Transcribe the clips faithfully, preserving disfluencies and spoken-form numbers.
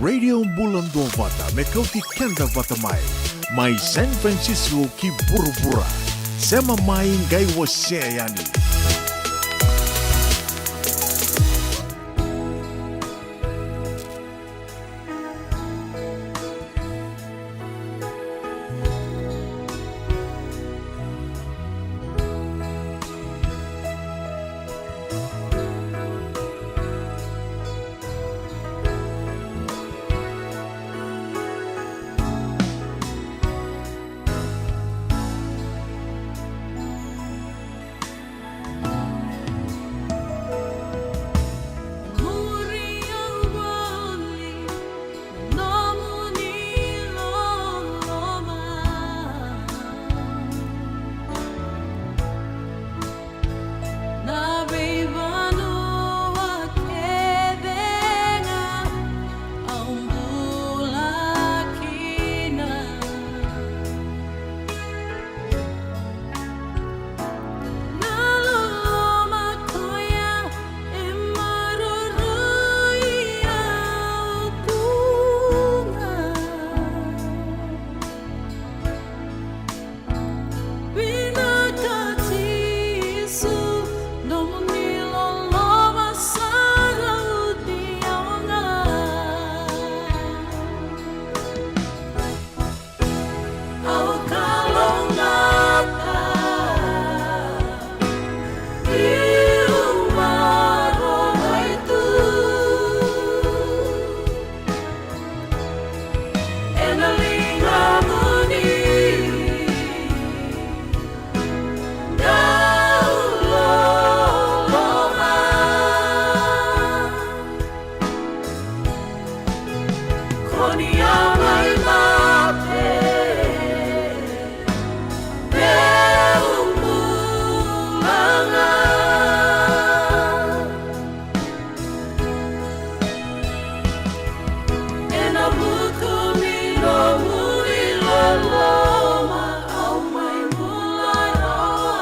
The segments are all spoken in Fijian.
Radio Bula Duavata, me kauti keda vata mai. Mai San Francisco ki vuravura. Sema mai qai wasea yani. Muri au voli, nomuni loloma. Na veivanua kece ga au bula kina. Na loloma koya e maroroi au tu ga. Vinaka Jisu, nomuni loloma sa rauti au ga. Au kalougata, niu maroroi tu ena ligamuni. Dau loloma. Ko ni a mai mate meu bula ga. Ena vuku ni nomuni loloma au mai bula rawa.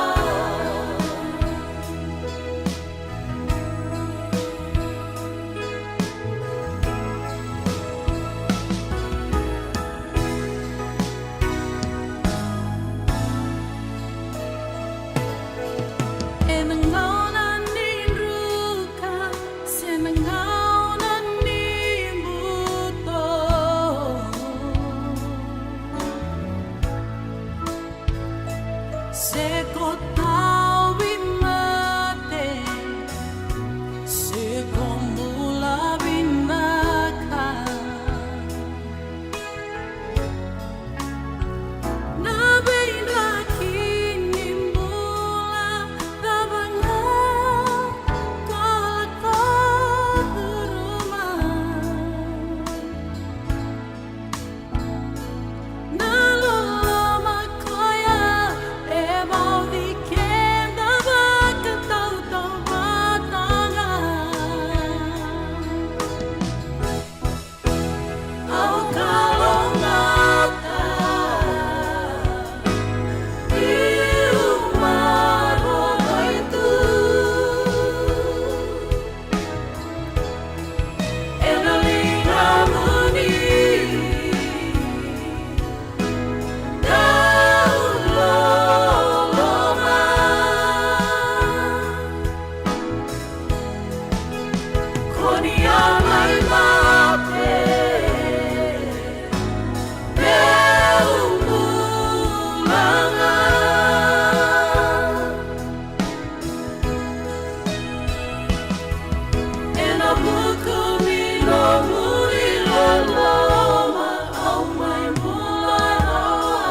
Ena gauna ni druka se na gauna ni buto, se ko tauvimate se ko bula vinaka. Na veidraki ni bula cava ga ko lako curuma. Na loloma koya e vauci keda vakatautauvata ga. Au kalougata, niu maroroi tu ena ligamuni. Dau loloma. Ko ni a mai mate meu bula ga. Ena vuku ni nomuni loloma au mai bula rawa.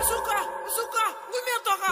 Suka, suka, ngumia toka.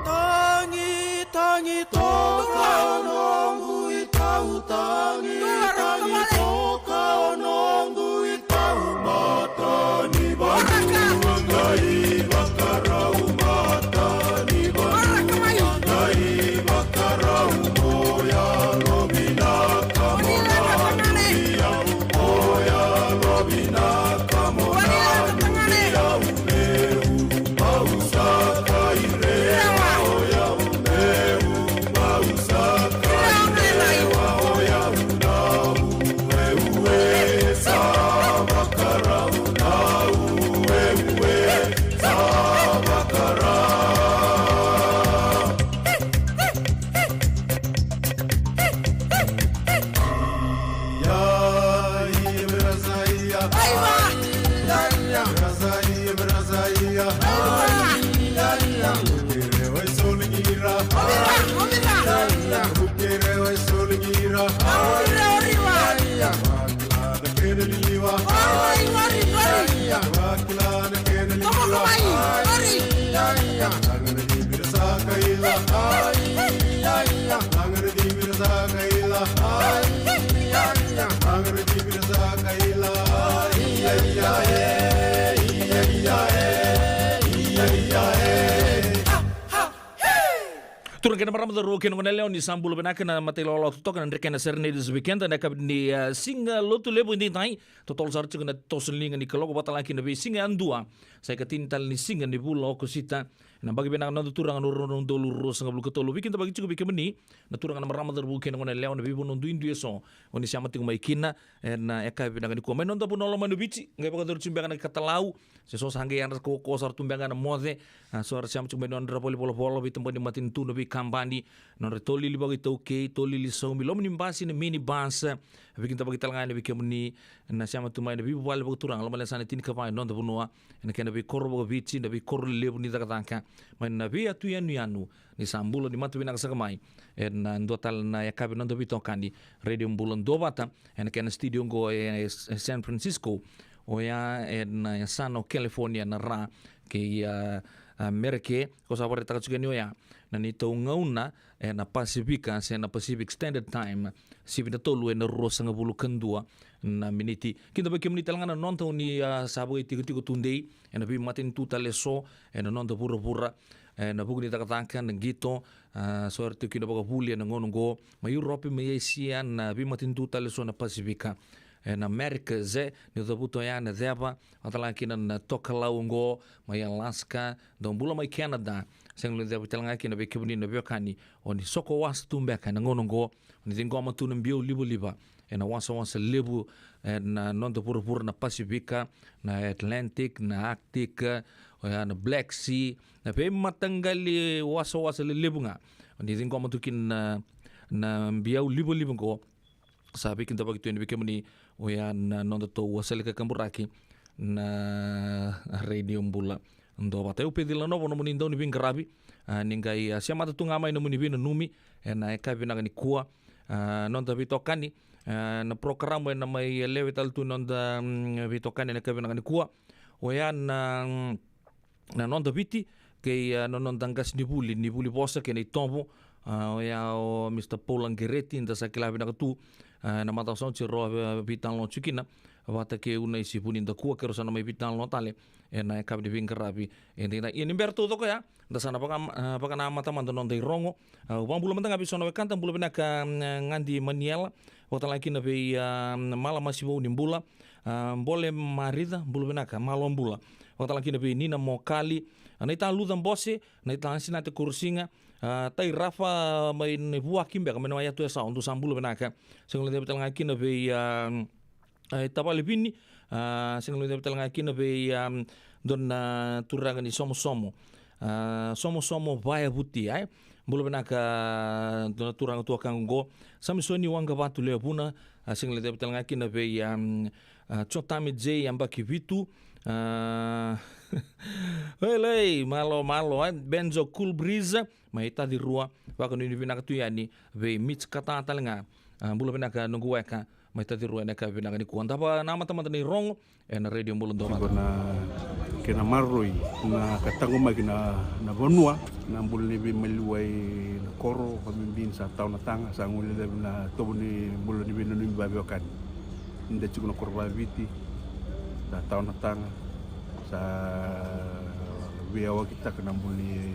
Tagi, tagi, toka o noqu itau, tagi, tagi, toka o noqu itau, mata ni vanua qai vakarau, mata ni vanua qai vakarau, mo yalo vinaka mo na vuli au, mo yalo vinaka mo na vuli au, meu. Turaga kei na marama, cauravou kei na goneyalewa, ni sa bula vinaka na matai lawalawa totoka na Drekena Serenades Weekend ena yakavi ni, ah, siga Lotulevu edaidai. Totolo sara tiko na toso ni liga ni kaloko, vakatalega kina veisiga yadua, sa ikatini tale ni siga ni vula o Okosita. Na yabaki vinaka na noda Turaga na rua na udolu ruasagavulu ka tolu. Veikidavaki tiko vei kemuni na turaga, na marama, cauravou kei na goneyalewa, na veivanua duidui eso o ni sema tiko mai kina ena yakavi vinaka nikua. Mai noda vanua lomani o Viti, qai vakayacori tiko beka na ikatalau, se so sa qai yadra kaukaua sara tu beka na moce. A, so era sema tiko mai nodra valenivolavola, veitabana ni matanitu, na veikabani, nodra tolili vakaitaukei, tolili saumi, loma ni basi, na minibus. Veikidavaki talega yani vei kemuni na sema tu mai na veivuvale vakaturaga, loma ni yasana tinikava ena noda vanua, ena kena veikoro vakaviti, na veikoro lelevu ni cakacaka, mai na veiyatu yanuyanu. Ni sa bula, ni mata vinaka saka mai ena dua tale na yakavi na noda veitokani Radio Bula Duavata, ena kena studio oqo e, e San Francisco, oya ena yasana o California na Ra kei, a, Amerika. Ko sa vakaraitaka tiko yani oya na neitou gauna ena Pasifika, se na Pacific Standard Time, sivi na tolu ena ruasagavulu ka dua na miniti. Kidavaki kemuni talega na noda, o ni, a, sa vakaitikotiko tudei ena veimatanitu tale eso ena noda vuravura, ena vuku ni cakacaka, na qito, a, so era tiko kina vakavuli ena gauna oqo, mai Europe, mai Asia, na veimatanitu tale eso na Pasifika, ena Americas, e, ni cavuta oya na ceva, vakatalega kina na tokalau oqo, mai Alaska, dou bula mai Canada. Sega ni levu talega kina vei kemuni na veiwekani o ni soko wasa tu beka ena gauna oqo, o ni ciqoma tu na biau livaliva ena wasawasa levu ena noda vuravura na Pasifika, na Atlantic, na Arctic, oya na Black Sea, na veimataqali wasawasa lelevu ga. O ni ciqoma tu kina na, na biau livaliva oqo, sa veikidavaki tu yani vei kemuni oya na nodatou wasali kakaburaki na Radio Bula Duavata. Au Peci Lanova, nomuni dauniveiqaravi, a, ni qai, a, semata tu ga mai nomuni veinanumi ena yakavi vinaka nikua. A, noda veitokani, a, na porokaramu ena mai lewe tale tu noda, mm, veitokani ena yakavi vinaka nikua, oya na, mm, na Noda Viti kei, a, na noda qasenivuli ni vuli vosa kei na itovo, a, oya o Mister Paul Aqereti, da sa kila vinaka tu, a, na macawa sa oti rau a veitalanoa tiko kina vata kei Unaisi Vunidakua, keirau sa na mai veitalanoa tale ena yakavi ni veiqaravi edaidai. Ia ni bera taucoko ya, da sa na vaka, a, vakanamata mada na noda irogo. A, au vakabula mada ga vei so na wekada, bula vinaka, mm, Gadi Maniela, vakatalega kina vei, a, Mala Masivou, ni bula. A, Bole Marica, bula vinaka, malo bula. Vakatalega kina vei Nina Mokali, A, Naita Luca Bose, Naita Sinate Korosiga, a, Tai Rafa mai Naivuaki beka mai na wai atu e sa, o dou sa bula vinaka. Sega ni lai cava tale ga kina vei, a, a, Tavale Vini, a, sega ni lai cava tale ga kina vei, a, dua na turaga ni Somosomo. A, Somosomo Vayavuti, ai. Bula vinaka, a, dua na turaga tu a ka oqo. Samisoni Waqavatu Leavuna, a, sega ni lai cava tale ga kina vei, a, a, Jotami J Yabaki Vitu, a, Welei, malo, malo, e, Benjo Cool Breeze, mai Tacirua, vakanuinui vinaka tu yani vei Mitch Kata tale ga. A, bula vinaka noqu weka, mai Tacirua ena ka vinaka nikua. Dava na matamata ni rogo, ena Radio Bula Dua Vata. Tiko na kena maroroi na ka taqomaki na, na vanua, na bula ni veimaliwai na koro, ka bibi ni sa tawa na taga, sa gole levu na tovo ni bula ni veinanumi vaveiwekani. Ni da tiko na koro vaviti, sa tawa na taga, sa veiyawakitaka na bula ni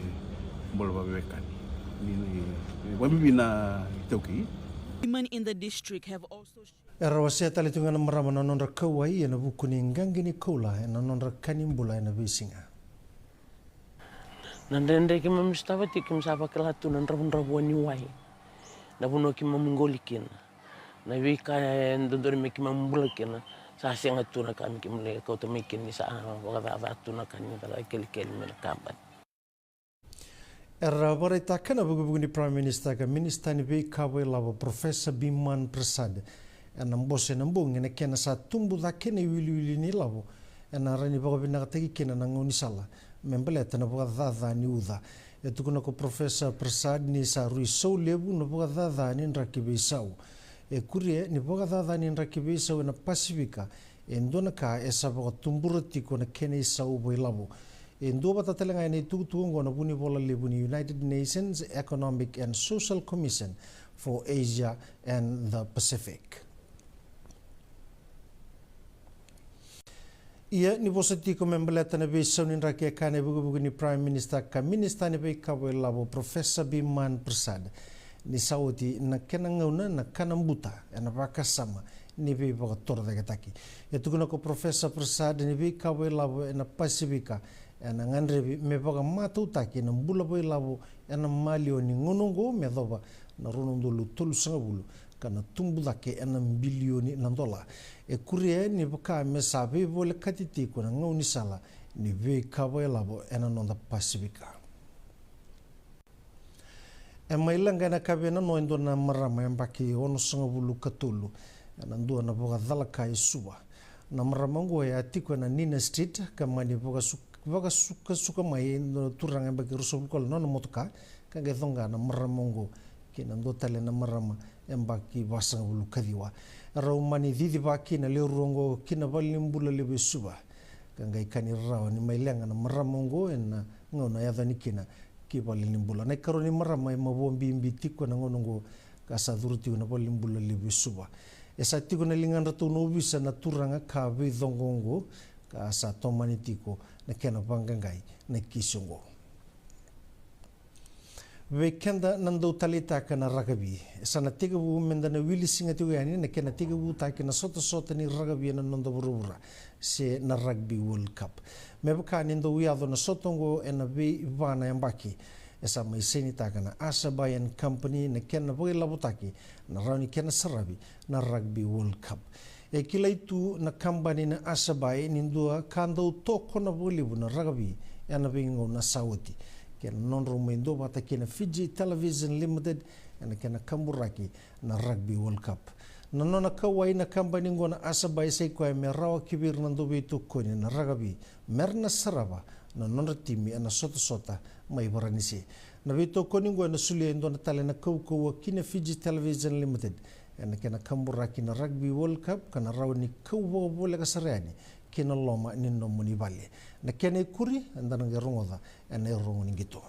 bula vaveiwekani. Ni, ni, ni vabibi na itaukei. Women in the district have also Era wasea tale tu ga na marama na nodra kauwai ena vuku ni qaqi ni koula ena nodra ka ni bula ena veisiga. Na dredre keimami sotava tiko, keimami sa vakila tu na dravudravua ni wai. Na vanua keimami qoli kina. Na veika e dodonu me keimami bula kina. Sa sega tu na ka me keimami lai kauta mai kina ni sa vakacaca tu na ka ni cala kelikeli mai na kabani. Era vakaraitaka na vukevuke ni Prime Minister ka Minisita ni Veika Vakailavo Professor Biman Prasad ena bose ena bogi na kena sa tubu cake na iwiliwili ni lavo ena rawa ni vakavinakataki kina na gaunisala me baleta na vakacaca ni uca. E tukuna ko Professor Prasad ni sa rui sau levu na vakacaca ni draki veisau. E kuria ni vakacaca ni draki veisau ena Pasifika e dua na ka e sa vakatubura tiko na kena isau vakailavo. E duavata tale ga ena itukutuku oqo na vunivola levu ni United Nations Economic and Social Commission for Asia and the Pacific. Ia ni vosa tiko me baleta na veisau ni draki e kaya na ivukevuke ni Prime Minister ka Minisita ni Veika Vakailavo Professor Biman Prasad ni sa oti na kena gauna na kana buta ena vakasama ni veivakatorocaketaki. E tukuna ko Professor Prasad ni veika vakailavo ena Pasifika ena gadrevi me vakamatautaki na bula vakailavo ena maliwa ni gauna oqo me yacova na rua na udolu tolusagavulu ka na tubu cake ena bilioni na dola. E kuria ni vaka me sa veivolekati tiko na gaunisala ni veika vakailavo ena noda Pasifika. E mai leqa ena kavena no e dua na marama yabaki onosagavulu ka tolu ena dua na vakacalaka e Suva. Na marama oqo e a tiko ena Nina Street ka mani vakasu-, vakasukasuka mai e dua na turaga yabaki ruasagavulu ka walu na nona motoka ka qai coqa na marama oqo kei na dua tale na marama yabaki vasagavulu ka ciwa. Rau mani ciciva kina lewe rua oqo ki na valenibula levu e Suva ka qai kani rarawa ni mai leqa na marama oqo ena gauna e yaco yani kina ki valenibula. Na ikarua ni marama e mavoa bibi tiko ena gauna oqo ka sa curu tiko na valenibula levu e Suva. E sa tiko na ligadratou na ovisa na turaga ka veicoqa oqo ka sa tomani tiko na kena vaqaqai na kisi oqo. Vei keda na dau taleitaka na rakavi, e sa na tekivu me da na wili siga tiko yani na kena tekivutaki na sotasota ni rakavi ena noda vuravura se na Rugby World Cup. Me vaka ni dau yaco na sota oqo ena veiva na yabaki, e sa mai sainitaka na Asabai and Company na kena vakailavotaki na rawa ni kena saravi na Rugby World Cup. E kilai tu na kabani na Asabai ni dua ka dau tokona vakalevu na rakavi ena veigauna sa oti, kei na nodrau mai duavata kei na Fiji Television Limited ena kena kaburaki na Rugby World Cup. Na nona kauwai na kabani oqo na Asabai sa i koya me rawa ki vei ira na dauveitokoni na rakavi me ra na sarava na nodra timi ena sotasota mai Varanise. Na veitokoni oqo ena solia e dua na tale na kaukauwa ki na Fiji Television Limited ena kena kaburaki na Rugby World Cup ka na rawa ni kau vakavoleka sara yani ki na loma ni nomuni vale. Na kena ikuri eda na qai rogoca ena irogo ni qito.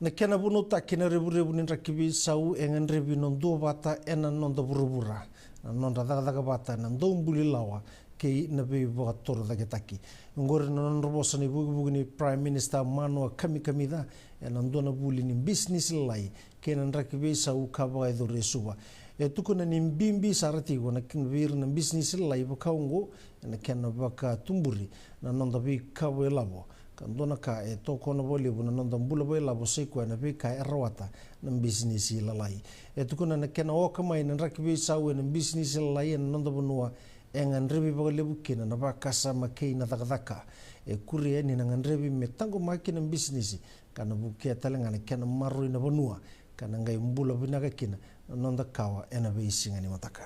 Na kena vunautaki na revurevu ni draki veisau e gadrevi na duavata ena noda vuravura, na nodra cakacaka vata na daubuli lawa kei na veivakatorocaketaki. Oqori na nodra vosa na ivukevuke ni Prime Minister Manoa Kamikamica ena dua na vuli ni bisinisi lalai kei na draki veisau ka vakayacori e Suva. E tukuna ni bibi sara tiko na kena vei ira na bisinisi lalai vaka oqo ena kena vakatuburi na noda veikavu e lavo, ka dua na ka e tokona vakalevu na noda bula vakailavo sai koya na veika e rawata na bisinisi lalai. E tukuna na kena oka mai na draki veisau ena bisinisi lalai ena noda vanua e gadrevi vakalevu kina na vakasama kei na cakacaka. E kuria ni na gadrevi me taqomaki na bisinisi ka na vukea tale ga na kena maroroi na vanua ka na qai bula vinaka kina na noda kawa ena veisiga ni mataka.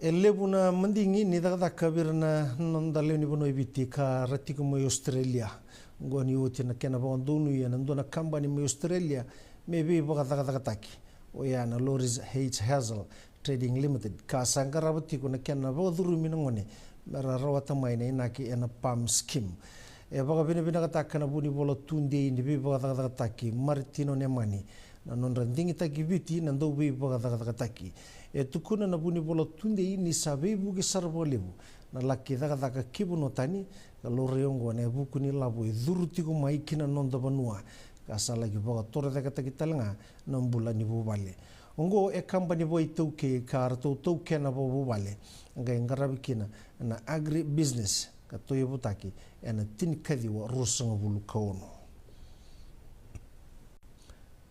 E levu na madigi ni cakacaka vei ira na noda lewe ni vanua e Viti ka ra tiko mai Australia. Oqo ni oti na kena vakadonui ena dua na kabani mai Australia me veivakacakacakataki, oya na Loris H Hazel Trading Limited, ka sa qarava tiko na kena vakacurumi na gone me ra rawata mai na inaki ena PALM scheme. E vakavinavinakataka na vunivola tudei ni veivakacakacakataki Maritino Nemani na nodra digitaki Viti na dauveivakacakacakataki. E tukuna na vunivola tudei ni sa veivuke sara vakalevu na laki cakacaka ki vanua tani, ka laurai oqo ena vuku ni lavo e curu tiko mai ki na noda vanua, ka sa laki vakatorocaketaki tale ga na bula ni vuvale. Oqo e kabani vakaitaukei ka ratou taukena vakavuvale, qai qaravi kina na agribusiness ka tauyavutaki ena tinikaciwa ruasagavulu ka ono.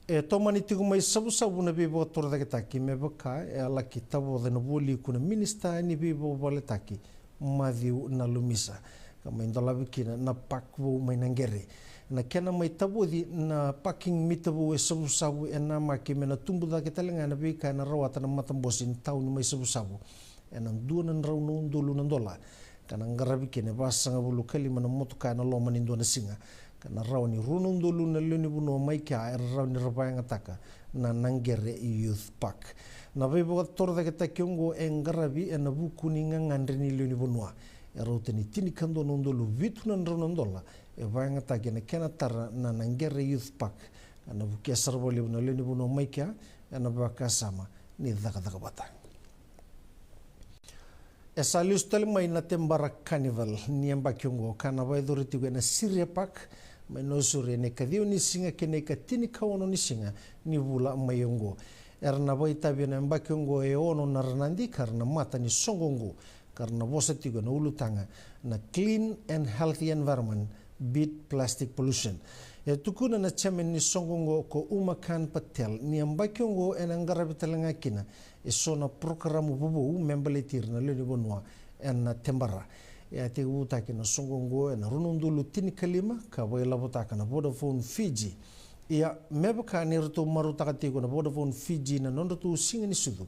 E tomani tiko mai Savusavu na veivakatorocaketaki me vaka e a laki tavoca ena vualiku na minisita ni veivakavaletaki Matthew Nalumisa, ka mai dolavi kina na park vou mai Naqere. Na kena mai tavoci na parking meter vou e Savusavu e namaki me na tubu cake tale ga na veika ena rawata na matabose ni tauni mai Savusavu ena dua na drau na udolu na dola, ka na qaravi kina e vasagavulu ka lima na motoka ena loma ni dua na siga, ka na rawa ni rua na udolu na lewe ni vanua mai kea era rawa ni ra vakayagataka na Naqere Youth Park. Na veivakatorocaketaki oqo e qaravi ena vuku ni gagadre ni lewe ni vanua. E rauta ni tinikadua na udolu vitu na drau na dola e vakayagataki ena kena tara na Naqere Youth Park, ka na vukea sara vakalevu na lewe ni vanua mai kea ena vakasama ni cakacaka vata. E sa lesu tale mai na Tebara Carnival ni yabaki oqo, ka na vakayacori tiko ena Syria Park mai Nausori ena ikaciwa ni siga kei na ikatini ka ono ni siga ni vula mai oqo. Era na vakaitavi ena yabaki oqo e ono na ranadi ka ra na mata ni soqo oqo, ka ra na vosa tiko ena ulutaga na Clean and Healthy Environment, Beat Plastic Pollution. E tukuna na chairman ni soqo oqo ko Umakhan Patel ni yabaki oqo ena qaravi tale ga kina e so na porokaramu vovou me baleti ira na lewe ni vanua ena Tebara. E a tekivutaki na soqo oqo ena rua na udolu tinikalima ka vakailavotaka na Vodafone Fiji. Ia, me vaka ni ratou marautaka tiko na Vodafone Fiji na nodratou siga ni sucu,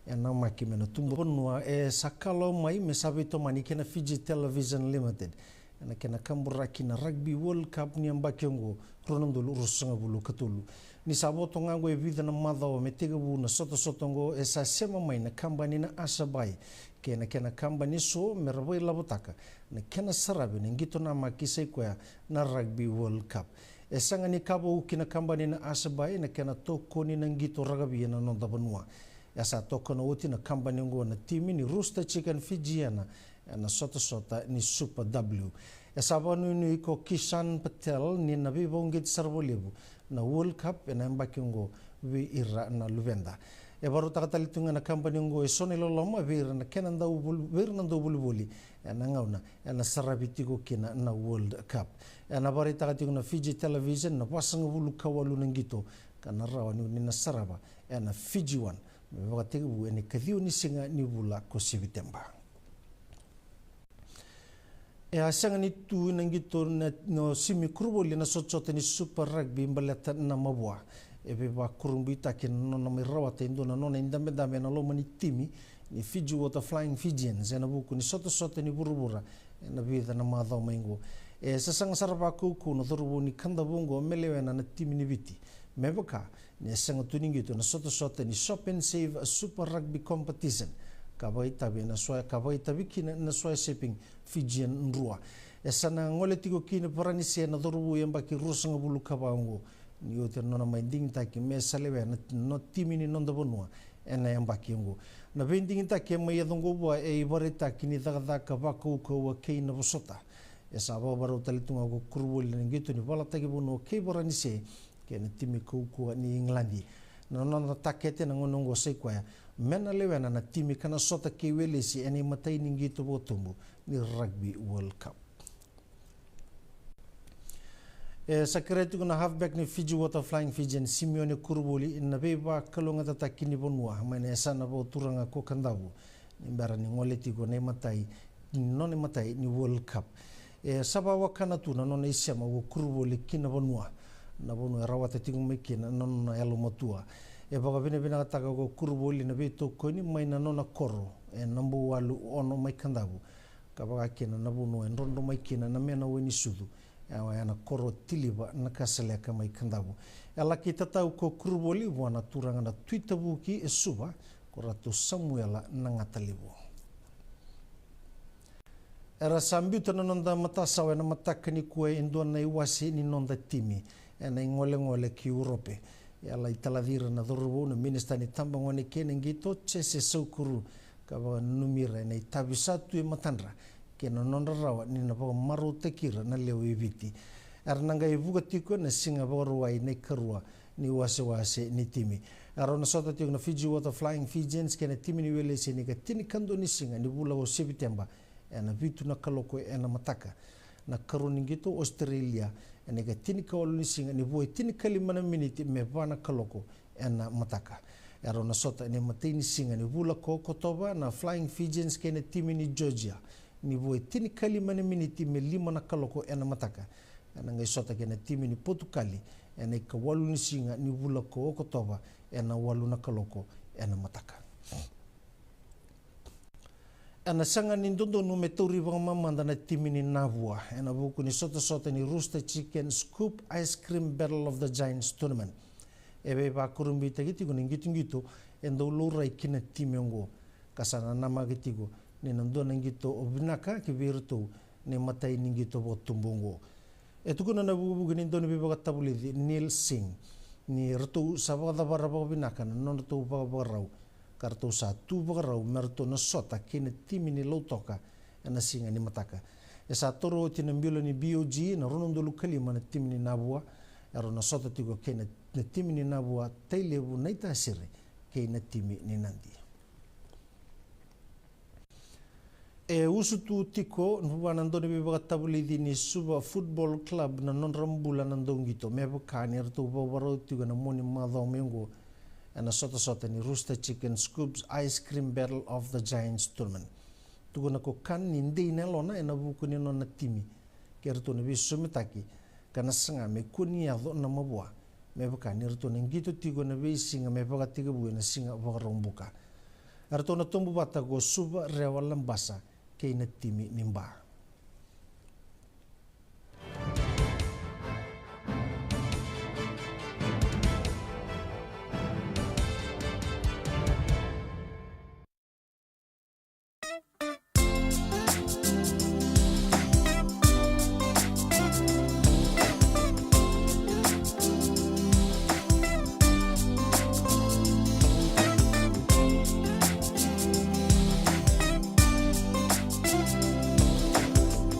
e namaki me na tubu vanua e sa kalawa mai me sa veitomani kei na Fiji Television Limited ena kena kaburaki na Rugby World Cup ni yabaki oqo, rua na udolu ruasagavulu ka tolu. Ni sa voto ga oqo e vica na macawa me tekivu na sotasota oqo, e sa sema mai na kabani na Asabai kei na kena kabani eso me ra vakailavotaka na kena saravi na qito namaki sai koya na Rugby World Cup. E sega ni kavou ki na kabani na Asabai na kena tokoni na qito rakavi ena noda vanua. E sa tokona oti na kabani oqo na timi ni Rooster Chicken Fijiana ena sotasota ni Super W. E sa vakanuinui ko Kishan Patel ni na veivakauqeti sara vakalevu na World Cup ena yabaki oqo vei ira na luveda. E vakarautaka tale tu ga na kabani oqo e so na iloloma vei ira na kena dau voli-, vei ira na dau volivoli ena gauna ena saravi tiko kina na World Cup. Ena vakaraitaka tiko na Fiji Television na vasagavulu ka walu na qito ka na rawa ni na sarava ena Fiji One me vakatekivu ena ikaciwa ni siga ni vula ko Seviteba. E a sega ni tu na qito na, na simi kuruvoli ena sotasota ni Super Rugby baleta na mavoa. E veivakurabuitaki na nona mai rawata e dua na nona idabedabe ena loma ni timi ni Fiji Water Flying Fijians ena vuku ni sotasota ni vuravura ena vica na macawa mai oqo. E sasaga sara vakaukauwa na cauravou ni Kadavu oqo me lewena na timi ni Viti, me vaka ni a sega tu ni qito na sotasota ni Shop and Save Super Rugby Competition, ka vakaitavi ena Swa-, ka vakaitavi kina na Swire Shipping Fijian Drua. E sa na gole tiko ki Varanise na cauravou yabaki ruasagavulu ka va oqo, ni oti na nona mai digitaki me sa lewena na timi ni noda vanua ena yabaki oqo. Na veidigitaki e mai yaco oqo vua e ivakaraitaki ni cakacaka vakaukauwa kei na vosota. E sa vakavarau tale tu ga ko kuruvoli na qito ni valataki vanua kei Varanise kei na timi kaukauwa ni Igiladi. Na noda takete na gauna oqo sa i koya me na lewena na timi ka na sota kei Welesi ena imatai ni qito vakatubu ni Rugby World Cup. E sa kerea tiko na halfback ni Fiji Water Flying Fijians, Simeone Kuruvoli, na veivakalougatataki ni vanua mai na yasana vakaturaga ko Kadavu ni bera ni gole tiko na imatai, nona imatai ni World Cup. E sa vakawakana tu na nona isema ko Kuruvoli ki na vanua, na vanua e rawata tiko mai kina na nona yalomatua. E vakavinavinakataka ko Kuruvoli na veitokoni mai na nona koro e Nabouwalu Ono mai Kadavu, ka vaka kina na vanua e drodro mai kina na mena wai ni sucu, e, ena koro Tiliva Nakasaleka mai Kadavu. E laki tatau ko Kuruvoli vua na turaga na Tui Tavuki e Suva, ko Ratu Samuela Nagatalevu. Era sa biuta na noda matasawa ena mataka nikua e dua na iwase ni noda timi ena igolegole ki Urope. E a lai talaci ira na cauravou na minisita ni tabagone kei na qito, Jese Saukuru, ka vakananumi ira ena itavi sa tu e matadra kei na nodra rawa ni na vakamarautaki ira na lewe i Viti. Era na qai vuka tiko ena Siga Vakarauwai na ikarua ni wasewase ni timi. E rau na sota tiko na Fiji Water Flying Fijians kei na timi ni Welesi ena ikatinikadua ni siga ni vula ko Seviteba ena vitu na kaloko ena mataka. Na karua ni qito Australia ena ikatinikawalu ni siga ni vo e tinikalima na miniti me va na kaloko ena mataka. E rau na sota ena imatai ni siga ni vula ko Okotova na Flying Fijians kei na timi ni Georgia ni vo e tinikalima na miniti me lima na kaloko ena mataka. Ena qai sota kei na timi ni Potukali ena ikawalu ni siga ni vula ko Okotova ena walu na kaloko ena mataka. Ena sega ni dodonu me tauri vakamamada na timi ni Navua ena vuku ni sotasota ni Rooster Chicken Scoop Ice Cream Battle of the Giants Tournament. E veivakurabuitaki tiko na qitoqito e dau laurai ki na timi oqo, ka sa nanamaki tiko ni na dua na qito vinaka ki vei iratou na imatai ni qito vakatubu oqo. E tukuna na vukevuke ni dauniveivakatavulici Neil Singh ni ratou sa vakacavara vakavinaka na nodratou vakavakarau, ka ratou sa tu vakarau me ratou na sota kei na timi ni Lautoka ena siga ni mataka. E sa taura oti na bula ni B O G na rua na udolu ka lima na timi ni Navua, e rau na sota tiko kei na, na timi ni Navua Tailevu Naitasiri kei na timi ni Nadi. E usutu tiko vua na dauniveivakatavulici ni Suva Football Club na nodra bula na dauqito me vaka ni ratou vakavakarau tiko ena mua ni macawa mai oqo ena sotasota ni Rooster Chicken Scoops Ice Cream Battle of the Giants Tournament. Tukuna ko Khan ni dei na yalona ena vuku ni nona timi kei ratou na veisosomitaki, ka na saga me kua ni yaco na mavoa me vaka ni ratou na qito tiko ena veisiga me vakatekivu ena Siga Vakaraubuka. Eratou na tobu vata ko Suva, Rewa, Labasa kei na timi ni Ba.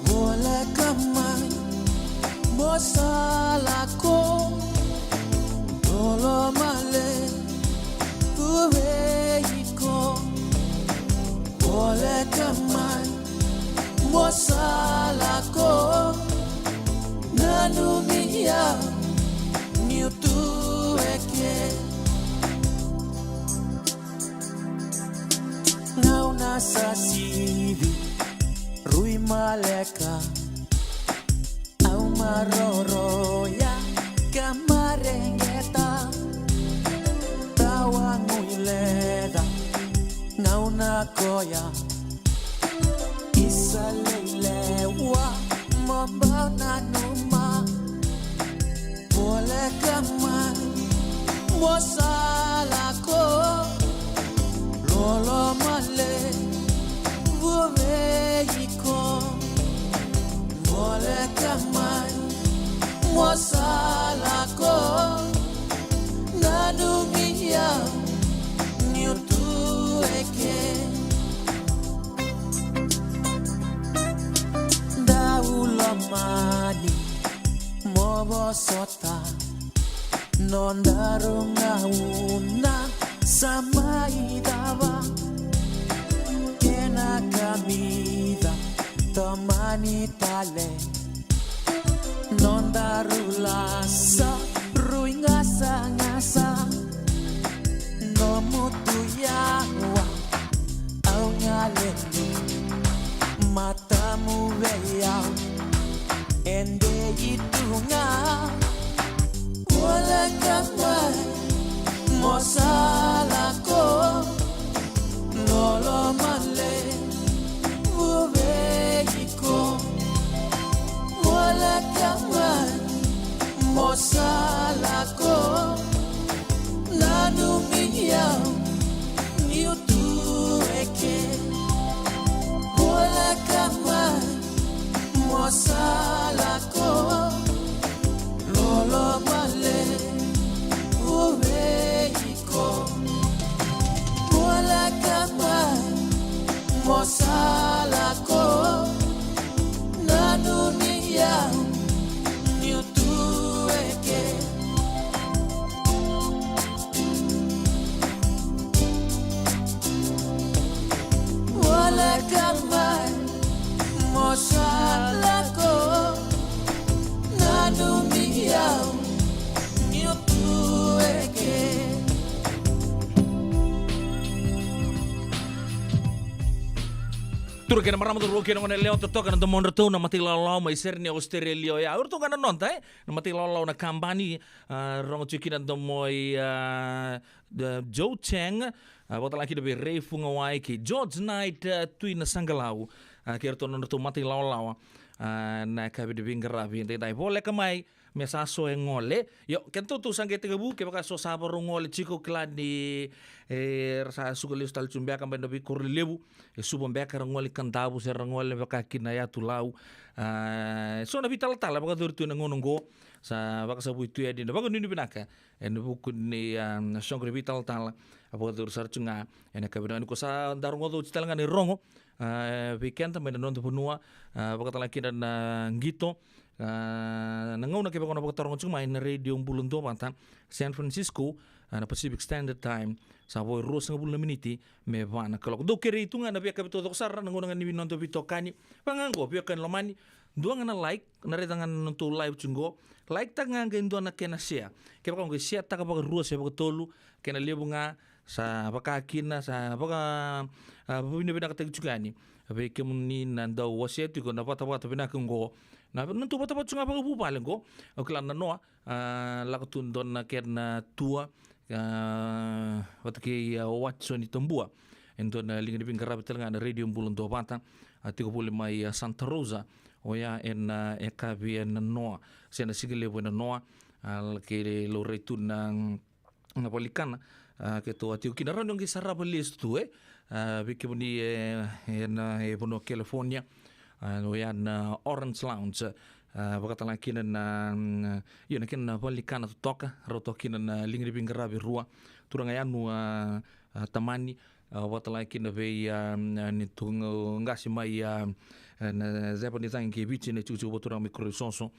Voleka mai mo sa lako, lolo male tu vei iko. Voleka mai mo sa lako, nanumi au niu tu eke. Gauna sa sivi, rui maleka, au maroroya ka mareqeta. Tawa gui leqa gauna koya, isa lei lewa mo bau nanuma. Voleka mai mo sa lako, lolo male vua vei iko. Voleka mai mo sa lako, nanumi au niu tu eke. Dau lomani mo vosota, Nodaru gauna sa mai cava, kena kamica tomani tale. Nodaru lasa rui gasagasa, nomu tu yawa au galeni. Matamu vei au e dei tu ga. Voleka mai mo sa lako, loloma levu vei iko. Voleka mai mo sa lako, nanumi au niu tu eke. Voleka mai mo sa lako, loloma levu vei iko. Voleka mai mo sa lako, nanumi au niu tu eke. Voleka mai mo sa lako, nanumi au niu tu eke. Turaga kei na marama, cauravou kei na goneyalewa, totoka na domodratou na matai lawalawa mai Sydney, Australia oya. O iratou ga na noda, e, na matai lawalawa na kabani, a, rogo tiko kina na domo i, a, Joe Chang, a, vakatalega kina vei Ray Fugawai kei George Knight, a, Tui Nasaqalau, a, kei iratou na nodratou matai lawalawa, a, na yakavi ni veiqaravi edaidai. Voleka mai me sa so e gole. Io, kedatou tou sa qai tekivu, kevaka so sa vakarau gole tiko, kila ni, e, ra sa suka lesu tale tu beka mai na veikoro lelevu. E Suva beka era gole, Kadavu se ra gole vaka kina Yatu Lau. A, so na veitalatala vakayacori tu ena gauna oqo. Sa vakasavui tu yani na vakanuinui vinaka ena vuku ni, a, soqo ni veitalatala a vakayacori sara tu ga ena yakavi nikua. Sa da rogoca oti tale ga na irogo, a, vei keda mai na noda vanua, a, vakatalega kina na qito, a, na gauna kevaka o na vakataroga tiko mai na Radio Bula Duavata, San Francisco, a, na Pacific Standard Time, sa vo e ruasagavulu na miniti me va na kaloko. Dou kerei tu ga na veiyakavi taucoko sara, na gauna ga ni noda veitokani. Vaka ga oqo, veiwekani lomani, dua ga na like, na raica ga na nodatou live tiko qo. Like taka ga qai dua na kena share. Kevaka o qai share taka vakarua se vakatolu, kena levu ga, sa vaka kina, sa vaka, a, vavinavinakataki tiko yani vei kemuni na dau wasea tiko na vatavata vinaka oqo. Na, na nodatou vatavata tiko ga vakavuvale oqo. Au kila na noa, a, lako tu dua na kena tour, a, vata kei, a, o Watson Tabua. E dua na liga ni veiqaravi tale ga na Radio Bula Duavata, a, tiko voli mai, a, Santa Rosa, oya ena, a, yakavi ena noa, se na siga levu ena noa, a, kei laurai tu na, mm, na valenikana, a, keitou a tiko kina, rawa ni o qai sarava lesu tu, e, a, vei kemuni, e, ena, e vanua California, a, oya na Orange Lounge, a, vakatalega kina na, mm, io, na kena valenikana totoka, rau toka kina na liga ni veiqaravi rua, turaga Yanu, a, a, Tamani, a, vakatalega kina vei, a, a, neitou qase mai, a, a, na ceva ni cagi kei Viti, na itikotiko vakaturaga mai Koroisoso,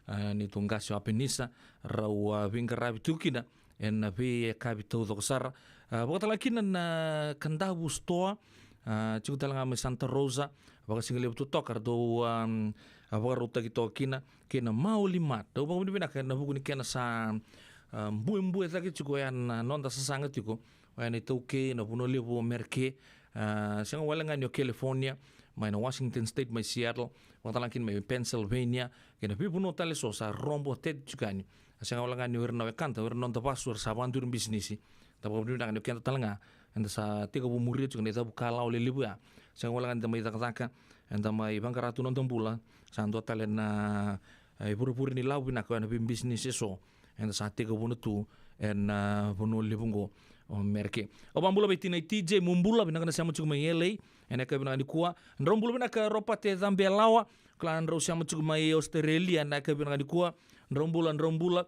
a, neitou qase o Apenisa, rau, a, veiqaravi tiko kina ena veiyakavi taucoko sara. A, vakatalega kina na Kadavu Store, a, tiko tale ga mai Santa Rosa, vakasigalevu totoka, ratou, a, a, vakarautaki toka kina, kei na Maoli Mart. Au vakavinavinaka ena vuku ni kena sa, a, buebue cake tiko ya na noda sasaga tiko, oya na iTaukei, na vanua levu o Mereke, a, sega wale ga ni o California, mai na Washington State, mai Seattle, vakatalega kina mai Pennsylvania, kei na veivanua tale eso sa robo tete tiko yani. A, sega wale ga ni o ira na wekada, o ira na noda vasu era sa vakaduri bisinisi. Da vakavinavinaka ni o keda tale ga eda sa tekivu muria tiko na icavu kalawa lelevu ya. Sega wale ga ni da mai cakacaka, eda mai vaqara tu na noda bula, sa dua tale na, e, ivurevure ni lavo vinaka oya na veibisinisi eso eda sa tekivuna tu ena, a, vanua levu oqo o Mereke. Au vakabula vei tinai T J Mubula, vinaka na sema tiko mai L A ena yakavi vinaka nikua. Drau bula vinaka Ropate Cabelawa, kila drau sema tiko mai Australia ena yakavi vinaka nikua. Drau bula, drau bula.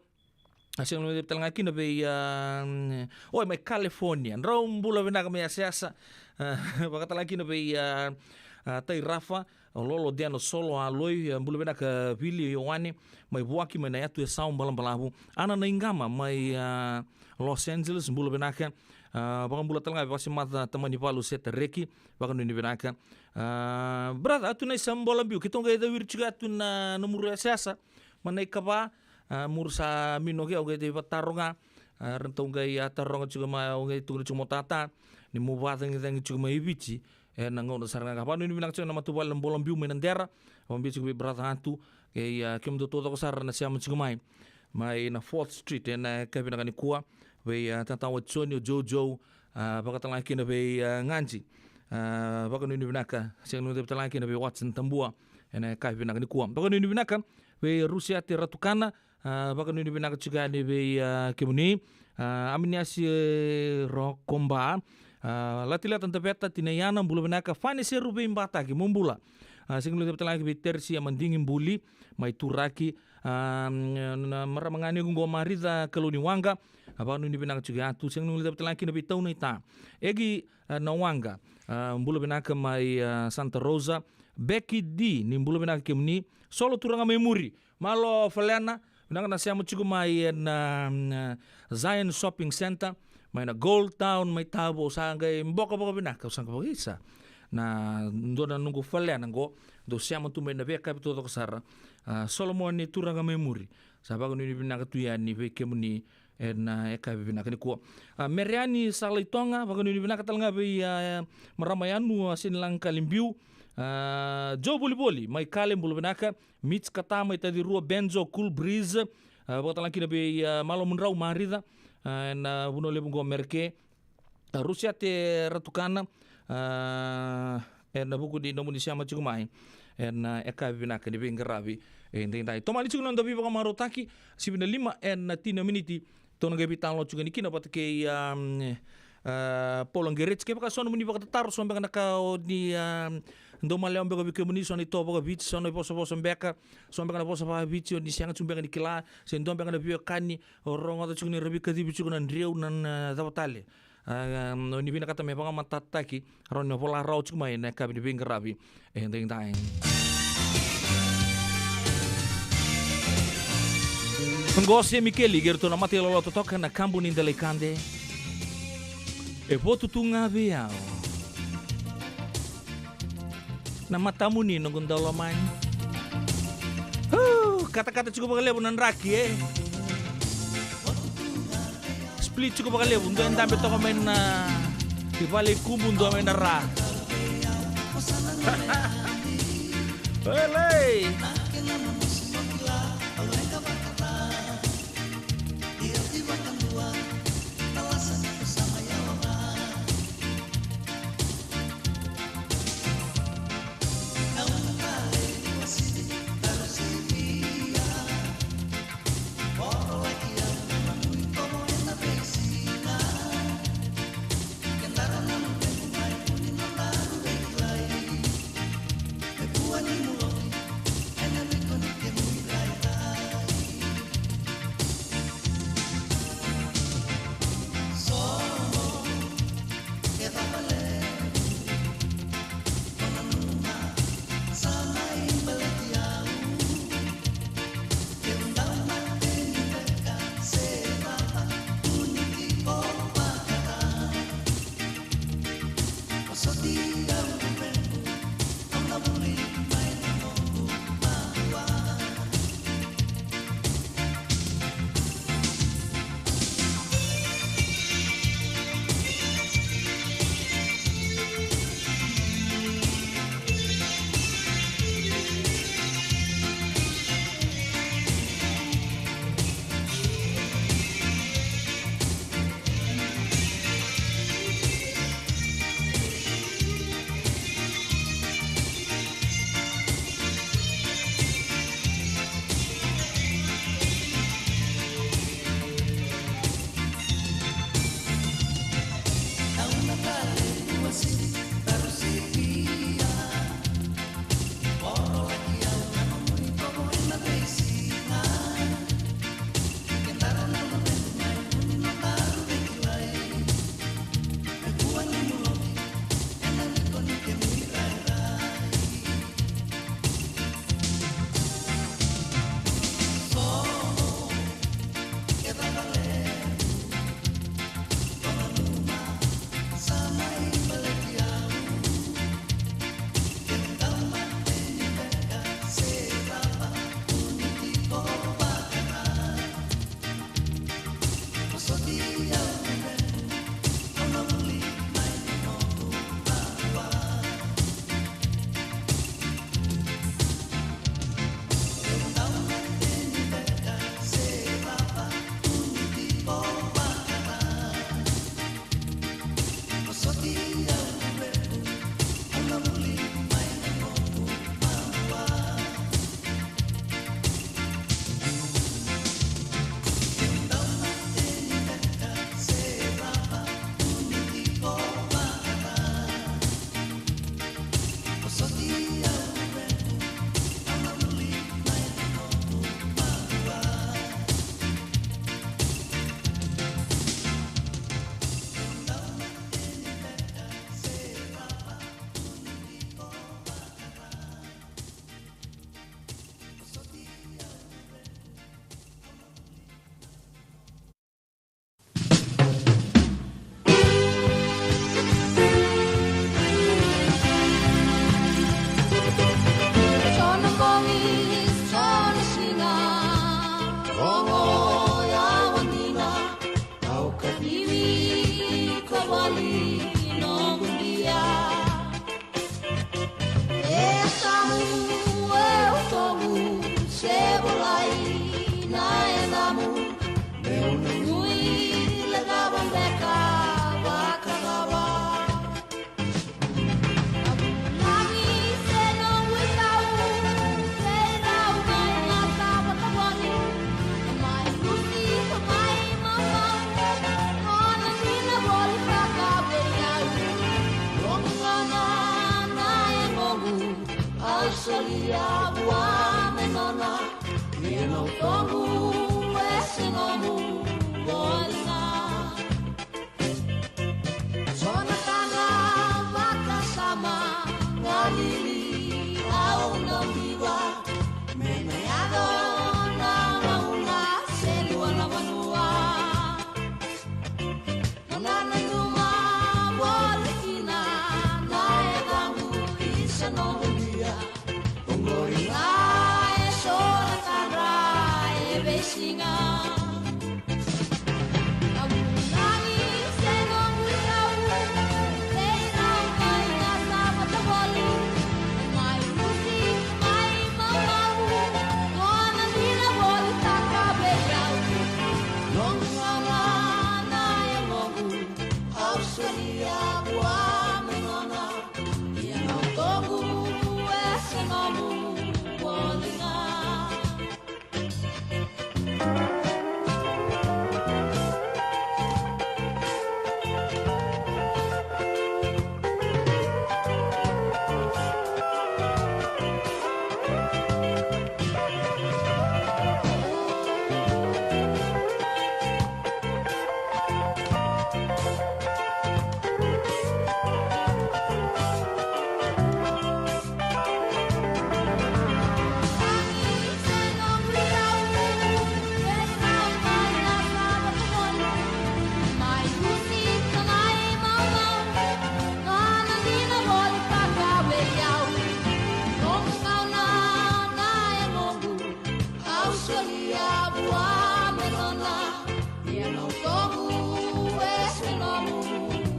A, sega ni tale ga kina vei, a, mm, oi, mai California. Drau bula vinaka mai Yasayasa. A, vakatalega kina vei, a, a, Tai Rafa, O Lolo Deno Solo Aloi, e, bula vinaka Vili Ioane, mai Vuaki, mai na yatu e Sau Balabalavu. Ana Naigama, mai, a, Los Angeles, bula vinaka. A, vakabula tale ga vei Vasimaca Tamani Valu Seta Reki, vakanuinui vinaka. A, brother, atu na isa bola biu, keitou qai cawiri tiko atu na nomuru yasayasa, ma na ikava, a, muru sa mino ke, au qai tei vataro ga, a, ratou qai a taroga tiko ma, au qai tukuna tiko mo tata, ni mu vacagicagi tiko mai Viti, e na gauna sara ga ka. Vakanuinui vinaka tiko na matavuvale na bola biu mai na dera, vakabiu tiko vei brother Atu, kei, a, kemudou taucoko sara na sema tiko mai. Mai na Fourth Street, e na ka vinaka nikua, vei, a, tata wa Joni, o Jojo, a, vakatala kina vei, a, Gaji, a, vakanuinui vinaka, sega ni tale kina vei Watson Tabua, e na ka vinaka nikua. Vakanuinui vinaka, vei Rusiate Ratukana, a, vakanuinui vinaka tiko yani vei, a, kemuni, a, Aminiasi, e, Rokoba, a, Latileta Daveta, Tinaiana, bula vinaka, Fane Seru vei Bataki, mo bula. A, sega ni tale kina vei Teresi, a, Madigi Buli, mai Turaki, a, na marama ga ni qo Marica Kaloni Waqa, a, vakanuinui vinaka tiko yatu, sega ni tale kina vei Taunaita. Egi, a, na Waqa, a, bula vinaka mai, a, Santa Rosa, Beki D, ni bula vinaka kemuni, Solo turaga mai muri, Malo Falena, vinaka na sema tiko mai e na, mm, Zion Shopping Center, mai na Gold Town, mai Tavo, sa qai boka vakavinaka, sa qai vakaisa. Na dua na noqu falena qo, dou sema tu mai na veiyakavi taucoko sara. A, Solomoni turaga mai muri, sa vakanuinui vinaka tu yani vei kemuni, e na yakavi vinaka nikua. A, Mereani Salaitoga, vakanuinui vinaka tale ga vei, a, marama Yanu, a, Sinilaga Kalibiu, a, Joe Volivoli, mai Kale, bula vinaka, Mitch Kata, mai Tacirua, Benzo, Cool Breeze, a, vakatala kina vei, a, Malo Mudrau Marica, a, e na vanua levu qo Mereke, a, Rusiate Ratukana, a, e na vuku ni nomuni sema tiko mai, e na yakavi vinaka ni veiqaravi, e, daidai. Tomani tiko na noda veivakamarautaki, sivi na lima, e na tini na miniti, tou na qai veitalanoa tiko yani kina vata kei, a, a, Paula Gereti, kevaka so nomuni vakatataro, so beka na ka o ni, a, dau malewa beka vei kemuni, so na itovo vakaviti, so na ivosavosa beka, so beka na vosa vakaviti, o ni sega tiko beka ni kila, se dua beka na veiwekani, o rogoca tiko ni ra veikacivi tiko na dreu, na, na cava tale. A, a, o ni vinakata me vakamatatataki, rawa ni vola rawa tiko mai na yakavi ni veiqaravi, e, daidai. Qo se Mikeli, kei ratou na mata ilolo totoka na kabu ni delaikade. E votu tu ga vei au. Na matamuni noqu daulomani. Hu, katakata tiko vakalevu na draki, e. Split tiko vakalevu, dua e dabe toka mai na i vale i kubu, dua mai na ra. Elei! Nomu e se nomu voli ga. So na tadra vakasama galili au na viva. Me na yaco na gauna se dua na vanua. Na nanuma voli kina na yacaqu i sa noqu bia. Oqori ga e so na tadra e veisiga. Na vunagi se noqu irau, se irau mai na savata voli. Mai rusi, mai maumau, nona dina volitaka vei au. Noqu gauna na yagoqu. Au solia vua me nona, ia na utoqu e se nomu voli ga. Au solia vua me nona, ia na utoqu e se nomu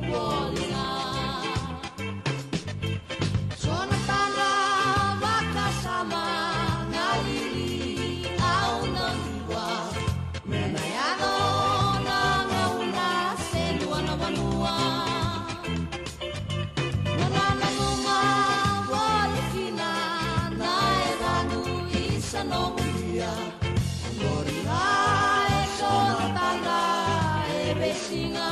voli ga. So na tadra vakasama galili au na viva. Me na yaco na gauna se dua na vanua. Na nanuma voli kina na yacaqu i sa noqu bia. Oqori ga e so na tadra e veisiga.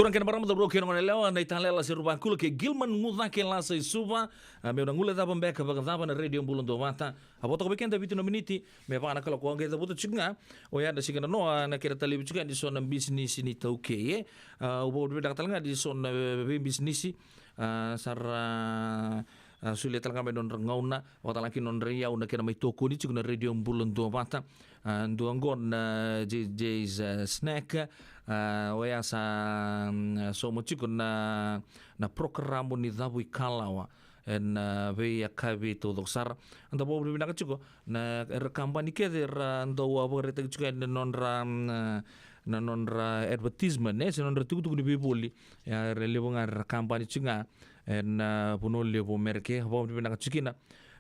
Turaga kei na marama, cauravou kei na goneyalewa, na italela se ruvakula kei Gilman Gucake Lasa i Suva. A, meu na guilecava beka vakacava na Radio Bula Duavata. A vo toka vei keda vitu na miniti me va na kaloko, qai cavuta tiko ga. Oya na siga nanoa na kena talevi tiko yani so na bisinisi ni taukei, e. A, au vakavinavinaka tale ga ni so na, e, veibisinisi, a, sa ra, a, solia tale ga mai nodra gauna, vakatalega kina nodra iyau na kena mai tokoni tiko na Radio Bula Duavata. A, dua qo na J J's, a, Snack, a, oya sa, mm, sauma tiko na, na porokaramu ni cavu ikalawa ena, a, veiyakavi taucoko sara. Eda vakavinavinaka tiko na, era kabani kece era dau, a, vakaraitaki tiko yani na nodra, mm, a, na nodra advertisement, e, se nodra tukutuku ni veivoli. Ia, era levu ga era kabani tiko ga ena, a, vanua levu Merika. Vakavinavinaka tiko kina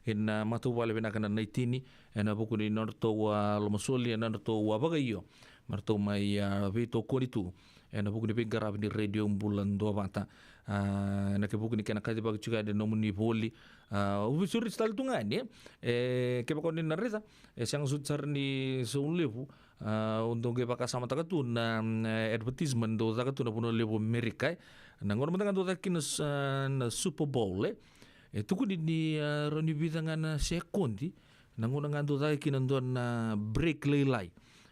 ena, a, matavuvale vinaka na Naitini ena vuku ni nodratou, a, lomasoli, ena nodratou, a, vakaio me ratou mai, a, veitokoni tu ena vuku ni veiqaravi ni Radio Bula Duavata. A, ena ke vuku ni kena kacivaki tiko yani na nomuni voli. A, au veisureti tale tu ga yani, e, kevaka o ni na raica e sega soti sara ni sau levu. A, au dau qai vakasamataka tu na, mm, advertisement dau caka tu na vanua levu Amerika, e. Na gauna mada ga dau caka kina s-, a, na Super Bowl, e. E tukuni ni, a, rawa ni vica ga na sekodi na gauna ga dau caka kina dua na break lailai.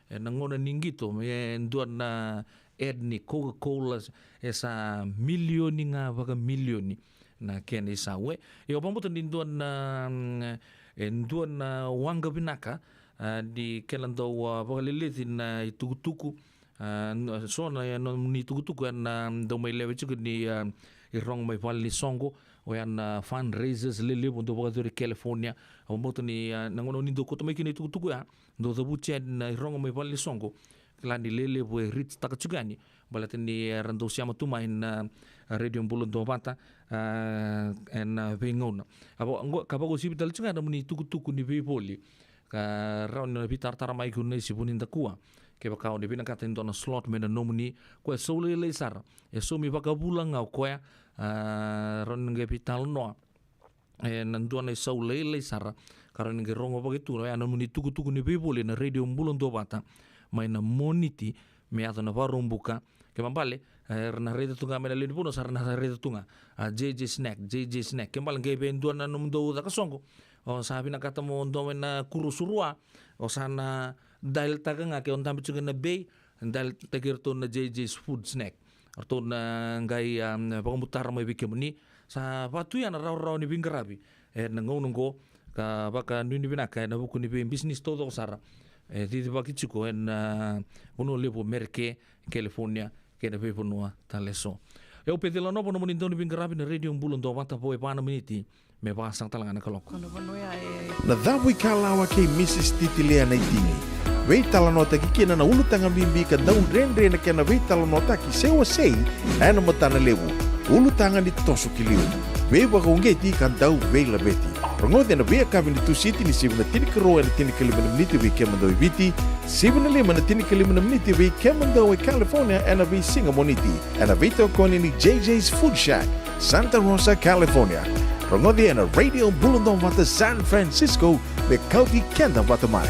E, na gauna ni qito, e, dua na ad ni Coca-Cola, e sa milioni ga vakamilioni na kena isau, e. Ia, au vakabauta ni dua na, mm, e dua na waqa vinaka, a, ni kena dau, a, vakaleleci na itukutuku, a, n-, so na, e, nomuni itukutuku ena, a, dau mai lewe tiko ni, a, irogo mai vale ni soqo, Oya na fundraisers lelevu dau vakayacori e California. Au vakabauta ni, a, na gauna ni dau kauta mai kina itukutuku ya, dau cavuti yani na irogo mai vale ni soqo. Kila ni lelevu e reach-taka tiko yani. Baleta ni, e, ra dau sema tu mai na, a, Radio Bula Duavata, a, ena, a, veigauna. A, va-, qo, ka vakauasivi tale tiko ga na nomuni itukutuku ni veivoli. Ka rawa ni na veitaratara mai kina na isi Vunidakua. Kevaka o ni vinakata e dua na slot me na nomuni, koya e sau lailai sara. E saumi vakavula ga o koya, a, rawa ni na qai veitalanoa ena dua na isau lailai sara, ka rawa ni qai rogo vaka tu, oya na nomuni tukutuku ni veivoli na Radio Bula Duavata, mai na Moniti me yaco na Vakaraubuka. Kena ibalebale, e, era na raica tu ga mai na lewe ni vanua, sa ra na raica tu ga, a, J J Snack, J J Snack. Kena ibalebale qai vei dua na nomudou caka soqo, o sa vinakata mo dua mai na kuro surua, o sa na dial-taka ga ke o dabe tiko ena Bay, dial-taki iratou na J J's Food Snack. Ratou na qai, a, vakabutara mai vei kemuni. Sa vaka tu ya na rawarawa ni veiqaravi ena gauna oqo, ka vakanuinui vinaka ena vuku ni veibisinisi taucoko sara e cicivaki tiko ena, a, vanua levu o Merika, California, kei na veivanua tale eso. Au Peceli Nova, nomuni dauniveiqaravi na Radio Bula Duavata, vo e va na miniti me va sara tale ga na kaloko. Na Cavuikalawa kei Mrs Titilia Naitini. Veitalanoataki kina na ulutaga bibi ka dau dredre na kena veitalanoataki se wasei ena matanalevu. Ulutaga ni toso ki liu. Veivakauqeti ka dau veilaveti. Rogoci ena veiyakavi ni Tusiti ni sivi na tinikarua ena tinikalima na miniti vei kemudou e Viti, sivi na lima na tinikalima na miniti vei kemudou e California ena veisiga Moniti. Ena veitokoni ni J J's Food Shack, Santa Rosa, California. Rogoci ena Radio Bula Duavata San Francisco, me kauti keda vata mai.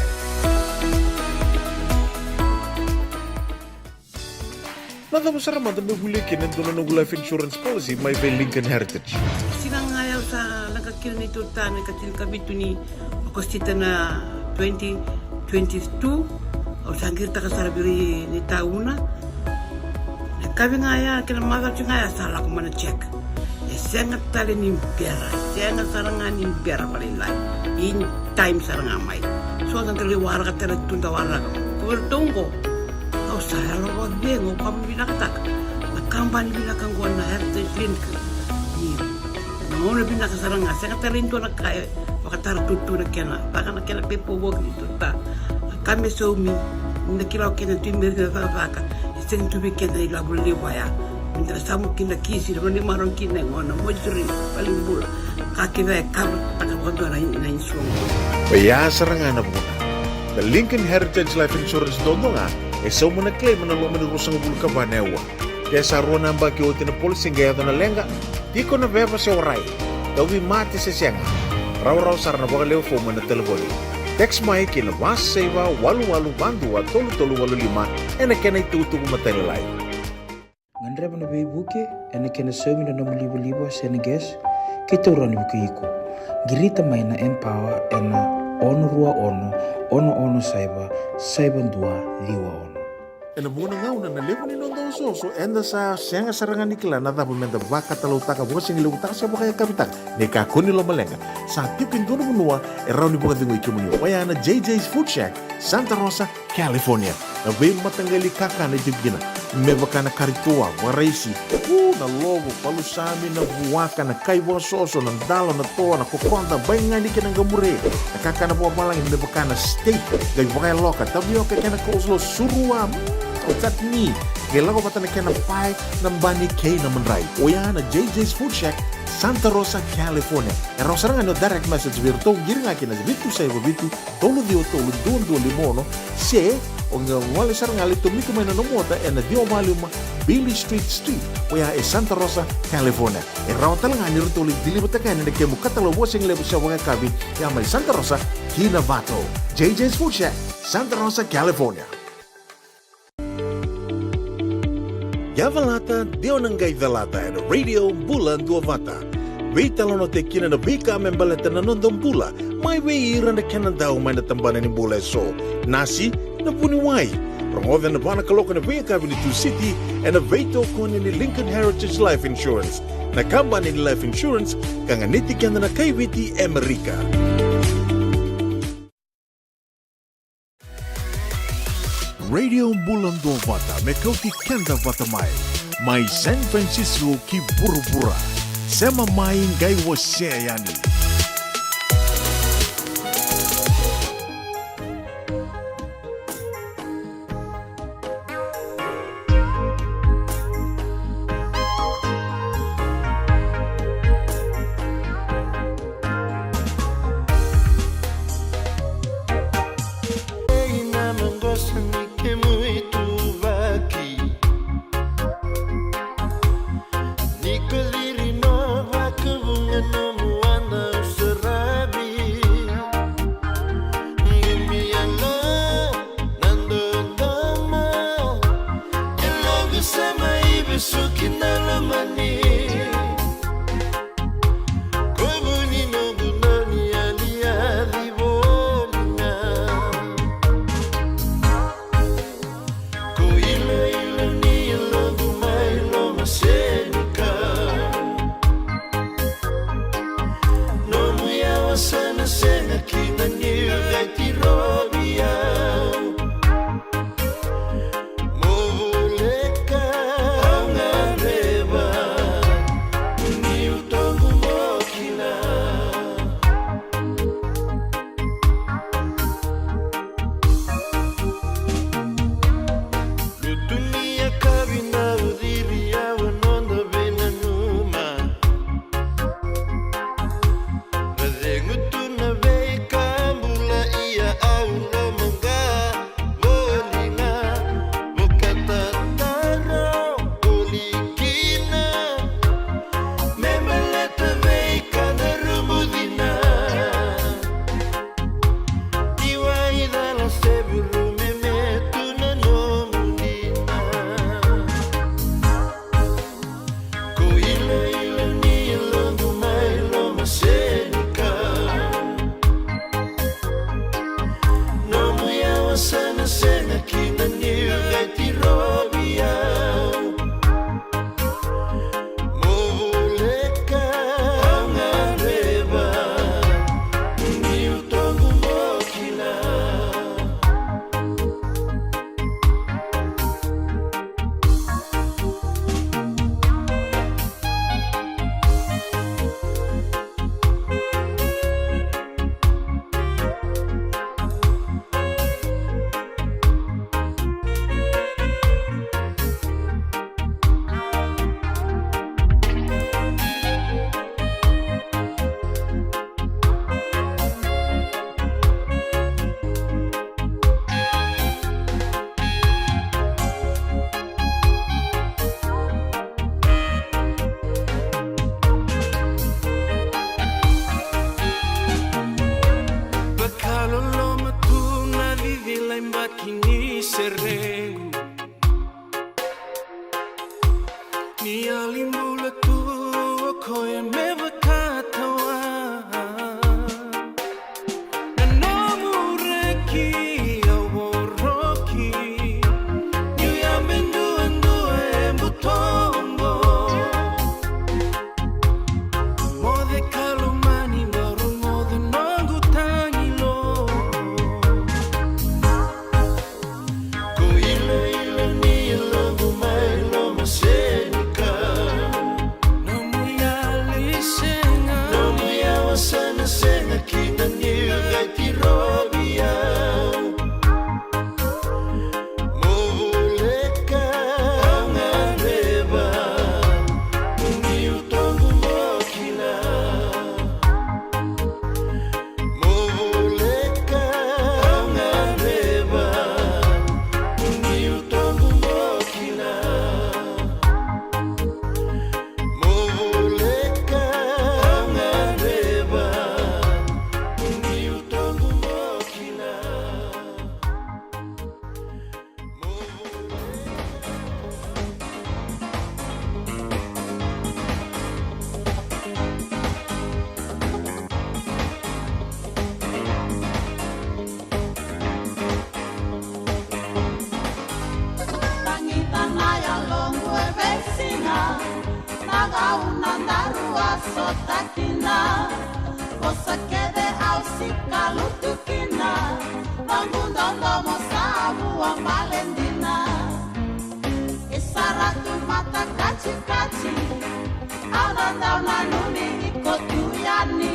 Na cava sara mada meu volia kina e dua na noqu life insurance policy mai vei Lincoln Heritage? Siga ga ya au sa leqa kina neitou ta na ikatinikavitu ni Okosita na twenty twenty-two, au sa qiritaka sara vei ira na itauna. Na yakavi ga ya kei na macawa ga ya sa lako mai na check. E sega tale ni bera, e sega sara ga ni bera vakalailai. In time sara ga mai. So sa da lai waraka tale tu, da waraka. Ko iratou oqo, au sa yalo vakacegu, au vakavinavinakataka na kabani vinaka oqo na Heritage Lincoln. Ni na gauna vinaka sara ga, sega tale e dua na ka e vakatara tutu na kena, vaka na kena pepa voki ni tuta. Na ka me saumi, ni na kila o kena tu me cakacaka, e sega tu vei kena ilavo levu ya. Me da na samu kina kisi, na vanimaro kina e gona, moituri, valenibula. Ka kece e kava taka vakadua na, na insurance. Oya sara ga na vuna. Na Lincoln Heritage Life Insurance dodonu ga e sauma na claim ena loma ni ruasagavulu ka va na aua. Ke sa rua na yabaki oti na policy qai yaco na leqa, tiko na veva se warai, tauvimate se sega, rawarawa sara na vakalewe fomu ena talevoni. Text mai ki na va saiva walu walu va dua tolu tolu walu lima ena kena itukutuku matailalai. Gadreva na veivuke ena kena saumi na nomu livaliva se na gas, keitou rawa ni vukei iko. Qirita mai na Empower ena ono rua ono, ono ono saiva, saiva dua ciwa ono. Ena vuqa na gauna na levu ni noda osooso, eda sa sega sara ga ni kila na cava meda vakatalautaka, vakasigalevu taka se vakayakavi taka. Ni kakua ni lomaleqa, sa tiko e dua na vanua e rawa ni vakacegui kemuni. Oya na J J's Food Shack, Santa Rosa, California. Na veimataqali kakana e tiko kina, me vaka na kari toa, vakaraisi, u, na lovo, palusami, na vuaka, na kai vakasoso, na dalo, na toa, na kokoda, baigani kei na qamure. Na kakana vakavalagi me vaka na steak, qai vakayaloka, tavioka kei na coleslaw, surua, mm, chutney. Qai lako vata na kena pae, na bani kei na madrai. Oya na J J's Food Shack, Santa Rosa, California. E rawa sara ga ni o direct message vei iratou, qiri ga ki na vitu saiva vitu, tolu ciwa tolu, dua dua lima ono, se o qai gole sara ga lai tomika mai na nomu ota ena ciwa walu lima Beale Street Suite, oya e Santa Rosa, California. E rawa tale ga ni ratou lai deliver-taka yani na kemu katalau vakasigalevu se vakayakavi, ya mai Santa Rosa ki Novato. J J's Food Shack, Santa Rosa, California. Ia calata, de o na qai calata ena Radio Bula Duavata. Veitalanoataki kina na veika me baleta na noda bula, mai vei ira na kenadau mai na tabana ni bula eso. Nasi, na vuniwai. Rogoca ena va na kaloko ena veiyakavi ni Tusiti, ena veitokoni ni Lincoln Heritage Life Insurance, na kabani ni life insurance ka ganiti keda na kai Viti e Amerika. Radio Bula Duavata me kauti keda vata mai, mai San Francisco ki vuravura. Sema mai qai wasea yani. Ei na maqosa ni kemu ituvaki. Ni ko ciri no vakavuqa nomu wada saravi. Qumi yalo na dodomo. Yaloqu sa mai vesuki na lomani. Ko vu ni noqu naniyaliyaci voli ga. Ko iloilo ni yaloqu mai lomasenikau. Nomu yawa sa na sega kina niu qai tirovi au. Mo voleka au gadreva niu toqu mo kila. Lutu ni yakavi na uciri au a noda veinanuma. Ra cegu tu na veika bula ia au lomaqa voli ga. Vakatataro voli kina me baleta veika na rumuci na. Ni waicala se vuru me metu na nomu dina. Ko iloilo ni yaloqu mai lomasenikau. Nomu yawa sa na sega kina niu qai tirovi au. Mo voleka au gadreva niu toqu mo kila. Vakaloloma tu na cicila i baki ni serequ. Ni yali bula tu o koya me vakatawa. Na nomu reki au voroki. Niu yabe duadua e butoqo. Moce ka lomani, bau rogoca noqu tagilo. Ko iloilo ni yaloqu mai lomasenikau. Nomu yali sega. Nomu yawa sa na sega kina niu qai tirovi au. Mo voleka au gadreva niu toqu mo kila. Mo voleka au gadreva niu toqu mo kila. Mo voleka au gadreva niu toqu mo kila. Tagicana yaloqu e veisiga, na gauna daru a sota kina. Vosa kece au sika lutu kina, noqu dodomo sa vua bale dina. E sara tu mata katikati, au na Dau nanumi iko tu yani.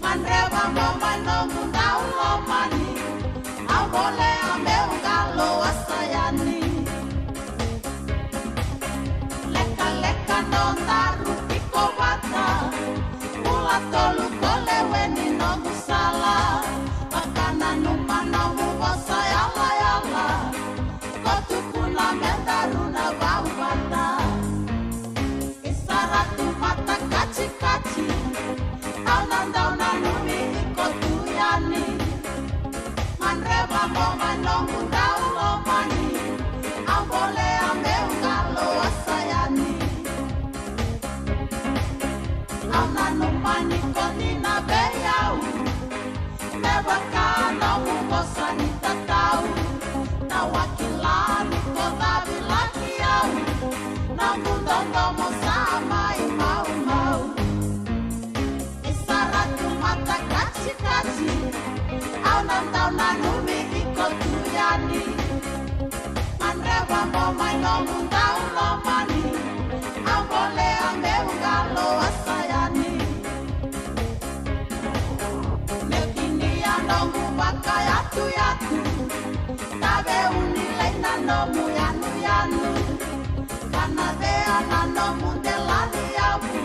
Gadreva mo mai noqu dau lomani. Au bolea meu qalo a sa yani. Lekaleka nodaru tiko vata. Bula tolu ko lewe ni noqu sala. Vakananuma nomu vosa yalayala. Ko tukuna me daru na vau vata. I sara tu matakatikati. Au na dau nanumi iko tu yani. Gadreva mo mai noqu dau lomani. Au bolea meu qalo a sa yani. Au nanuma ni ko dina vei au. Me vaka nomu vosa ni tatau. Na wakila ni ko cavilaki au. Noqu dodomo sa mai maumau. I sara tu matakatikati. Au na dau nanumi iko tu yani. Gadreva mo mai noqu dau lomani. Au bolea meu qalo a sa yani. Meu tinia noqu vakayatuyatu. Tave uni lai na nomu yanuyanu. Kana vea na nomu delani yavu.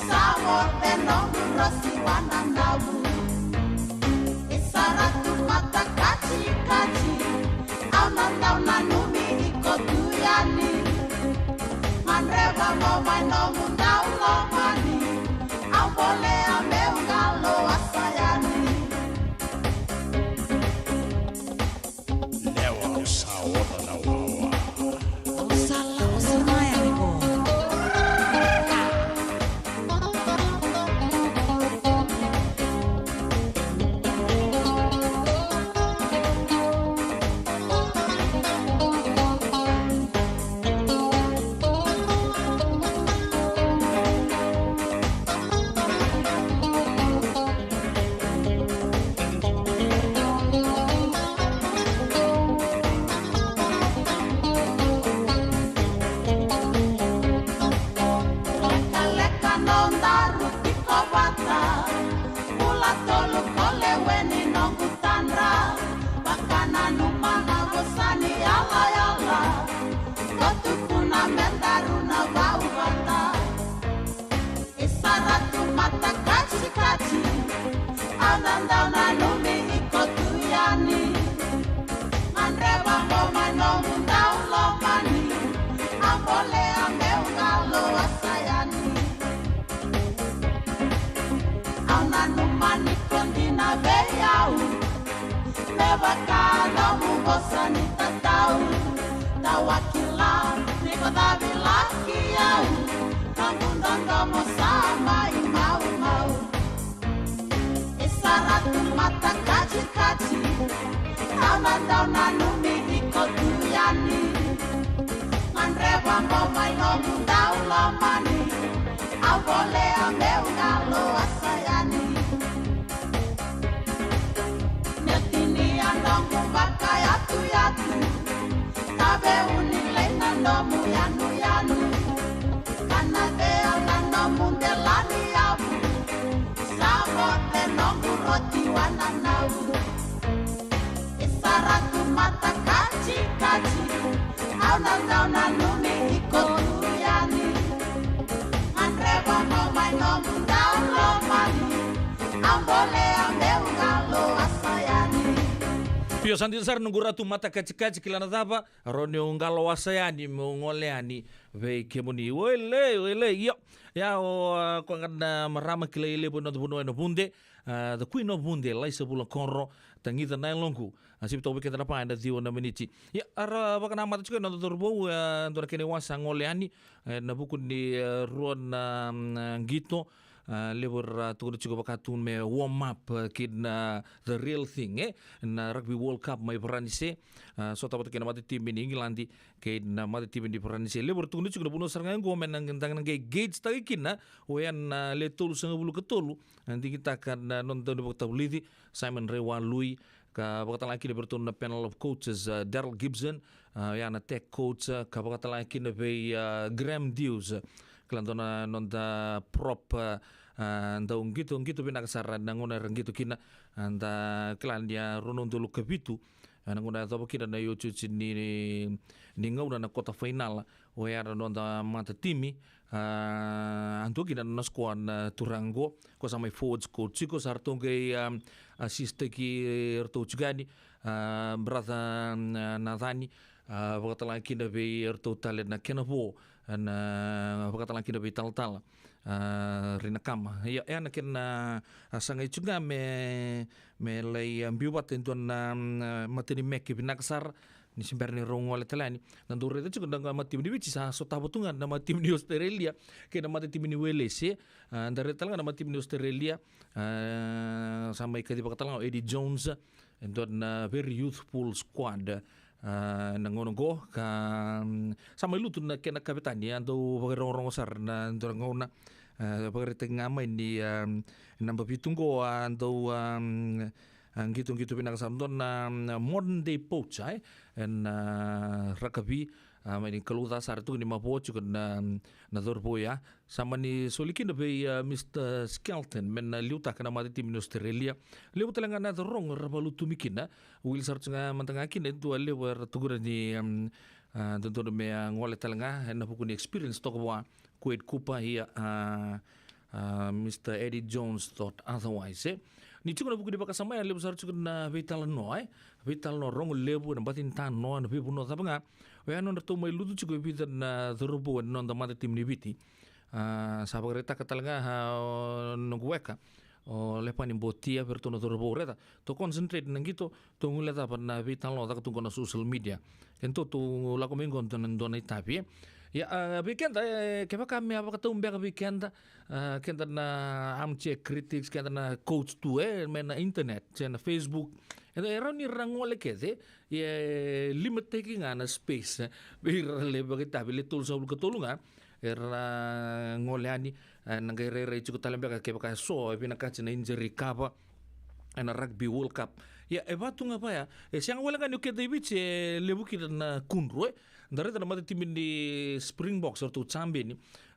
Sa vote noqu rosi wananavu. I sara tu matakatikati. Au na dau nanumi iko tu yani. Gadreva mo mai nomu dau lomani. Au bolea meu qalo a sa yani. Lewa au sa oca na wawa. Au sa lako sa maya ni ko. Lekaleka nodaru tiko vata. Bula tolu ko lewe ni noqu tadra. Vakananuma na vosa ni yalayala. Ko tukuna me daru na vau vata. I sara tu matakatikati. Au na dau nanumi iko tu yani. Gadreva mo mai nomu dau lomani. Au bolea meu qalo a sa yani. Au nanuma ni ko dina vei au. Me vaka nomu vosa ni tatau. Tawakila ni ko cavilaki au. Noqu dodomo sa mai maumau. I sara tu matakatikati. Au na dau nanumi iko tu yani. Gadreva mo mai nomu dau lomani. Au bolea meu qalo a sa yani. Meu tinia noqu vakayatuyatu. Tave uni lai na nomu yanuyanu. Kana vea na nomu delani yavu. Sa vote noqu roti wananavu. I sara tu matakatikati. Au na dau nanumi iko tu yani. Gadreva mo mai nomu dau lomani. Au bolea meu qalo a sa yani. Io, sa dina sara noqu ra tu matakatikati, kila na cava? Rawa niu qalo a sa yani meu gole yani vei kemuni. Oilei, oilei, io. Ia o, a, koya ga na marama kilai levu ena noda vanua e Navude. A, the Queen of Vude, Laisa Vulakoro, Tagica na Yaloqu. A, sivi toka vei keda na pa ena ciwa na miniti. Ia, era vakanamata tiko na noda cauravou, e, dua na kena iwasa gole yani, e, ena vuku ni, e, rua na, mm, qito, a, levu era tukuna tiko vaka tu me warm up, e, ki na The Real Thing, e, na Rugby World Cup mai Varanise. A, sota vata kei na matatimi ni Igiladi kei na matatimi ni Varanise. Levu era tukuna tiko na vanua sara ga oqo me na, da na qai gauge-taki kina, oya na le tolusagavulu ka tolu, a, digitaka na noda dauniveika tavulici, Simon Raiwalui, ka vakatalega kina vei iratou na panel of coaches, a, Daryl Gibson, a, oya na tech coach, a, ka vakatalega kina vei, a, Graham Dewes, a, Kila dua na noda prop, a, a, dau qito, qito vinaka sara na gauna era qito kina, a, da kila ni a rua na udolu ka vitu, a, na gauna e yacova kina na iotioti ni, ni gauna na quarter final, oya na noda mata timi, a, a dua kina na squad na turaga qo, ko sa mai forwards coach, ko sa ratou qai, a, assist-taki ratou tiko yani, a, brother, a, Nacani, a, vakatalega kina vei ratou tale na kena vo, na vakatalega kina vei talatala, a, Rinakama. Ia, e na kena, a, sagai tiko ga me, me lai, a, biu vata e dua na, a, matanimeke vinaka sara, ni se bera ni rau gole tale yani. Na dau raica tiko na matatimi ni Viti sa sotava tu ga na matatimi ni Australia kei na matatimi ni Welesi. A, da raica tale ga na matatimi ni Australia, a, sa mai kacivaka tale ga o Eddie Jones, e dua na very youthful squad, a, na gauna qo, ka, mm, sa mai lutu na kena kavetani, a dau vakarogorogo sara na dua na gauna, a, vakaraitaki ga mai ni, a, naba vitu qo, a dau, a, mm, a, qitoqito vinaka sara, dua na, mm, modern day poacher, e, ena, a, rakavi, a, mai ni kalouca sara, tukuni mavoa tiko na, na cauravou ya. Sa mani soli kina vei, a, Mister Skelton me na liutaka na matatimi ni Australia. Levu tale ga na yaca rogo era vakalutumi kina. Wili sara tu ga mada ga kina e dua levu era tukuna ni, um, a, dodonu me, a, gole tale ga ena vuku ni experience toka vua Quade Cooper, ia, a, a, Mister Eddie Jones thought otherwise, e. Ni tiko na vuku ni vakasama ya, levu sara tiko na veitalanoa, e. Veitalanoa rogo levu ena bati ni tanoa, na veivanua cava ga. Oya nodratou mai lutu tiko e vica na cauravou ena noda matatimi ni Viti. A, sa vakaraitaka tale ga, a, o noqu weka o Lepani Botia vei ratou na cauravou, raica, tou concentrate na qito, tou guilecava na veitalanoa caka tu qo na social media. Keitou tou lako mai qo dua na, dua na itavi, e. Ia, a, vei keda, e, kevaka me a vakatau beka vei keda, a, keda na armchair critics, keda na coach tu, e, mai na internet se na Facebook, e, e rawa ni ra gole kece, ia e limitaki ga na space, e, vei ira ra lai vakaitavi, le tolusagavulu ka tolu ga era gole yani, e, na qai rairai tiko tale beka kevaka e so e vinakati na injury cover ena Rugby World Cup. Ia, e vatu ga vaya, e sega wale ga ni o keda i Viti e levu kina na kudru, e. Da raica na matatimi ni Springboks, o ratou champion,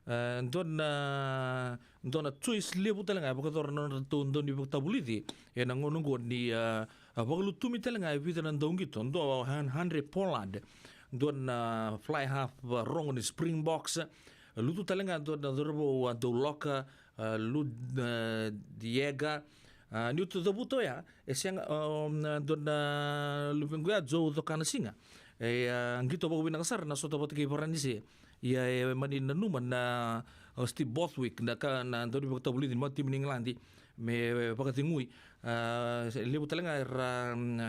e, dua na, dua na choice levu tale ga e vakayacora na nodratou dau ni vakatavulici ena gauna oqo ni, e, a, vakalutumi tale ga e vica na dauqito, dua o Han-, Handré Pollard, dua na fly half, a, rogo ni Springboks, lutu tale ga dua na cauravou, a, Dauloka, a, Lud, a, Diega, a, niu tu cavuta oya, e sega, a, dua na luvequ ya, Joe Cokanasiga. E, a, qito vakavinaka sara na sota vata kei Varanise. Ia e mani nanuma na, a, Steve Borthwick, na ka, na dau ni vakatavulici ni matatimi ni Igiladi, me vakacegui. A, levu tale ga era, mm,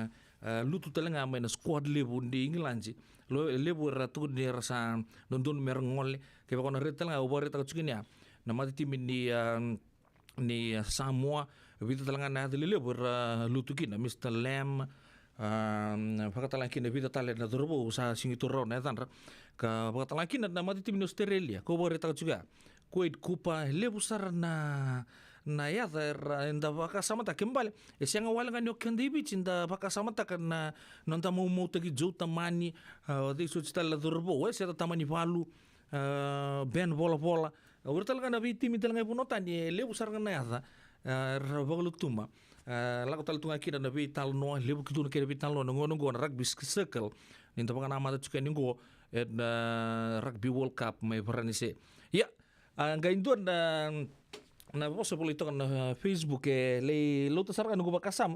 a, lutu tale ga mai na squad levu ni Igiladi. Lo, levu era tukuni era sa dodonu me ra gole. Kevaka o na raica tale ga, au vakaraitaka tiko ni a, na matatimi ni, a, ni, a, Samoa, vica tale ga na yaca lelevu era lutu kina, Mister Lam, a, vakatalega kina vica tale na cauravou sa sigi tu rawa na yacadra. Ka vakatalega kina na matatimi ni Australia, kau vakaraitaka tiko ya. Quade Cooper, levu sara na, na yaca era, eda vakasamataka, kena ibalebale e sega wale ga ni o keda i Viti da vakasamataka na, na noda maumautaki Joe Tamani, a, o cei soti tale na cauravou, e, Seta Tamanivalu, a, Ben Volavola. O ira tale ga na veitimi tale ga i vanua tani, e levu sara ga na yaca, a, era vakalutuma. A, lako tale tu ga kina na veitalanoa, levu ki tu na kena veitalanoa na gauna oqo na Rugby Circle, ni da vakanamata tiko yani oqo ena, a, Rugby World Cup mai Varanise. Ia, a, qai dua na, na vosa volai toka na, a, Facebook, e lai lauta sara ga noqu vakasama.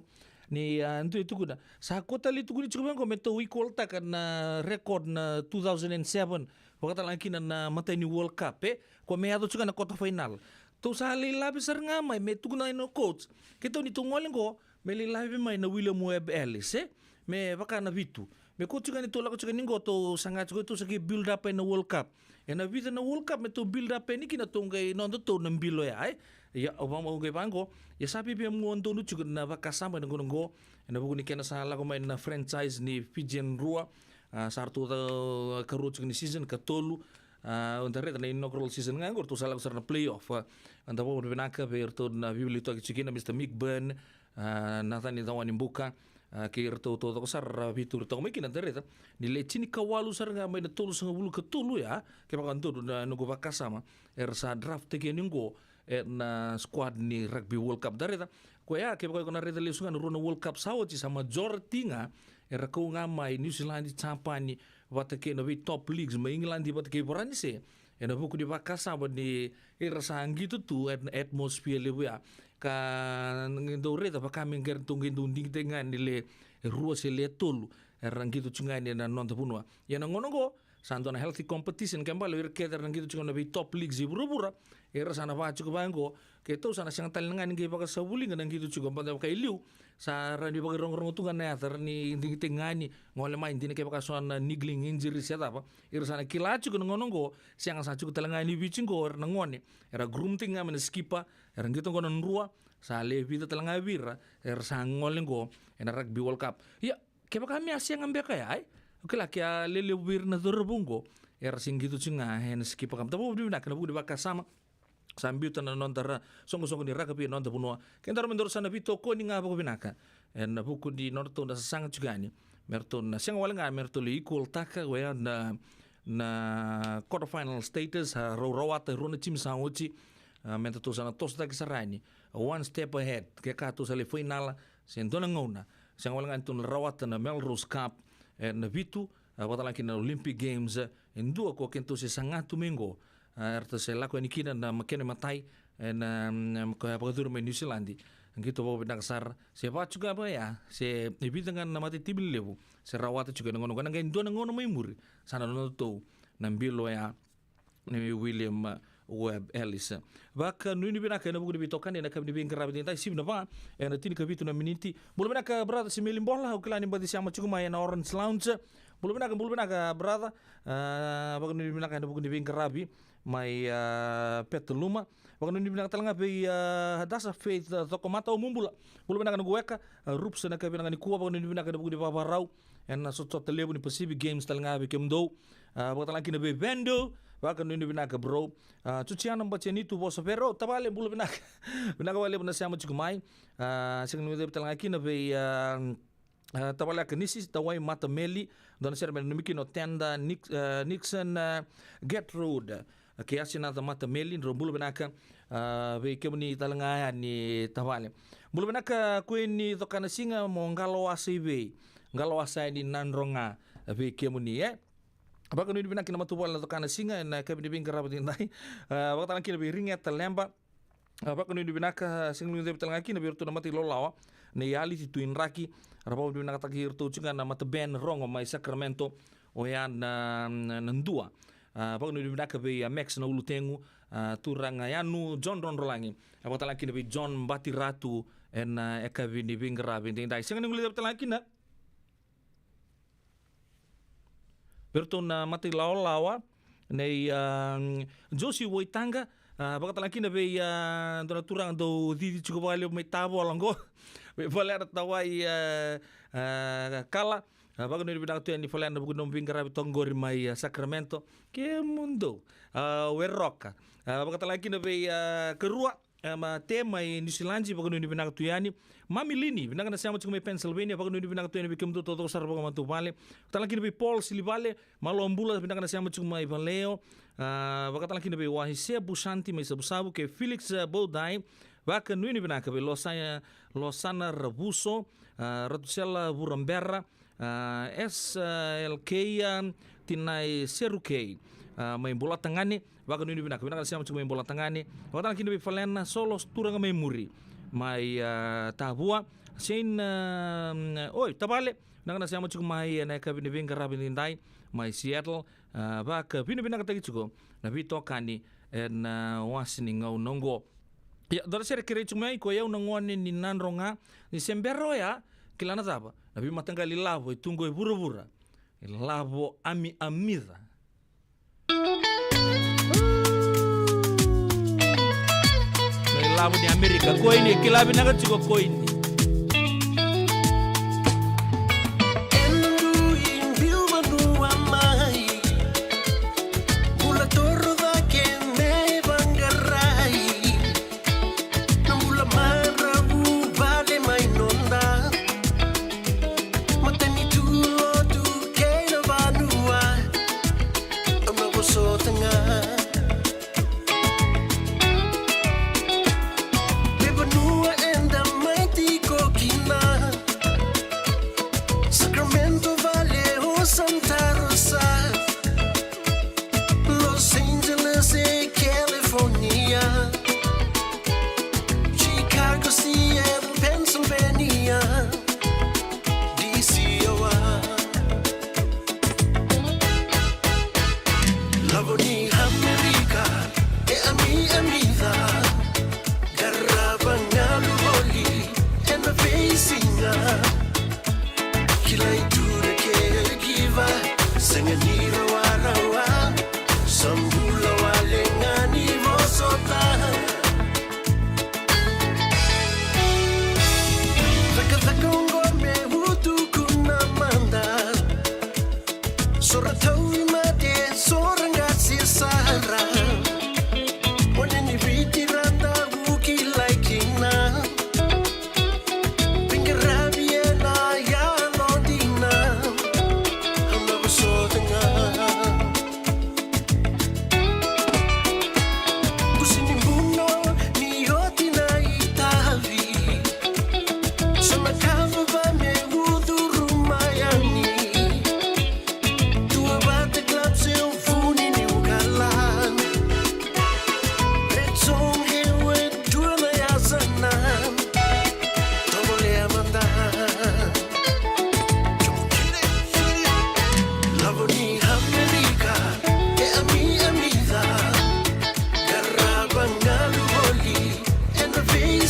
Ni, a, dua e tukuna, sa kua tale tukuni tiko vei oqo me tou equal-taka na record na two thousand and seven, vakatalega kina na matai ni World Cup, e, ko me yaco tiko na quarter final. Tou sa lai lave sara ga mai me tukuna na coach, keitou ni tou gole oqo, me lai lave mai na William Webb Ellis, e, me vaka na vitu. Me ko tiko ni tou lako tiko ni qo, tou saga tiko, tou sa qai build up ena World Cup. Ena vica na World Cup me tou build up yani kina, tou qai noda tou na bilo ya, e. Ia, au vaka, au qai vaqo. Ia sa via mua donu tiko na vakasama ena gauna qo, ena vuku ni kena sa lako mai na franchise ni Fijian Drua. A, sa ratou ca-, karua tiko ni season, ka tolu. A, da raica na inaugural season ga qo, ratou sa lako sara na playoff. A, da vakavinavinaka vei iratou na veiwilitaki tiko kina, Mister Mick Byrne, a, Nathan Cawani Buka, A, kei iratou taucoko sara ra veituri toka mai kina, da raica ni le tinikawalu sara ga mai na tolusagavulu ka tolu ya, kevaka donu na noqu vakasama, era sa draft taki yani oqo ena squad ni Rugby World Cup. Da raica, koya kevaka iko na raica lesu ga na rua na World Cup sa oti, sa majority ga era kau ga mai New Zealand, Japani, vata kei na vei top leagues mai England vata kei Varanise, ena vuku ni vakasama ni era sa qito tu ena atmosphere levu ya. Ka qai dau raica vaka me qai ratou qai dau digitaki ga ni le rua se le tolu era qito tiko ga yani ena noda vanua. Ia na gauna oqo sa dua na healthy competition, kena ibalebale o ira kece era qito tiko ena vei top leagues i vuravura, era sa na vaka tiko vaqo. Keitou sa na sega tale ga ni qai vakasavuliga na qito tiko, baleta vaka i liu sa rawa ni vakarogorogo tu ga na yaca, rawa ni digitaki ga yani, gole mai, dina kevaka so na niggling injury se cava, ira sa na kila tiko na gauna oqo. Sega, sa tiko tale ga yani Viti oqo era na gone era groom taki ga mai na skipper, era qito oqo na drua, sa le vica tale ga vei ira era sa gole oqo ena Rugby World Cup. Ia, kevaka me a sega beka ya, e, au kila ke a lelevu vei ira na cauravou oqo, era se qito tiko ga ena skipper cup. Da vakavinavinaka ena vuku ni vakasama sa biuta na noda ra, soqosoqo ni rakavi ena noda vanua. Kedaru me daru sa na veitokoni ga vakavinaka ena vuku ni nodratou na sasaga tiko yani me ratou na sega wale ga me ratou lai equal-taka, oya na, na quarter final status, a, rau rawata e rua na timi sa oti. A, me datou sa na tosotaki sara yani one step ahead, ke ka tou sa lai fainala se dua na gauna, sega wale ga ni tou na rawata na Melrose Cup, e, na vitu, a, vakatalega kina na Olympic Games, e, e dua ko kedatou se saga tu mai oqo. A, eratou se lako yani kina na makena imatai, e, na, na, ko ya vakacuru mai New Zealand. Qito vakavinaka sara, se vaka tiko ga vaya, se e vica ga na mata timi levu se rawata tiko ena gauna oqo, ena qai dua na gauna mai muri sa na nodatou na bilo ya ni William Webb Ellis. Vakanuinui vinaka ena vuku ni veitokani ena yakavi ni veiqaravi edaidai, sivi na va ena tinikavitu na miniti. Bula vinaka brother Simeli Bola, au kila ni baci sema tiko mai ena Orange Lounge. Bula vinaka, bula vinaka brother. A, vakanuinui vinaka ena vuku ni veiqaravi mai, a, Petaluma. Vakanuinui vinaka tale ga vei, a, Dasa Faith, a, Cokomata, o mu bula. Bula vinaka noqu weka, a, Rups ena yakavi vinaka nikua, vakanuinui vinaka ena vuku ni vavarau ena sotasota levu ni Pacific Games tale ga vei kemudou. A, vakatalega kina vei Vendo, vakanuinui vinaka bro. A, Tutiana Batianitu Vosavero, tavale bula vinaka. Vinaka vakalevu na sema tiko mai. A, sega ni guilecavi tale ga kina vei, a, a, tavale Akanisi Tawai Matameli, dua na sere me nanumi kina o Tenda Nix-, a, Nixon, a, Gertrude, a, kei Asinata Matameli, drau bula vinaka, a, vei kemuni tale ga yani tavale. Bula vinaka Kuini Cokanasiga, mo qalo wasa i vei? Qalo wasa yani Nadroga, a, vei kemuni, e? Vakanuinui vinaka kina matavuvale na Cokanasiga ena yakavi ni veiqaravi edaidai. A, vakatalega kina vei Rigeta Leba. A, vakanuinui vinaka, sega ni guilecavi tale ga kina vei iratou na mata ilawalawa nei Aliti Tuidraki. Ra vakanuinui vinakataki iratou tiko ga na mata Ben Rogo mai Sacramento, oya na, na, na dua. A, vakanuinui vinaka vei, a, Max na Ulutegu, a, turaga Yanu, John Drodrolagi. A, vakatalega kina vei John Batiratu ena, a, yakavi ni veiqaravi edaidai. Sega ni guilecavi tale ga kina vei iratou na mata ilawalawa nei, a, Josi Waitaqa, a, vakatalega kina vei, a, dua na turaga dau cici tiko vakalevu mai Tavola oqo, vei Valera Tawai, a, a, Kala. A, vakanuinui vinaka tu yani Valera ena vuku ni nomu veiqaravi toka oqori mai, a, Sacramento. Kemudou, a, Weroka. A, vakatalega kina vei, a, Karua, a, ma Te mai Niusiladi, vakanuinui vinaka tu yani. Mami Lini, vinaka na sema tiko mai Pennsylvania, vakanuinui vinaka tu yani vei kemudou taucoko sara vakamatavuvale. Tale kina vei Paul Silivale, malo bula, vinaka na sema tiko mai Valeo. A, vakatalega kina vei Wahise Busanti mai Savusavu, kei Felix, a, Baudai. Vakanuinui vinaka vei Losa-, Losana Ravuso, a, Ratusela Vurabera, a, S L K, a, Tinai Serukei, a, mai Bolatagane, vakanuinui vinaka, vinaka na sema tiko mai Bolatagane. Vakatalega kina vei Falena Solo, turaga mai muri mai, a, Tavua. Shane, a, oi, tavale, vinaka na sema tiko mai ena yakavi ni veiqaravi edaidai mai Seattle. A, vakavinavinakataki tiko na veitokani ena, a, wase ni gauna oqo. Ia, dua na sere kerei tiko mai, ko i au na gone ni Nadroga, ni se bera oya, kila na cava? Na veimataqali lavo e tu qo e vuravura. E lavo ami, amica. Na ilavo ni Amerika, ko ini, kila vinaka tiko ko ini.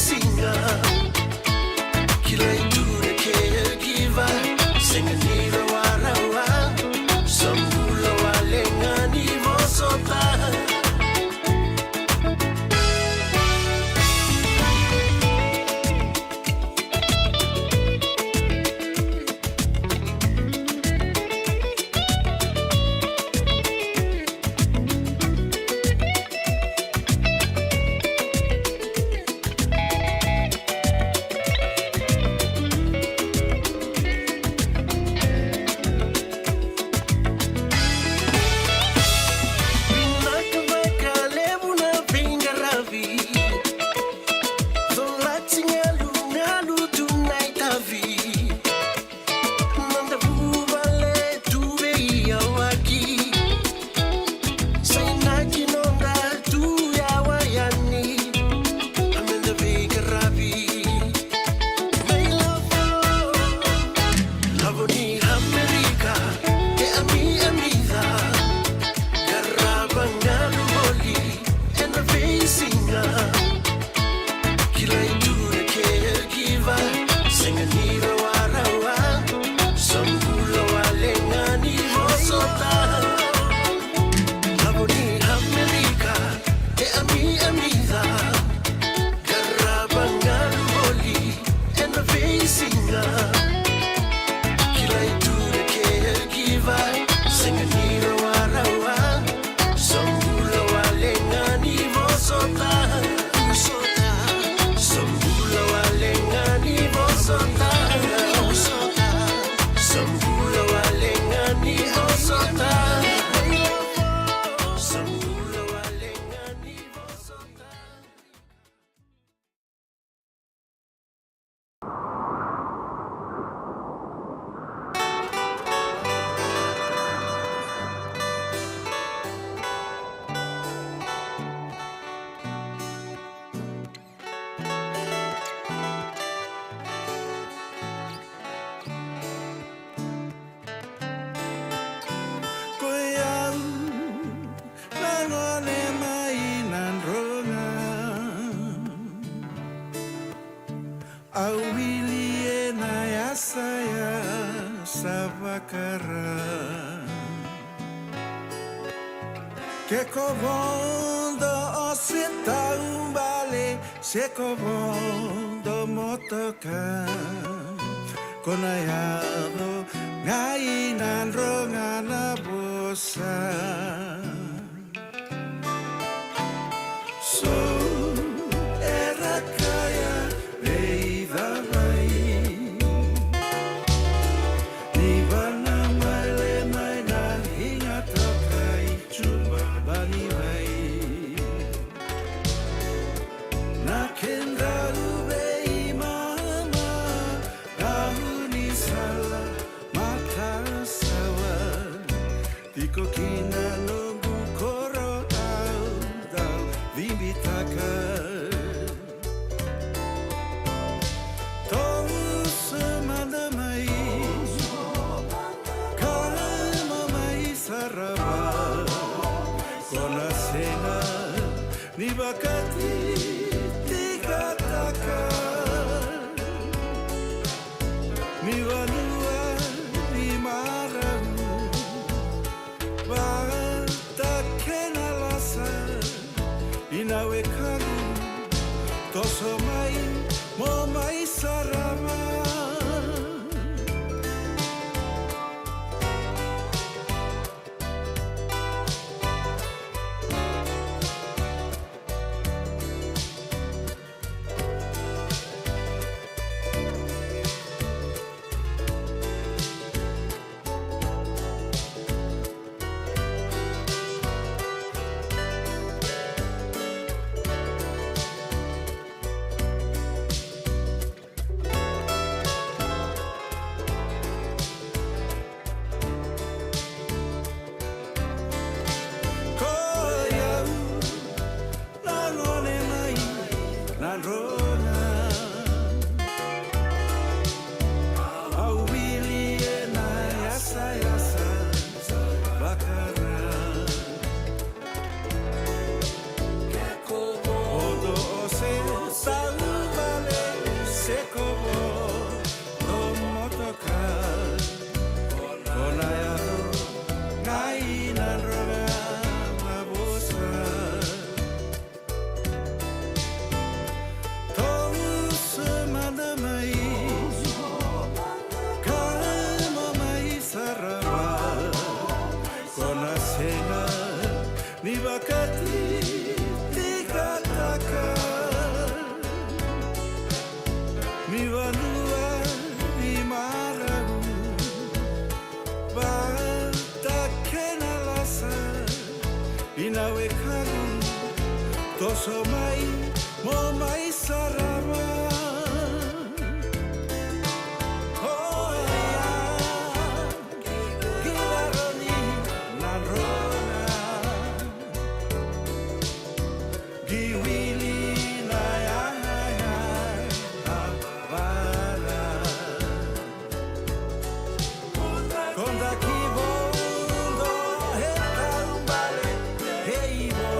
Siga. Kilai tu na caregiver, sega ni rawarawa. Sa bula wale ga ni vosota. Vinaka vakalevu na veiqaravi. Colati galugalu tu na itavi. Noda vuvale tu veiyawaki. Sa inaki noda tu yawa yani. A meda veiqaravi. Mai lavo, lavo ni Amerika, e ami, ami ca. Qarava galu voli ena veisiga. Kilai tu na caregiver, sega ni rawarawa. Sa bula wale ga ni vosota. Lavo ni Amerika, e ami, ami ca. Qarava galu voli ena veisiga. Kilai tu na caregiver, sega ni rawarawa. Sa bula wale ga ni vosota. Sa bula wale ga ni vosota. Sa bula wale ga ni vosota. Sa bula wale ga ni vosota. Ko i au na gone mai Nadroga. Au wili ena yasa ya sa vakara. Ke ko vodo o se taubale, se ko vodo motoka, ko na yaco ga i Nadroga na vosa. So era kaya vei Cavai, ni vana mai le mai na higa tokai Juba bani mai. Na kedrau veimama, gahu ni sala matasawa. Tiko kina noqu koro au dau vibitaka. Toso mada mai, kama mai sarava. Ko na sega ni vakatitikataka. Ni vanua ni marau, vata kena lasa, i na wekamu, toso mai, mo mai sarava. Tekovo, dou motoka, ko na yaco ga i na droga na vosa. Toso mada mai, ka mo mai sarava, ko na sega ni vakatitikataka. Ni vanua ni marau, vata kei na lasa, i na wekaqu, toso mai mo mai sarava. Oya, qai lako ni na drona. Qai wili na yaya na vara. Koda ki vodo he taubale, he ivo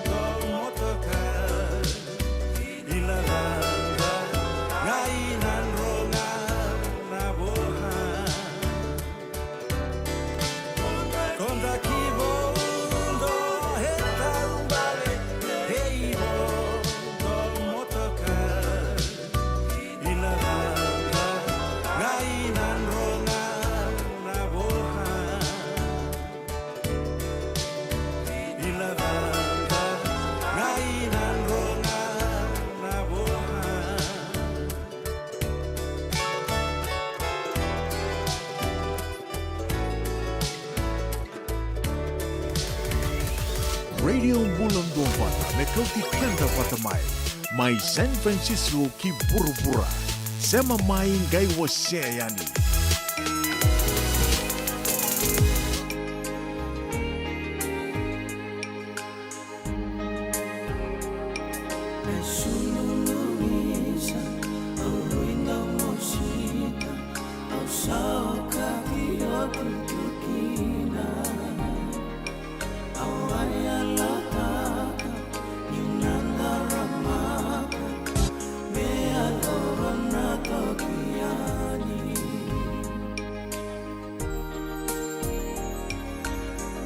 do motoka. I na lada ga i na droga na voha. Koda ki vodo he taubale, he ivo do motoka. I na lada ga i na droga na voha. I na lada ga i na droga na voha. Radio Bula Duavata, me kauti keda vata mai. Mai San Francisco ki vuravura. Sema mai qai wasea yani.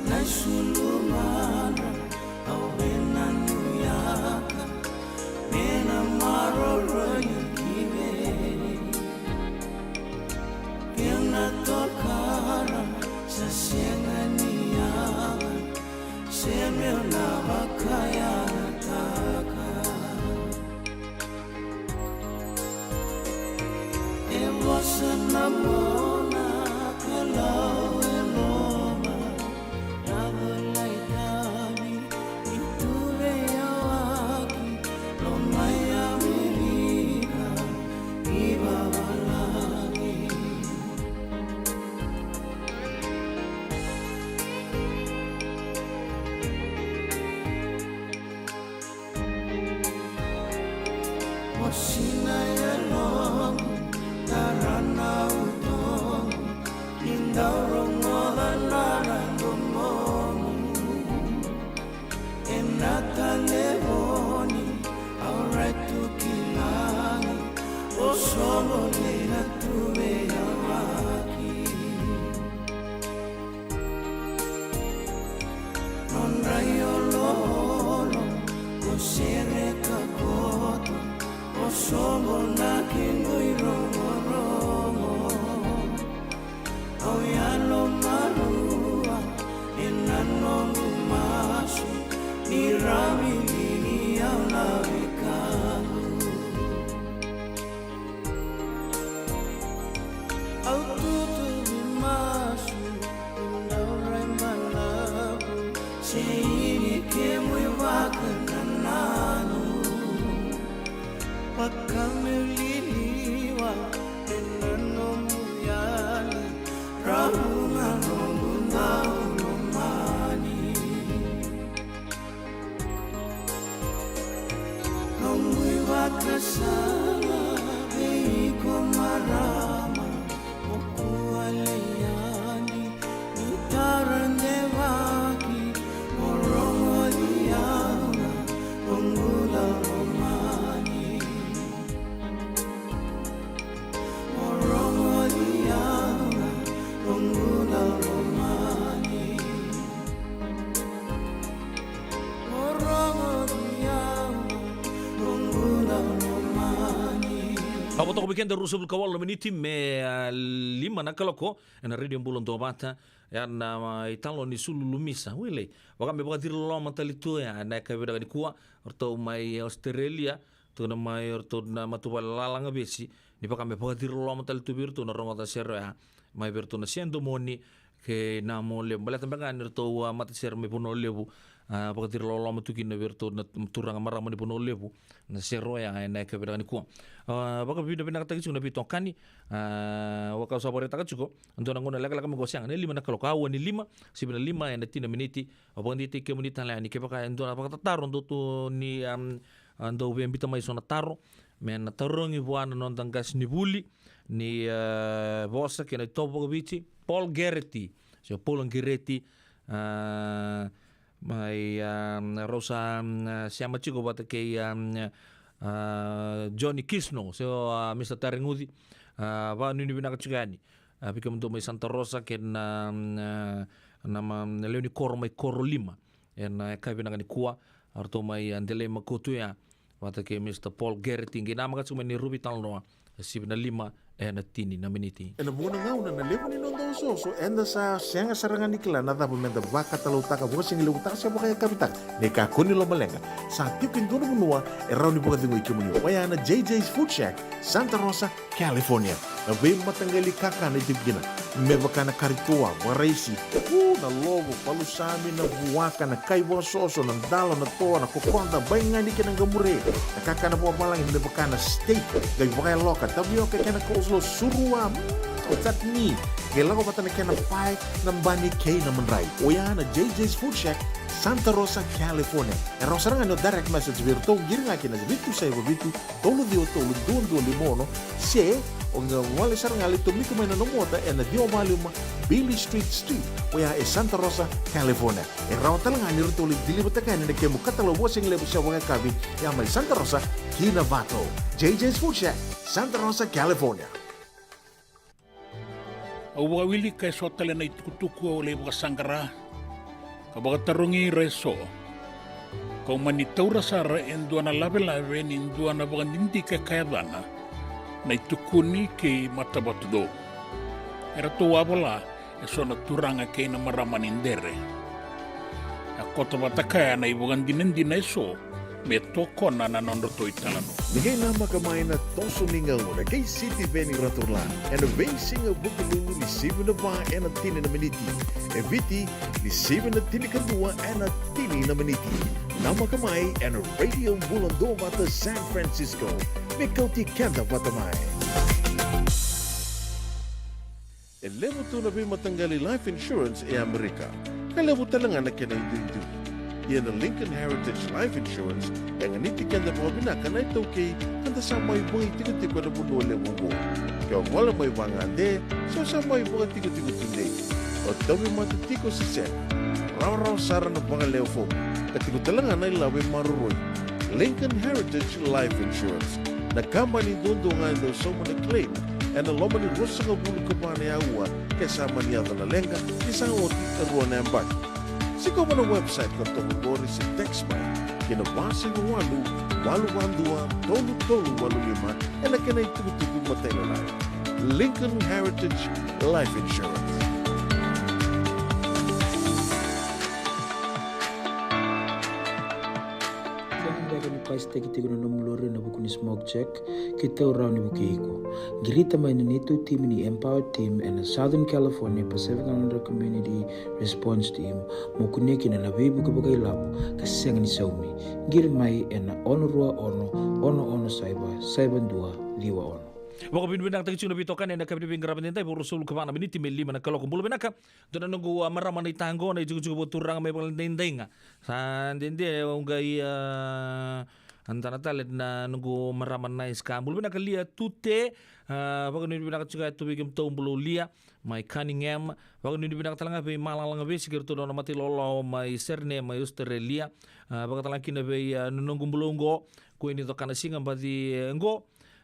Na isulu madra au e na nuiaka, me na maroroi ki vei. Keu na tokara sa sega ni yaga, se meu na vakayagataka. E vosa na mona ka lau e loma, na volai tavi ni tu veiyawaki, lomai Amerika ni vavalagi. Mo sina yaloqu, tara na utoqu, ni dau rogoca na domomu. E na talevoni, au rai tu ki lagi, o soqo ni na tu veiyawaki. Nodra ioloolo ko sereka koto, o soqo na kequ irogorogo. Au yalomalua e na noqu masu, ni ra vili au na wekaqu. Au tutuvi masu, dau rai balavu, se ini kemu ivakanananu. Vakameu liliwa e na nomu yali, ravu ga nomu dau lomani. Nomu ivakasala vei iko marama, o kua lai yani, ni tara devaki, mo rogoci au na noqu dau lomani. Au vatoka vei keda ruasagavulu ka walu na miniti me, a, lima na kaloko ena Radio Bula Duavata. Ena, a, italanoa ni Sululu Misa. Wele, vaka me vakaciriloloma tale tu ya ena yakavi vinaka nikua, o ratou mai Australia, tukuna mai o ratou na matavuvale Lalagavesi, ni vaka me vakaciriloloma tale tu vei iratou na rogoca sere oya mai vei iratou na Sedomoni kei Namolevu. Baleta beka ni ratou, a, matasere mai Vanua Levu, a, vakaciriloloma tu kina vei iratou na turaga marama ni Vanua Levu na sere oya ena yakavi vinaka nikua. A, vakavinavinakataki tiko na veitokani. A, vaka au sa vakaraitaka tiko, dua na gauna lekaleka mai qo, sega, na lima na kaloko, aua ni lima, sivi na lima ena tini na miniti. Au vakadeitaki kemuni tale yani, kevaka e dua na vakatataro dou tu ni, am, a, dou via biuta mai so na taro me na tarogi vua na noda qasenivuli ni, a, vosa kei na itovo vakaviti, Paul Garrity, se Paul Garrity, a, mai, a, rau sa, a, sema tiko vata kei, a, a, Johnny Kisno, se o, a, Mister Tareguci, a, vakanuinui vinaka tiko yani. A, vei kemudou mai Santa Rosa kei na, a, na ma-, na lewe ni koro mai Korolima. Ena yakavi vinaka nikua, o ratou mai, a, Delai Makotu ya, vata kei Mister Paul Garrity, qai namaka tiko mai na neirau veitalanoa, e sivi na lima ena tini na miniti. Ena vuqa na gauna na levu ni noda osooso, eda sa sega sara ga ni kila na cava meda vakatalautaka, vakasigalevu taka se vakayakavi taka. Ni kakua ni lomaleqa, sa tiko e dua na vanua e rawa ni vakacegui kemuni. Oya na J J's Food Shack, Santa Rosa, California. Na veimataqali kakana e tiko kina, me vaka na kari toa, vakaraisi, u, na lovo, palusami, na vuaka, na kai vakasoso, na dalo, na toa, na kokoda, baigani kei na qamure. Na kakana vakavalagi me vaka na steak, qai vakayaloka, tavioka kei na coleslaw, surua, mm, o chutney, qai lako vata na kena pae, na bani kei na madrai. Oya na J J's Food Shack, Santa Rosa, California. E rawa sara ga ni o direct message vei iratou, qiri ga ki na vitu saiva vitu, tolu ciwa tolu, dua dua lima ono, se o qai gole sara ga, lai tomika mai na nomu ota ena ciwa walu lima Beale Street Suite, oya e Santa Rosa, California. E rawa tale ga ni ratou lai deliver-taka yani na kemu katalau vakasigalevu se vakayakavi, ya mai Santa Rosa ki Novato. J J's Food Shack, Santa Rosa, California. Au vakawilika eso tale na itukutuku au lai vakasaqara ka vakatarogi ira eso. Kau mani taura sara e dua na lavelave ni dua na vakadidike ka yacana Na iTukuni kei Matavatucou. Eratou a vola eso na turaga kei na marama ni Dere. A koto vata kaya na ivakadinadina eso me tokona na nodratou italanoa. Ni qai namaka mai na toso ni gauna kei Sitiveni Raturla ena veisiga Vukelulu ni sivi na va ena tini na miniti, e Viti ni sivi na tinikadua ena tini na miniti. Namaka mai ena Radio Bula Duavata San Francisco, me kauti keda vata mai. E levu tu na veimataqali life insurance e Amerika, ka levu tale ga na kena iduidui. Ia na Lincoln Heritage Life Insurance e ganiti keda vakavinaka na iTaukei eda sa mai vakaitikotiko ena vanua levu oqo. Ke o gole mai vagade se o sa mai vakatikotiko tudei, o tauvimate tiko se sega, rawarawa sara na vakalewe fomu, ka tiko tale ga na ilavo e maroroi. Lincoln Heritage Life Insurance, na kabani duadua ga e dau sauma na claim ena loma ni ruasagavulu ka va na aua ke sa mani yaco na leqa ni sa oti e rua na yabaki. Sikova na website ka toka qori se text mai ki na va saiva walu, walu va dua, tolu tolu walu lima ena kena itukutuku matailalai. Lincoln Heritage Life Insurance. Sega ni beka ni pasitaki tiko na nomu lori ena vuku ni smoke check, keitou rawa ni vukei iko. Qirita mai na neitou timi ni Empower Team ena Southern California Pacific Islander Community Response Team mo kunea kina na veivuke vakailavo ka sega ni saumi. Qiri mai ena ono rua ono, ono ono saiva, saiva dua ciwa ono. Vakavinavinakataki tiko na veitokani ena yakavi ni veiqaravi edaidai, vo ruasagavulu ka va na miniti me lima na kaloko. Bula vinaka. Dua na noqu, a, marama na itaqo, na itikotiko vakaturaga mai Valendaidaiga. Sa dede au qai, a, dana tale na noqu marama na iska. Bula vinaka Lia Tute, a, vakanuinui vinaka tiko e tu vei kemudou, bula Lia, mai Cunningham. Vakanuinui vinaka tale ga vei Malala Gavesi kei ratou na nona matailoaloa mai Sydney, mai Australia. A, vaka tale ga kina vei, a, na noqu bula oqo, ko ini Cokanasiga, baci, e, qo.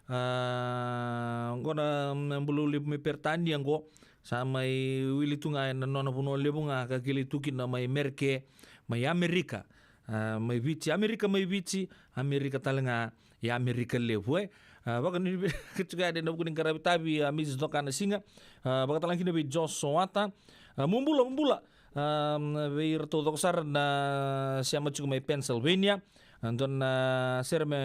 A, qo na, mm, bula levu mai Peritania qo. Sa mai wili tu ga ena nona vanua levu ga ka kilai tu kina mai Merike, mai Amerika. A, mai Viti, Amerika mai Viti, Amerika tale ga, e Amerika levu, e. A, vakanuinui vinaka tiko yani ena vuku ni qaravi tavi, a, Mrs Dokana Siga. A, vakatalega kina vei Josh Soata. A, mo bula, mo bula. A, vei iratou coko sara na sema tiko mai Pennsylvania. A, dua na sere me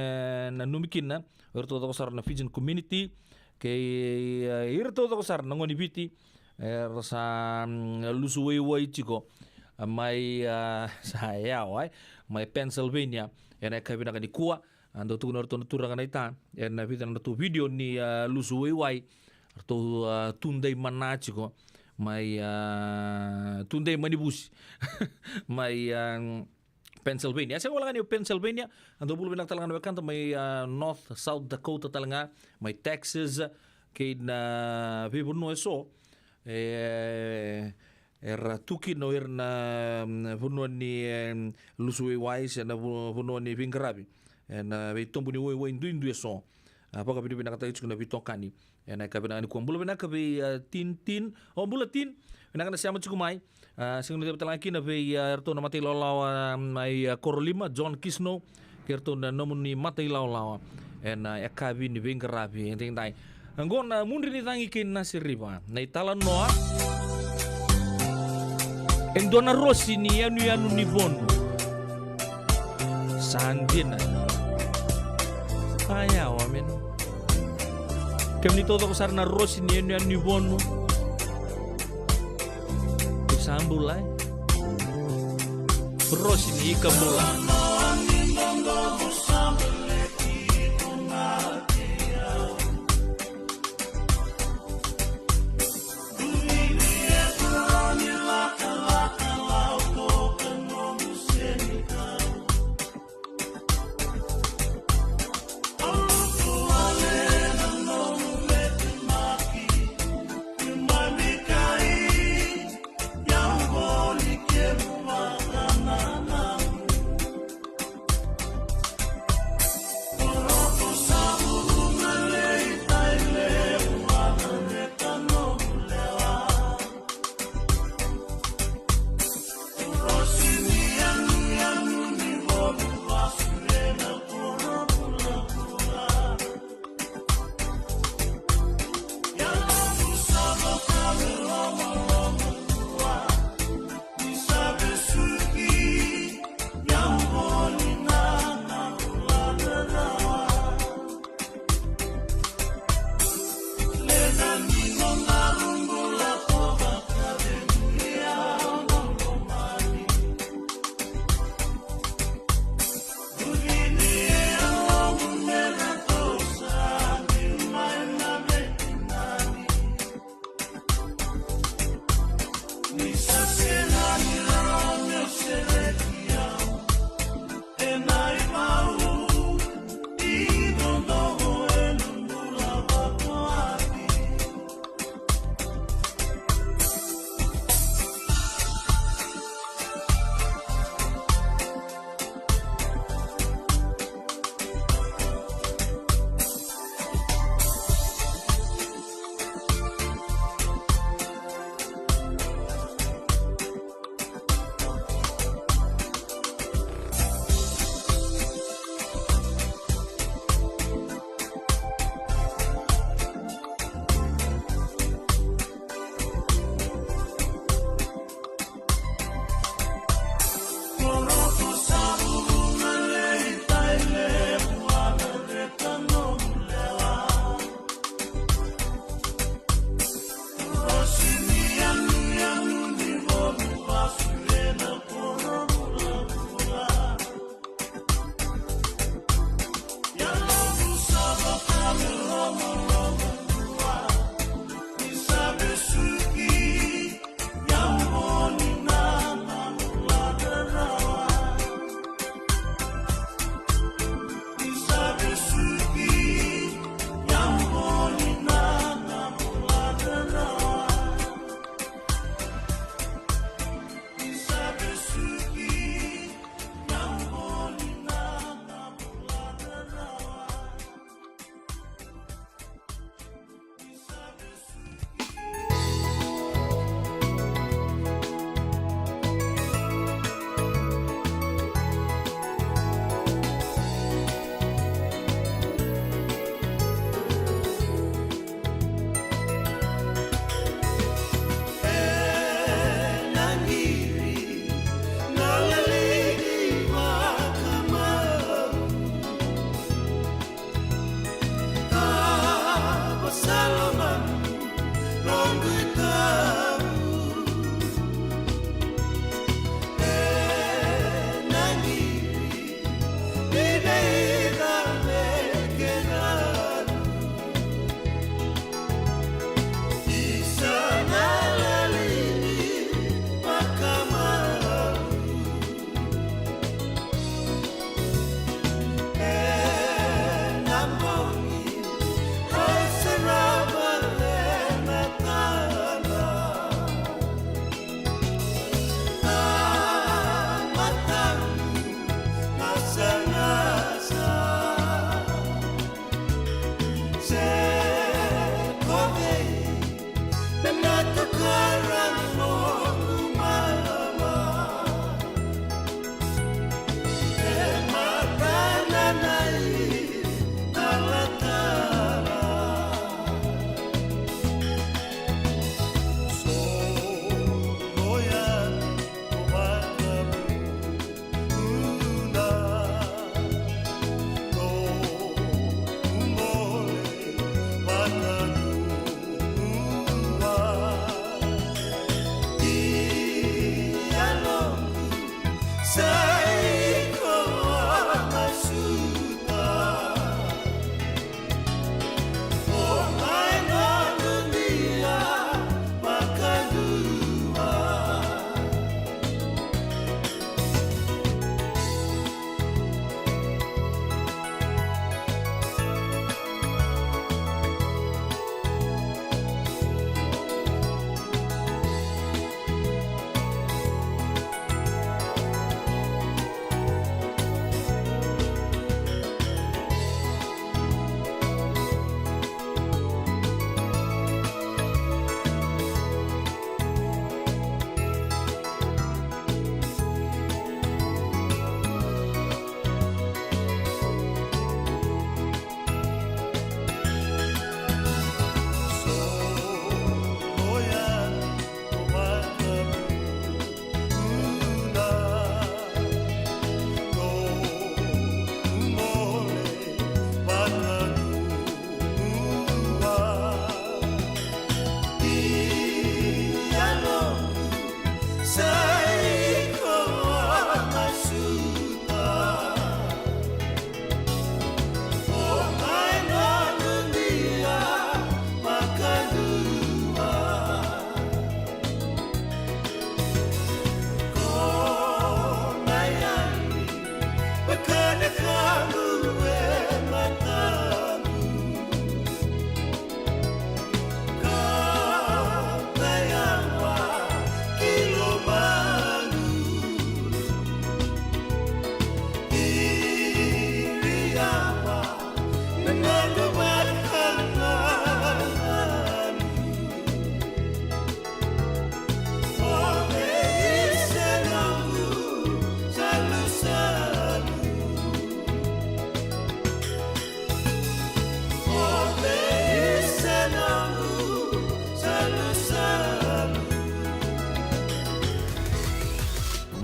nanumi kina o iratou coko sara na Fijian community. Kei, a, iratou coko sara na gone ni Viti. Era sa, mm, lusu waiwai tiko. A, mai, a, sa yawa, e, mai Pennsylvania. Ena yakavi vinaka nikua. A, dau tukuna o ratou na turaga na ita, ena vica na nodratou video ni, a, lusu waiwai. Ratou, a, tudei mana tiko mai, a, tudei manivusi mai, a, Pennsylvania. A sega wale ga ni o Pennsylvania, a dau bula vinaka tale ga na wekada mai, a, North, South Dakota tale ga, mai Texas, kei na veivanua eso. E, era tu kina o ira na, mm, vanua ni, em, lusu waiwai se na vu-, vanua ni veiqaravi ena veitobu ni waiwai duidui eso. A, vakavinavinakataki tiko na veitokani ena yakavi vinaka nikua. Bula vinaka vei, a, Tin Tin. O, bula Tin. Vinaka na sema tiko mai. A, sega ni cava tale ga kina vei, a, eratou na matailawalawa, a, mai, a, Korolima, John Kisno. Kei ratou na nomuni matailawalawa ena yakavi ni veiqaravi edaidai. Oqo na Mudre ni Cagi kei Nasi River, na italanoa. E dua na rosi ni yanuyanu ni Vonu. Sa dina. A, yawa, mena. Kemuni taucoko sara na rosi ni yanuyanu ni Vonu. Sa bula, e? Rosi ni Ikabula.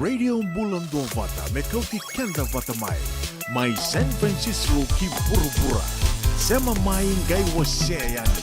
Radio Bula Duavata me kauti keda vata mai. Mai San Francisco ki vuravura. Sema mai qai wasea yani.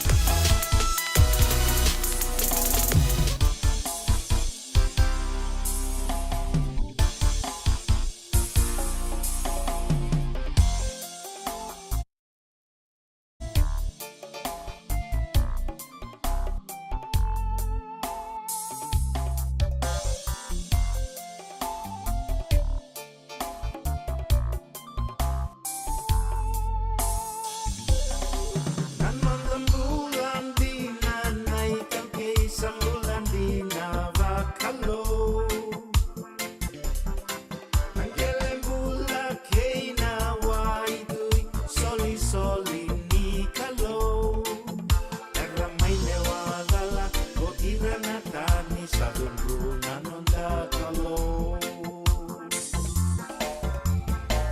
Na noda bula dina na iTaukei sa bula dina vakalou. Na qele bula kei na waitui, solisoli ni Kalou. Era mai lewa cala ko ira na tani, sa cudru na noda Kalou.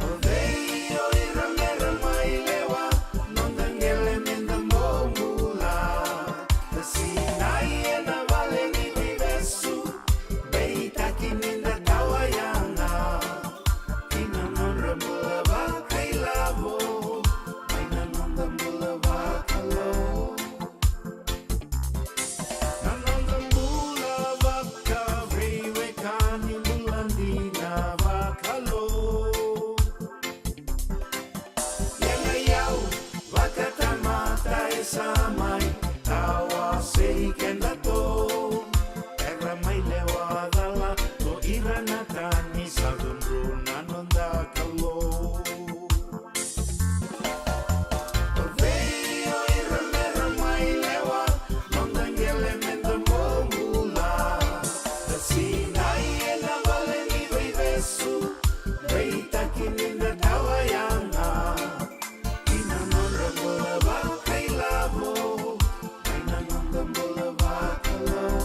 O cei o ira mera mai lewa noda qele meda bau bula? Da sinai ena vale ni veivesu, beitaki ni da tawa yaga ki na nodra bula vakailavo mai na noda bula vakalou. Na noda bula vakaveiwekani bula dina vakalou. Ia na iyau vakatamata e sa mai tawasei kedatou. Era mai lewa cala ko ira na tani, sa cudru na noda Kalou. O cei o ira mera mai lewa noda qele meda bau bula? Da sinai ena vale ni veivesu, beitaki ni da tawa yaga ki na nodra bula vakailavo mai na noda bula vakalou.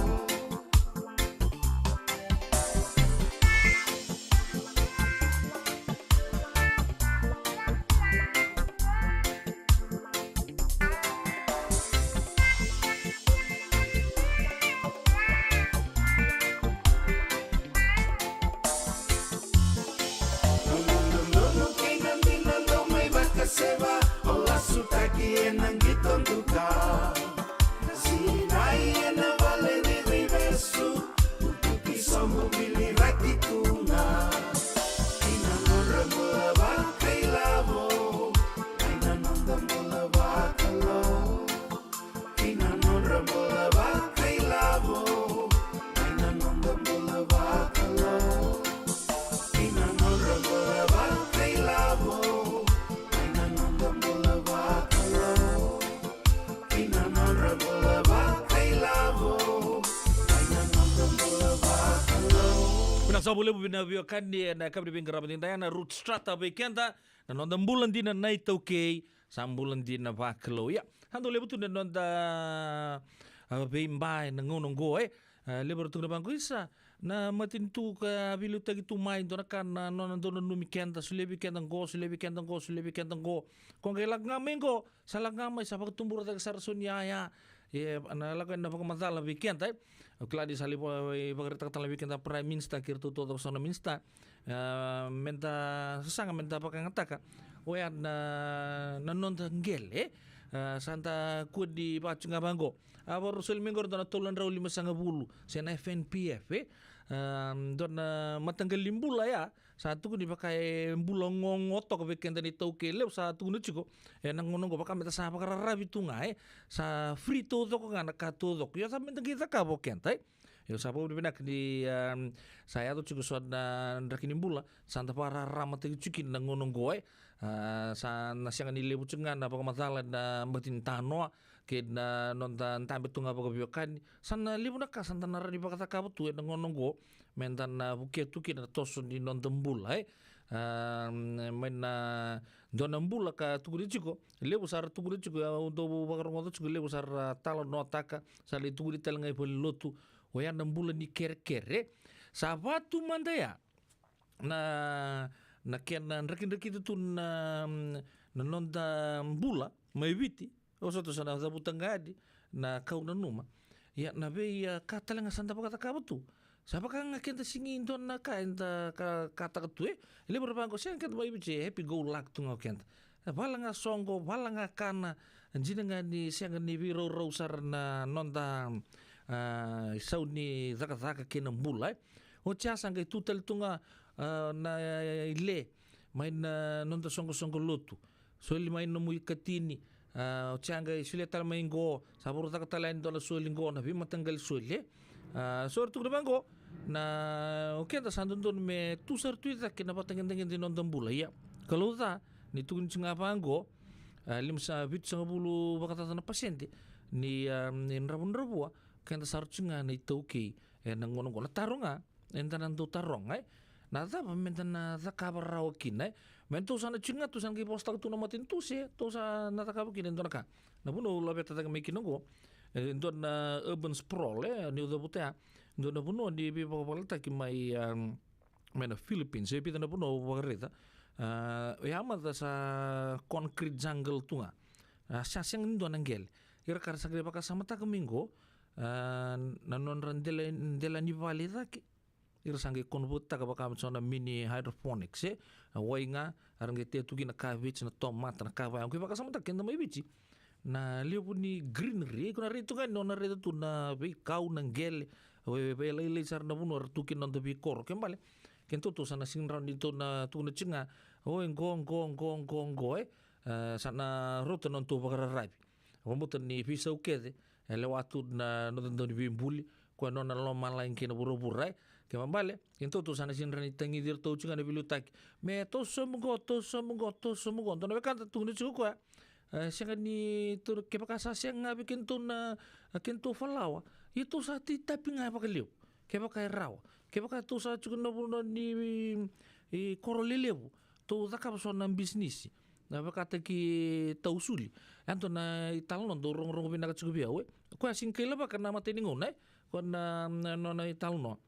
Dodonu kei na dina dau mai vakaseva, o lasutaki ena qito duka. Sinai ena vale ni veivesu, utuki sobu biliraki tu ga ki na nodra bula vakailavo mai na noda bula vakalou. Ki na nodra bula vakailavo mai na noda bula vakalou. Ki na nodra bula vakailavo mai na noda bula vakalou. Ki na nodra bula vakailavo mai na noda bula vakalou. Vinaka saka vakalevu na veiwekani ena yakavi ni veiqaravi nikua, na Ruth Strutter vei keda, na noda bula dina na iTaukei sa bula dina vakalou. Ia, sa dau levu tu na noda, a, veiba ena gauna oqo, e. A, levu era tukuna vaqo, isa, na matanitu ka veiliutaki tu mai, dua na ka na nona dau nanumi keda, solia vei keda qo, solia vei keda qo, solia vei keda qo. Ko qai lako ga mai qo, sa lako ga mai, sa vakatubura cake sara so ni yaya. E, na lako ena vakamacala vei keda, e. Au kila ni sa lai va-, vakaraitaka tale vei keda Prime Minister kei iratou taucoko sa na minister. A, meda sasaga, meda vakayagataka oya na, na noda qele, e. A, sa da kua ni vakatusa ga vaqo. A, vakarau soli mai qori dua na tolu na drau limasagavulu se na F N P F, e. A, dua na mataqali bula ya, sa tukuni vaka e bula gogo toka vei keda na iTaukei, levu sa tukuni tiko ena gauna oqo vaka meda sa vakararavi tu ga, e. Sa free taucoko ga na ka taucoko. Io, sa meda qai cakava o keda, e. Io, sa vakavinavinaka ni, a, sa yaco tiko so na draki ni bula sa da vakararamataki tiko kina na gauna oqo, e. A, sa na sega ni levu tiko ga na vakamacala na bati ni tanoa kei na noda dabe tu ga vakaveiwekani. Sa na levu na ka sa da na rawa ni vakacakava tu ena gauna oqo meda na vukea tu kina na toso ni noda bula, e. A, mai na dua na bula ka tukuni tiko, levu sa ra tukuni tiko, au dau vakarogoca tiko, levu sa ra talanoataka, sa lai tukuni tale ga i valenilotu, oya na bula ni kerekere. Sa va tu mada ya na, na kena drakidrakita tu na, na noda bula mai Viti. Au sa tu sa na cavuta ga yani na ka au nanuma. Ia na vei, a, ka tale ga sa da vakacakava tu, Sa vaka ga keda sigi dua na ka eda ka, kataka tu, e. E levu era vaqo, sega keda mai Viti, e happy go luck tu ga o keda. E, vala ga soqo, vala ga kana, dina ga ni sega ni veiraurau sara na noda, a, isau ni cakacaka kei na bula, e. Oti ya sa qai tu tale tu ga, a, na, e, ile, mai na noda soqosoqo lotu. Soli mai nomu ikatini, a, oti ya qai solia tale mai qo, sa voro caka tale yani dua na soli qo, na veimataqali soli, e. A, so era tukuna vaqo, na, o keda sa dodonu me tu sara tu i cake na vatagedegede ni noda bula. Ia, Kalou ca, ni tukuni tiko ga vaqo, a, lima sa vitusagavulu vakacaca na pasede ni, a, ni dravudravua, keda sa rauta tiko ga na iTaukei, e, na gauna qo. Na taro ga, eda na dau taroga, e. Na cava meda na cakava rawa kina, e? Me tou sa na tiko ga, tou sa na qai vosataka tu na matanitu se tou sa na cakava kina e dua na ka. Na vanua au laveta cake mai kina qo, e dua na urban sprawl, e, niu cavuta ya. Dua na vanua ni veivakavaletaki mai, a, mai na Philippines, e vica na vanua au vakaraica. A, oya mada sa concrete jungle tu ga. A, sa sega ni dua na qele. Ira ka ra sa qai vakasamataka mai qo, a, na nodra dela, dela ni vale i cake, ira sa qai convert-taka vaka me so na mini hydroponics, e? A, wai ga, era qai tea tu kina na kavici, na tomata, na ka vaya. Au qai vakasamataka keda mai Viti, na levu ni greenery, e, ko na raica tu ga ni o na raica tu na veikau, na qele, e, e lailai sara na vanua era tu kina na noda veikoro. Ke bale, kedatou tou sa na sega ni rawa ni tou na tukuna tiko ga, o, e qo, qo, qo, qo, qo, e? A, sa na rauta na nodatou vakararavi. Vakabauta ni veisau kece e lewa tu na noda dau ni veibuli, koya nona lomalagi kei na vuravura, e. Kena ibalebale, kedatou tou sa na sega ni rawa ni tagici iratou tiko ga na veiliutaki. Me toso sobu qo, toso sobu qo, toso sobu qo. Dua na wekada tukuna tiko o koya, e, sega ni tou, kevaka sa sega ga vei kedatou na, a, kedatou falawa, ia tou sa tei tapi ga vakalevu. Kevaka e rawa. Kevaka tou sa tiko na vanua ni, i, koro lelevu, tou cakava so na bisinisi. Na vakataki tausuli. E dua na italanoa dau rogorogo vinaka tiko vei au, e. Koya sega ni kailavaka na imatai ni gauna, e. Koya na, na, na, na italanoa.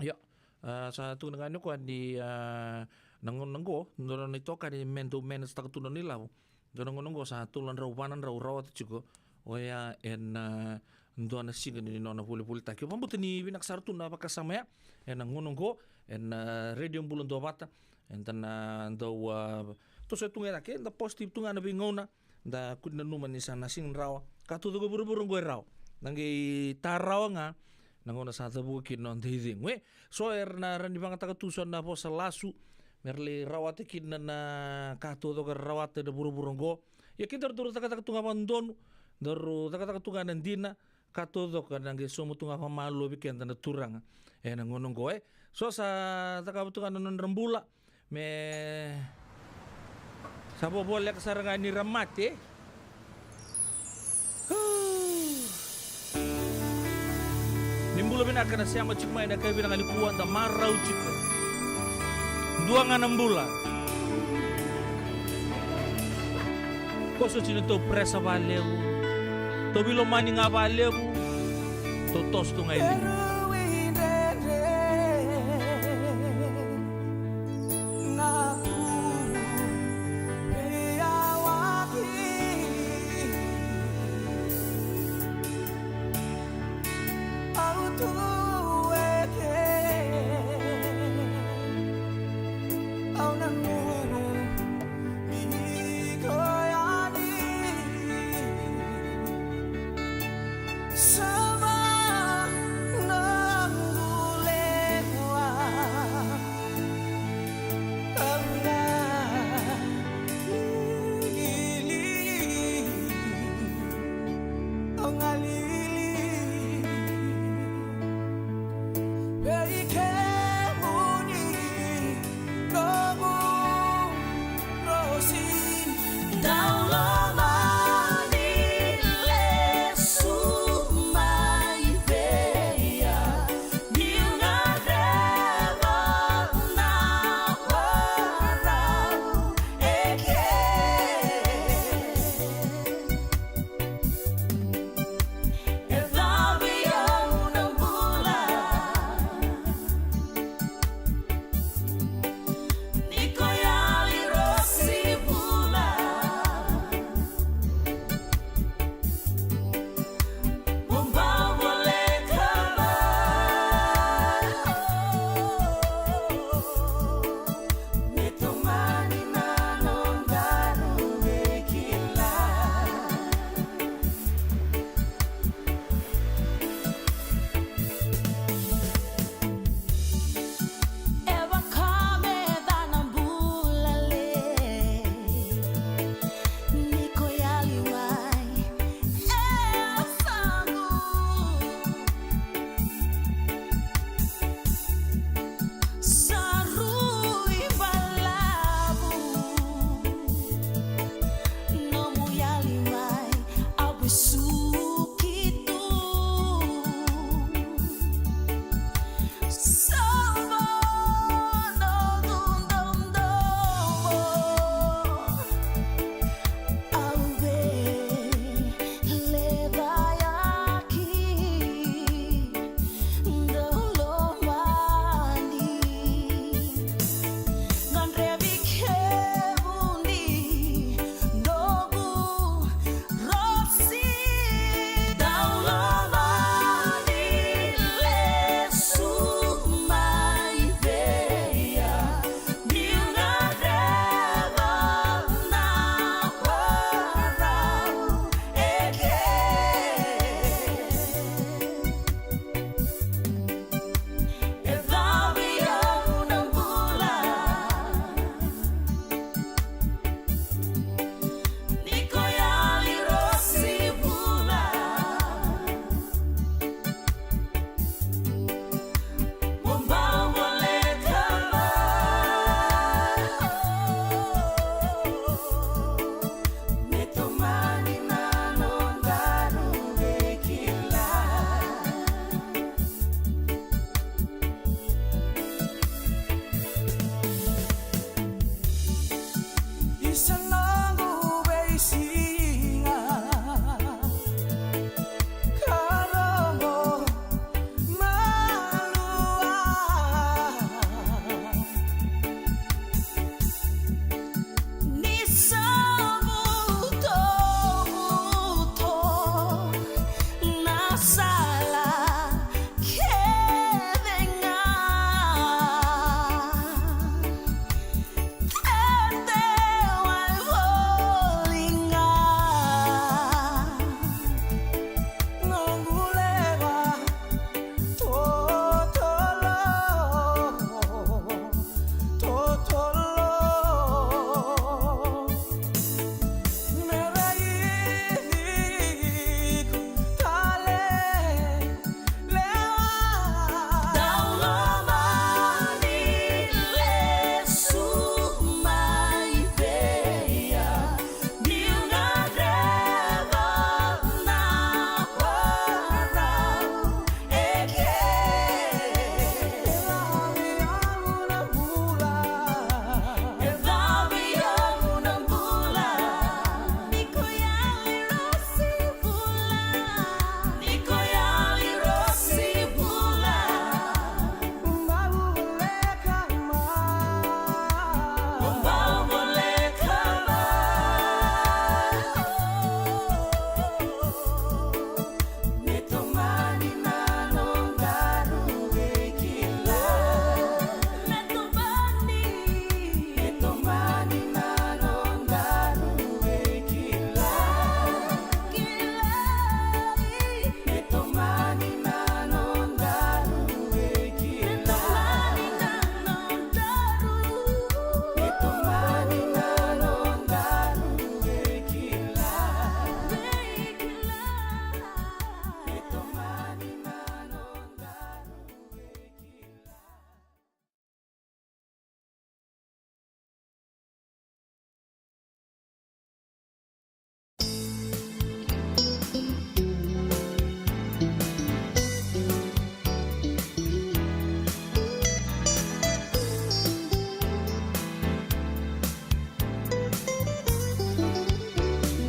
Ia, a, sa tukuna ga ni o koya ni, a, na gauna qo, dua na itokani me dau manage-taka tu na nona ilavo. Dua na gauna qo sa tolu na drau, va na drau rawata tiko. Oya ena, a, dua na siga ni nona volivolitaki. Au vakabauta ni vinaka sara tu na vakasama ya ena gauna qo, ena, a, Radio Bula Duavata. Eda na dau, a, toso tu ga e cake, eda positive tu ga na veigauna. Da kua ni nanuma ni sa na sega ni rawa. Ka taucoko e vuravura qo e rawa. Na qai ta rawa ga na gauna sa cavuka kina na noda icegu, e. So era na rawa ni vagataka tu so na vosa lasu me ra lai rawata kina na ka taucoko era rawata ena vuravura qo. Ia keda daru cakacaka tu ga vakadodonu, daru cakacaka tu ga na dina, ka taucoko ena qai sauma tu ga vakamalua vei keda na Turaga ena gauna qo, e. So sa cakava tu ga na nodra bula, me sa vovoleka sara ga ni ra mate. Ni bula vinaka na sema tiko mai ena yakavi vinaka nikua, da marau tiko. Dua ga na bula. Koso tiko na tou pressure vakalevu, tou veilomani ga vakalevu, tou toso tu ga i liu.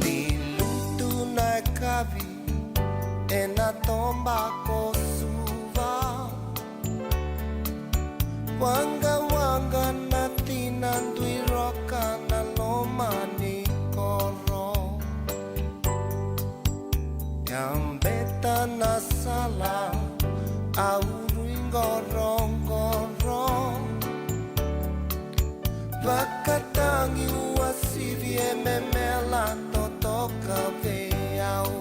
Ni lutu na yakavi ena toba ko Suva. Waqawaqa na tina, dui roka na loma ni koro. Yabeta na sala, a uru i qoroqoro. Vakatagi uasivi e memela totoka vei au.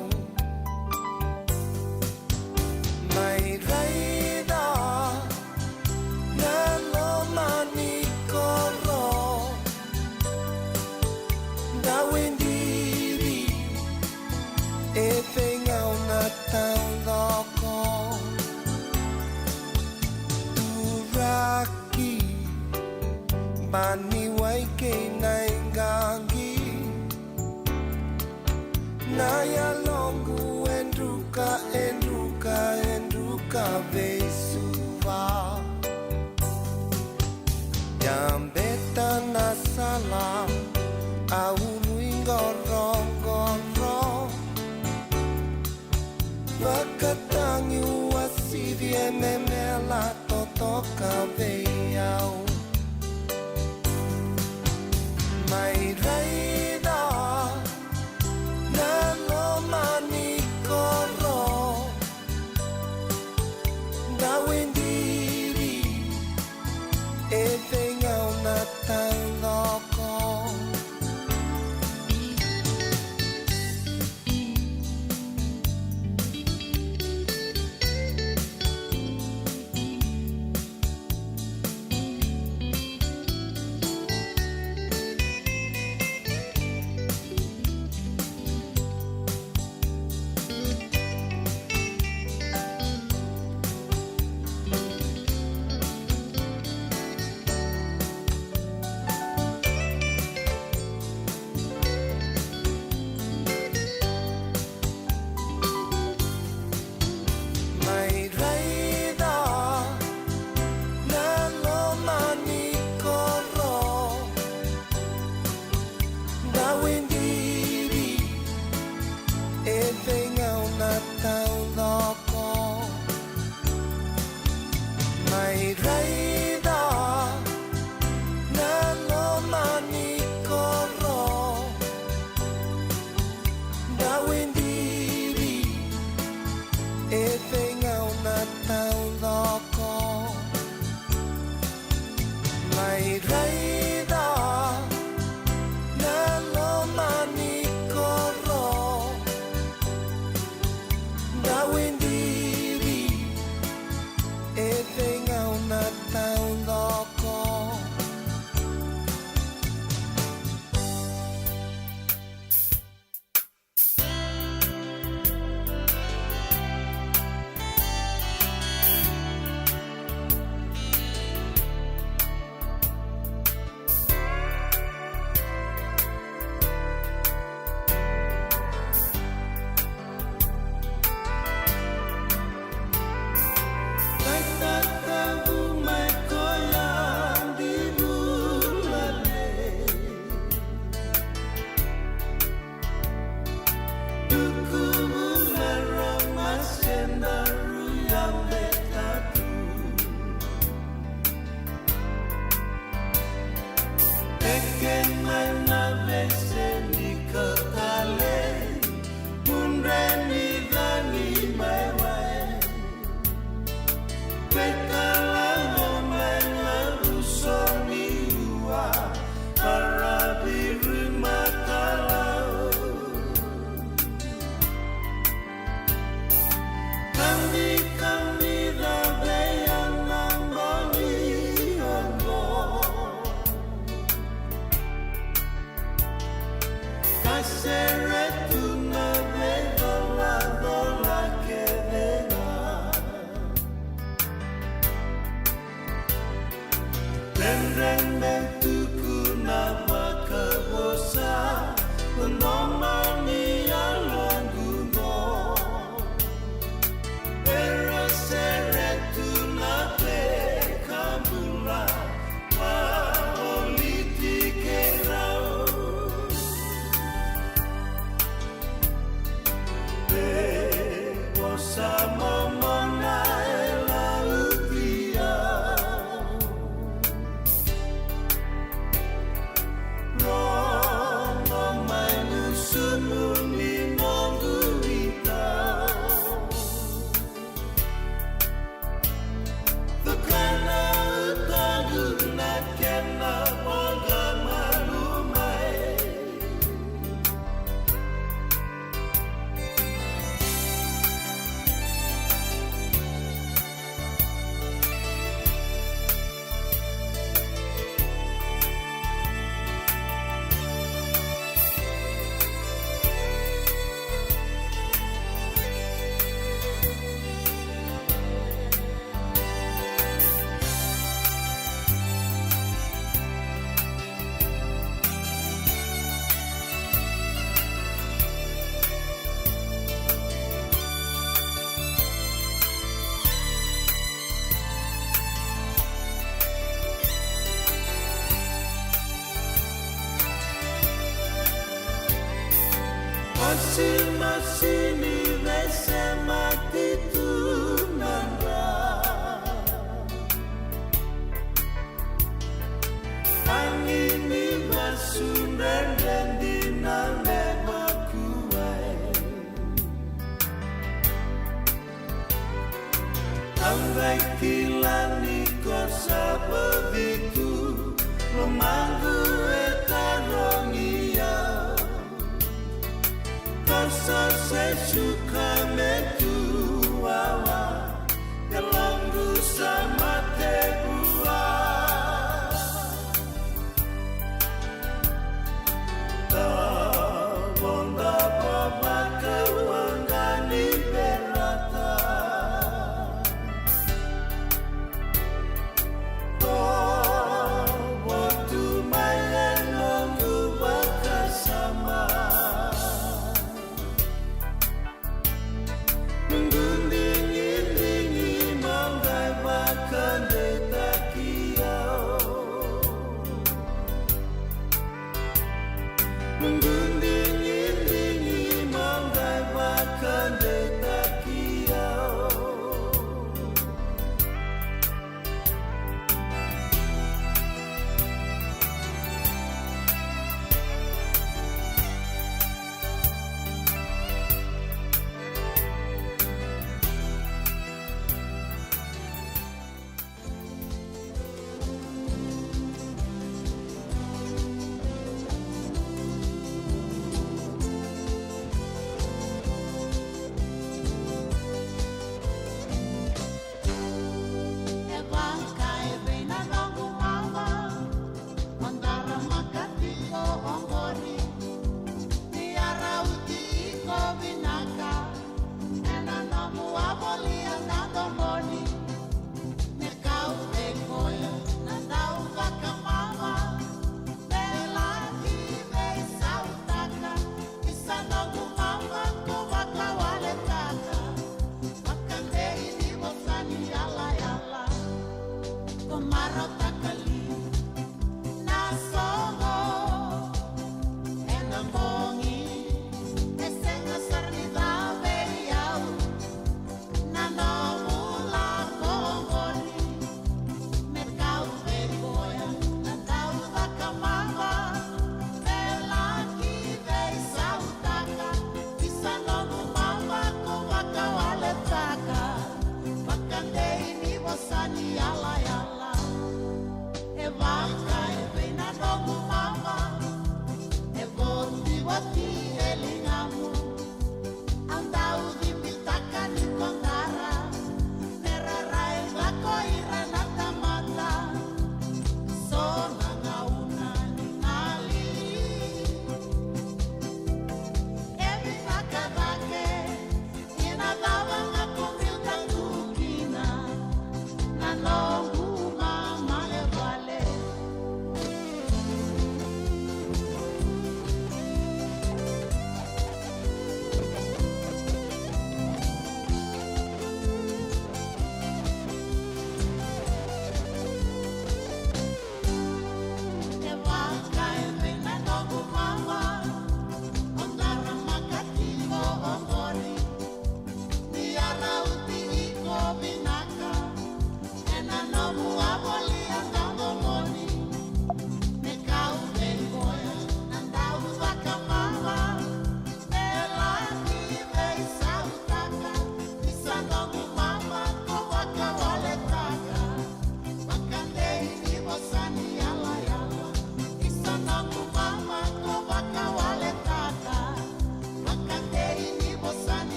Mai raica na loma ni koro, dau e diri e veigauna taucoko. Turaki, baniwai kei na iqaqi. Na yalo Veigauna taucoko mai raica na loma ni koro. Dauidiri e veigauna taucoko mai raica na loma ni koro. Dauidiri e veigauna taucoko. Eke mai na veiseni ka talei, mudre ni cagi mai wai. Veikalago mai na ruso ni ua, para viri matalau. Kami, kami da vei ana bagi oqo. Ka sere tu na veicolacola kece ga. Dredre me tukuna vakavosa, na nomuni yaloqu qo. Era sere tu na veika bula, vavoliti keirau. Veika sa momona e lautia. Rogo mai na sumu ni noqu ita. Tukana utadu na kena voqa malu mai. Masi, masi ni veisema titu na dra. Agi ni vasu dredre dina me vakuai. Au qai kila ni ko sa baci tu, lomaqu e tarogi au. Ko sa se suka me tu wawa, yaloqu sa mate vua. Tavoda vavaka waqa ni berata. Tovo tu mai e noqu vakasama.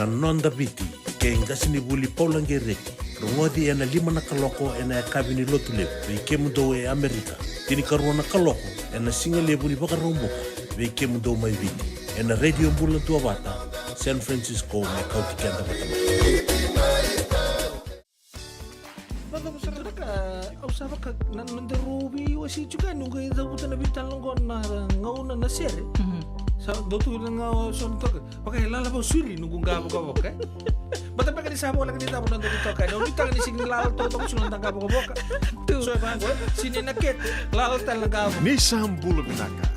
Noda Viti kei qasenivuli Paula Gereti. Rogoci ena lima na kaloko ena yakavi ni Lotulevu vei kemudou e Amerika. Tinikarua na kaloko ena sigalevu ni Vakaraubuka vei kemudou mai Viti, ena Radio Bula Duavata, San Francisco, me kauti keda vata mai. Vakavusaraka, au sa vaka na noda rau veiwasei tiko yani, noqu e cavuta na veitalanoa qo na gauna na sere. Mhm. Sa dau tu na gauna so na toka. Vaka e lala vau suri noqu qavokavoka, e. Bata beka ni sa voleka ni cava na noda veitoka, e. Na veitoka ni sini lala totoka sini noda qavokavoka. Tu. So e vaqo, e. Sini na kete, lala tale na qavo. Ni sa bula vinaka.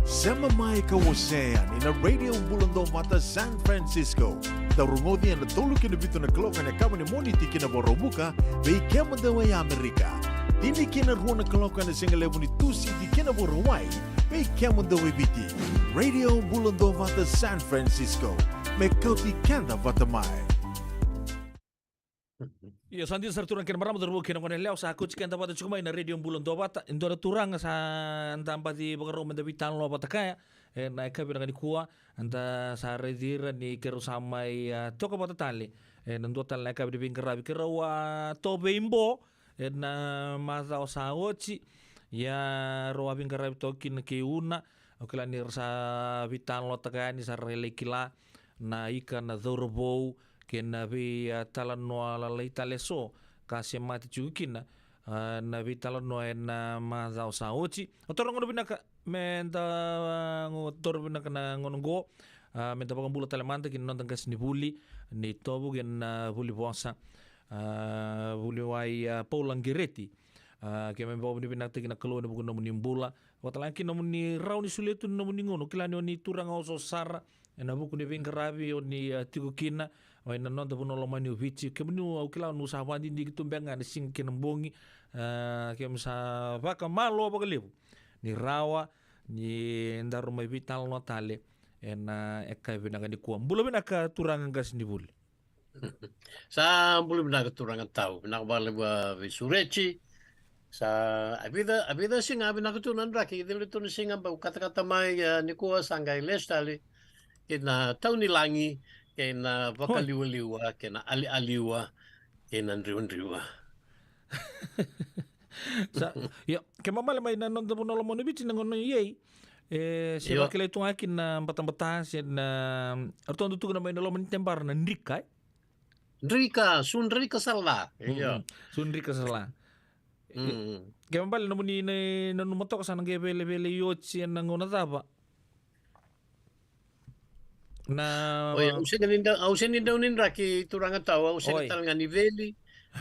Sema mai ka wasea yani na Radio Bula Duavata San Francisco. Dau rogoci ena tolu ki na vitu na kaloko ena yakavi ni Moniti ki na Vakaraubuka, vei kemudou e Amerika. Tini ki na rua na kaloko ena sigalevu ni Tusiti ki na Vakarauwai, vei kemudou e Viti. Radio Bula Duavata San Francisco, me kauti keda vata mai. Io, sa dina sara turaga kei na marama, cauravou kei na goneyalewa, sa kauti keda vata tiko mai na Radio Bula Duavata. E dua na turaga sa da baci vakarau meda veitalanoa vata kaya ena yakavi vinaka nikua. Da sa raici ira ni keirau sa mai, a, toka vata tale ena dua tale na yakavi ni veiqaravi. Keirau a tovo i Bo ena macawa sa oti. Ia rau a veiqaravi toka kina kei Una. Au kila ni ra sa veitalanoataka yani, sa ra lai kila na ika na cauravou kei na vei, a, talanoa lalai tale eso ka semati tiko kina, a, na veitalanoa ena macawa sa oti. Au taura na gauna vinaka meda, a, qo, taura vinaka na gauna qo, a, meda vakabula tale mada ki na noda qasenivuli ni tovo kei na, a, vuli vosa, a, vuli wai, a, Paula Gereti. A, keimami vakavinavinakataki na Kalou ena vuku ni nomuni bula. Vakatalega kina nomuni rawa ni solia tu na nomuni gauna. Au kila ni o ni turaga oso sara ena vuku ni veiqaravi o ni, a, tiko kina, o ena noda vanua lomani o Viti. Kemuni, au kila ni sa vakadidike tu beka ga na siga kei na bogi. A, keimami sa vakamalo vakalevu ni rawa ni daru mai veitalanoa tale ena yakavi vinaka nikua. Bula vinaka turaga qasenivuli. Sa bula vinaka turaga tau, vinaka vakalevu a veisureti. Sa a vica, a vica siga a vinaka tu na draki, i celu tu na siga bau katakata mai, a, nikua sa qai lesu tale ki na tau ni lagi kei na vakaliwaliwa kei na alialiwa kei na driwadriwa. Sa, ia, ke mamale mai na noda vanua lomani o Viti na gauna i ei, e, se vakilai tu ga kina na batabata, se na, a, ratou dau tukuna mai na loma ni tebara na drika, e? Drika, su drika sala. Ia. Mm, su drika sala. Mm. Ke mamale nomuni na, nanuma toka sa na qai velevele i oti ena gauna cava? Na oi, au sega ni dau, au sega ni dau ni draki turaga tau, au sega tale ga ni veli.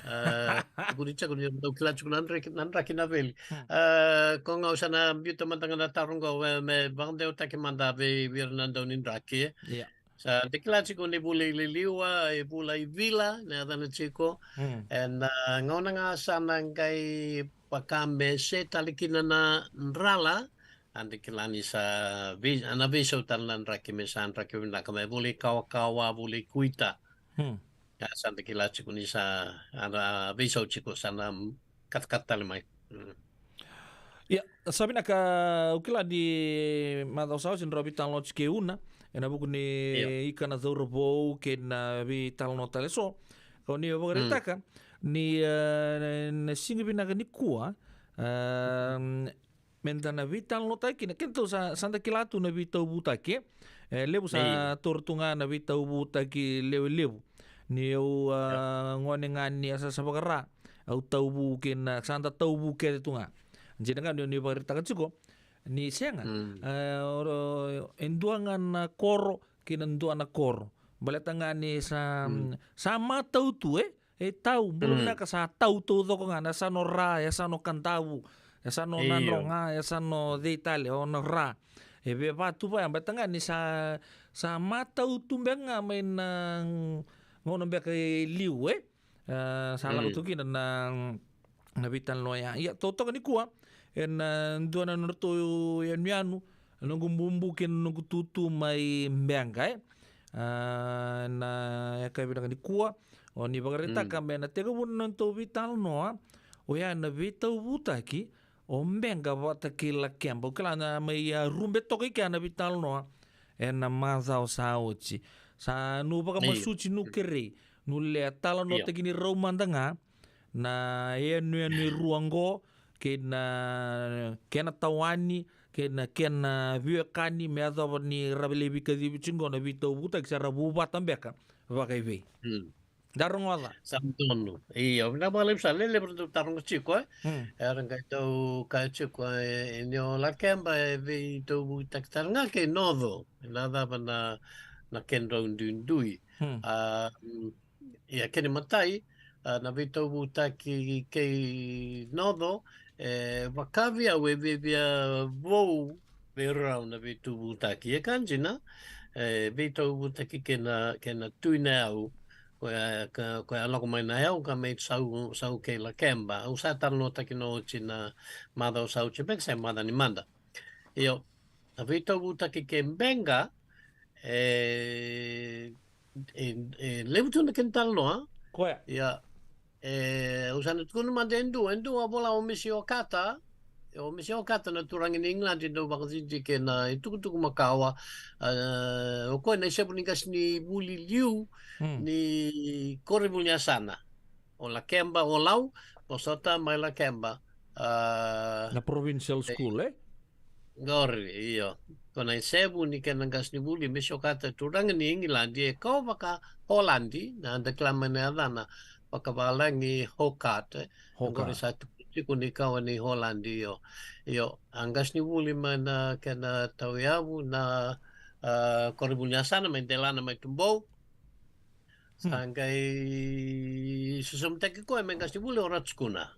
A, kuri tiko ni dau kila tiko na draki, na draki na veli. Hmm. A, ko ga au sa na biuta mada ga na taro qo, me, me vakadewataki mada vei, vei ira na dau ni draki. Ia. Sa da kila tiko ni vula i liliwa, e vula i vila, na yacana tiko. Hmm. Ena, a, gauna ga sa na qai vaka me se tale kina na drala, a da kila ni sa vei, a na veisau tale na draki me sa draki vinaka, me vula i kawakawa, vula i kuita. Hmm. Ia, sa da kila tiko ni sa, a na veisau tiko, sa na katakata tale mai. Mm. Ia, sa vinaka, au kila ni macawa sa oti ni rau veitalanoa tiko kei Una ena vuku ni ika na cauravou kei na veitalanoa tale eso. Kau ni vakaraitaka ni, e, na, na siga vinaka nikua, e, meda na veitalanoataki kina, kedatou sa, sa da kila tu na veitauvutaki, e? E levu sa taura tu ga na veitauvutaki lewe levu. Niu, a, gone ga ni a sa, sa vakara, au tauvu kina, sa da tauvu kece tu ga. Dina ga ni, ni vakaraitaka tiko ni sega. Mm. E, o, e dua ga na koro kei na dua na koro. Baleta ga ni sa, mm, sa matau tu, e? E tau, bula vinaka, sa tau taucoko ga, na yasana o Ra, yasana o Kadavu, yasana o Nadroga, yasana o cei tale, o na Ra. E veva tu vaya, baleta ga ni sa, sa matau tu beka ga mai na gauna beka e liu, e? E, sa lako tu kina na, na veitalanoa ya. Ia, totoka nikua, ena, e, dua na nodratou yanuyanu, noqu bubu kei na noqu tutu mai Beqa, e? A, na yakavi vinaka nikua, o ni vakaraitaka me na tekivu na nodatou veitalanoa, oya na veitauvutaki o Beqa vata kei Lakeba. Au kila na mai, a, rube toka i kea na veitalanoa ena macawa sa oti. Sa nu vakamasuti, nu kerei, nu le talanoataki ni rau mada ga na yanuyanu e rua oqo, kei na kena tawani, kei na kena veiwekani, me yacova ni ra veilevi kacivi tiko oqo na veitauvutaki, sa ra vu vata beka vakaivei. Da rogoca. Sa donu. Io, vinaka vakalevu sara, lelevu na dau taroga tiko, e. Era qai dau kaya tiko, e, ni o Lakeba e veitauvutaki tale ga kei Noco. Na cava na, na kedrau duidui. A, mm, ia, kena imatai, a, na veitauvutaki kei Noco, e, vaka vei au e viavia vou vei rau na veitauvutaki. E ka dina, e, veitauvutaki kei na, kei na Tui na Yau, koya, ka, koya lako mai na yau, ka mai sau, sau kei Lakeba. Au sa talanoataki na oti na macawa sa oti beka, se macawa ni mada. Io, na veitauvutaki kei Beqa, e, e, e levu tu na kena talanoa. Koya. Ia, e, au sa na tukuna mada e dua, e dua a vola o Misi Okata. O Misi Okata na turaga ni Igiladi dau vakadidike na itukutuku makawa. A, o koya na isevu ni qasenivuli liu ni koronivuli ni yasana. O Lakeba, o Lau, vosota mai Lakeba. A, na provincial school, e? Qori, io. Ko na isevu ni kena qasenivuli, Misi Okata, turaga ni Igiladi, e kau vaka Holadi, na da kila mai na yacana vakavalagi Hogart, e. Hogart. Qori sa tukuni tiko ni kawa ni Holadi, io. Io, a qasenivuli mai na kena tauyavu na, a, koronivuli ni yasana mai delana mai Tubou. Sa qai sosomitaki koya me qasenivuli o Ratu Sukuna.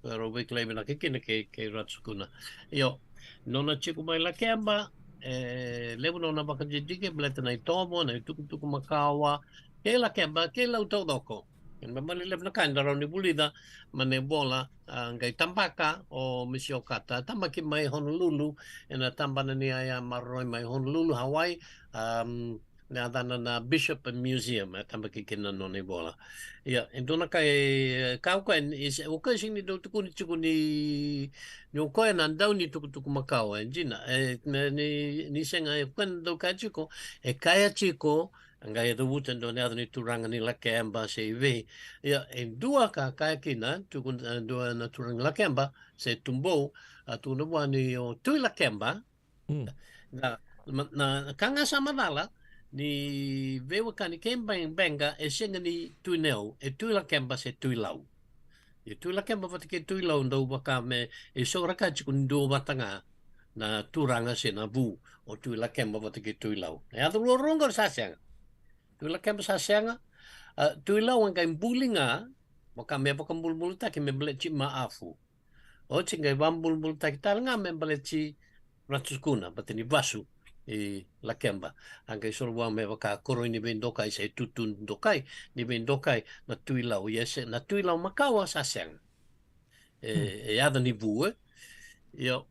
Koya rau veikilai vinaka kina kei, kei Ratu Sukuna. Io, nona tiko mai Lakeba, e levu nona vakadidike, baleta na itovo, na itukutuku makawa, kei Lakeba, kei Lau taucoko. Kena ibalebale levu na ka eda rawa ni vulica mai na ivola, a, qai tabaka o Misi Okata, tabaki mai Honolulu, ena tabana ni yaya maroroi mai Honolulu, Hawaii, a, na yacana na Bishop Museum, e tabaki kina na nona ivola. Ia, e dua na ka e, ka o koya, e, o koya sega ni dau tukuni tiko ni, ni o koya na dau ni tukutuku makawa, e dina, e, ni, ni, ni sega, e, o koya na dau kaya tiko, e kaya tiko, a qai cavuta e dua na yaca ni turaga ni Lakeba se i vei. Ia, e dua ka kaya kina, tukuna, e dua na turaga ni Lakeba se Tubou, a tukuna vua ni o Tui Lakeba, na, na, na ka ga sa macala ni veiwekani kei Be-, Beqa e sega ni Tui na Yau, e Tui Lakeba se Tui Lau. E Tui Lakeba vata kei Tui Lau dau vaka me e so ra kaya tiko ni dua vata ga na turaga se na vu, o Tui Lakeba vata kei Tui Lau. Na yaca ruarua qori sa sega. Tui Lakeba sa sega, a, Tui Lau a qai buli ga, vaka me vakabulabulataki me baleti Maafu. Oti qai vakabulabulataki tale ga me baleti Ratu Sukuna, baleta ni vasu i Lakeba. A qai soro vua me vaka koroi ni veidokai se tutu dokai, ni veidokai na Tui Lau. Ia se na Tui Lau makawa sa sega. E, e yaca ni vu, e. Io.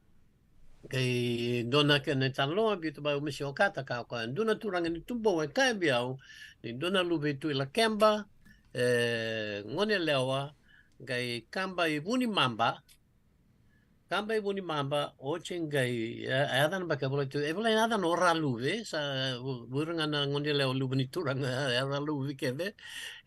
Qai dua na kena italanoa, biuta mai o Misi Okata, ka o koya, dua na turaga ni Tubou e kaya vei au ni dua na luve i Tui Lakeba, e, gone yalewa, qai kaba i Vunimaba, kaba i Vunimaba, oti qai, e, e yacana beka e volai tu, e volai na yacana o Raluve, sa, vu-, vura ga na gone yalewa luve ni turaga, e Raluve kece,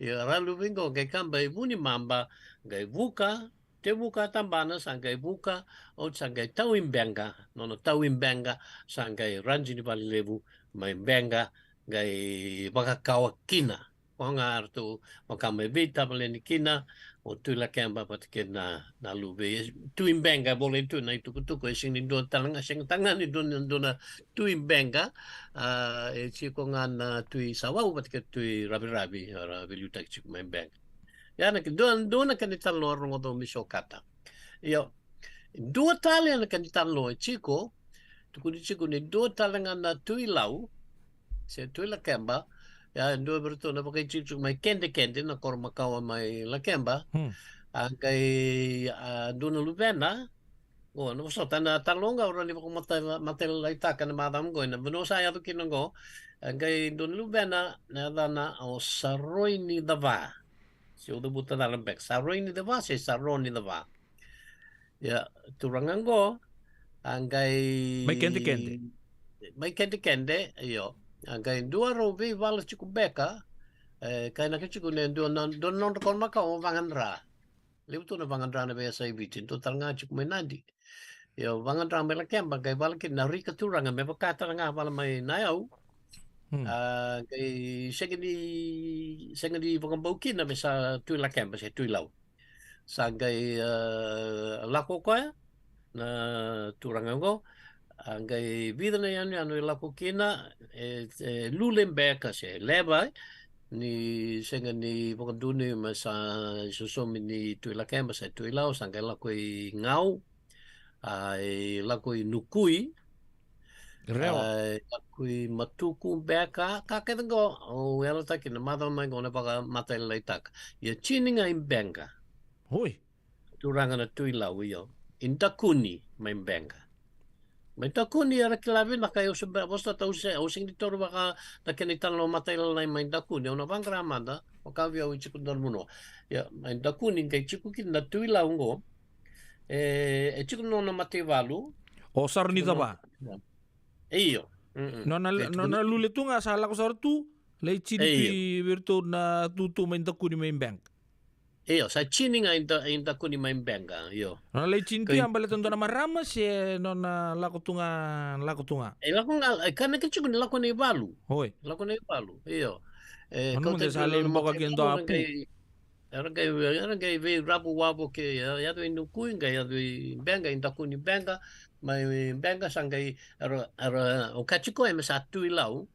io, Raluve qo, qai kaba i Vunimaba, qai vuka, Tevuka tabana sa qai vuka, oti sa qai tau i Beqa, nona tau i Beqa, sa qai radi ni valelevu mai Beqa, qai vakakawa kina. Ko ga ratou vaka mai veitavaleni kina, o Tui Lakeba vata kei na, na luve. Tui Beqa, e volai tu na itukutuku, e sega ni dua tale ga, sega tale ga ni dua, dua na Tui Beqa, a, e tiko ga na Tui Sawau vata kei Tui Raviravi, era veiliutaki tiko mai Beqa. Ia na ke-, dua, dua na kena italanoa rogoca o Misi Okata. Io, dua tale na kena italanoa e tiko, tukuni tiko ni dua tale ga na Tui Lau, se Tui Lakeba, ia dua vei iratou na vakaitikotiko mai Kedekede, na koro makawa mai Lakeba, a qai, a, dua na luvena, o, na vosota na taloga, o rau ni vakamata-, matailalai taka na macawa qo, ena vanua sa yaco kina qo, a qai dua na luvena, na yacana o Saroi ni Cava. Se au cavuta cala beka, Saroi ni Cava, se Saro ni Cava. Ia, turaga qo, a qai mai Kedekede. Mai Kedekede, io. A qai dua rau veivala tiko beka, e, kainaka tiko ni dua na, dua na nodra koro makawa o Vagadra. Levu tu na Vagadra na veiyasa i Viti, dua tale ga tiko mai Nadi. Io, Vagadra mai Lakeba, qai vala kina na Rika Turaga, me vaka tale ga vala mai Nayau. Hmm. A, qai sega ni, sega ni vakabau kina me sa Tui Lakeba se Tui Lau. Sa qai, e, lako o koya na turaga oqo, a qai vica na yanuyanu e lako kina, e, e lule beka se leva, ni sega ni vakadonui me sa isosomi ni Tui Lakeba se Tui Lau, sa qai lako i Gau, a, e lako i Nukui, Rewa. A, e lako i Matuku beka, ka kece qo, au yalataki na macawa mai qo na vakamatailalai taka. Ia Tini ga i Beqa. Oi. Turaga na Tui Lau, io. I Dakuni mai Beqa. Mai Dakuni era kila vinaka, au se be-, vosota, au se, au sega ni taura vaka na kena italanoa matailalai mai Dakuni, au na vaqara mada, vaka vei au e tiko dua na vanua. Ia, mai Dakuni qai tiko kina na Tui Lau qo, e, e tiko na nona mataivalu. O Saro ni Cava. Io. Mm-mm. Nona, e tiko nona na lule tu ga sa lako sara tu, lai Tini. Io. Tui vei iratou na tutu mai Dakuni mai Beqa. Io, sa Tini ga i Da-, i Dakuni mai Beqa, io. Nona lai Tini tu ya baleta dua na marama se nona lako tu ga, lako tu ga. E lako ga, e kainaka tiko ni lako na ivalu. Oi. Lako na ivalu, io. E, nona kauta sa lai boka kina dua na pu. Era qai, era qai veiravu wavoki, e, yaco i Nukui, qai yaco i Beqa, i Dakuni Beqa, mai Beqa sa qai, era, era, o ka tiko e me sa Tui Lau,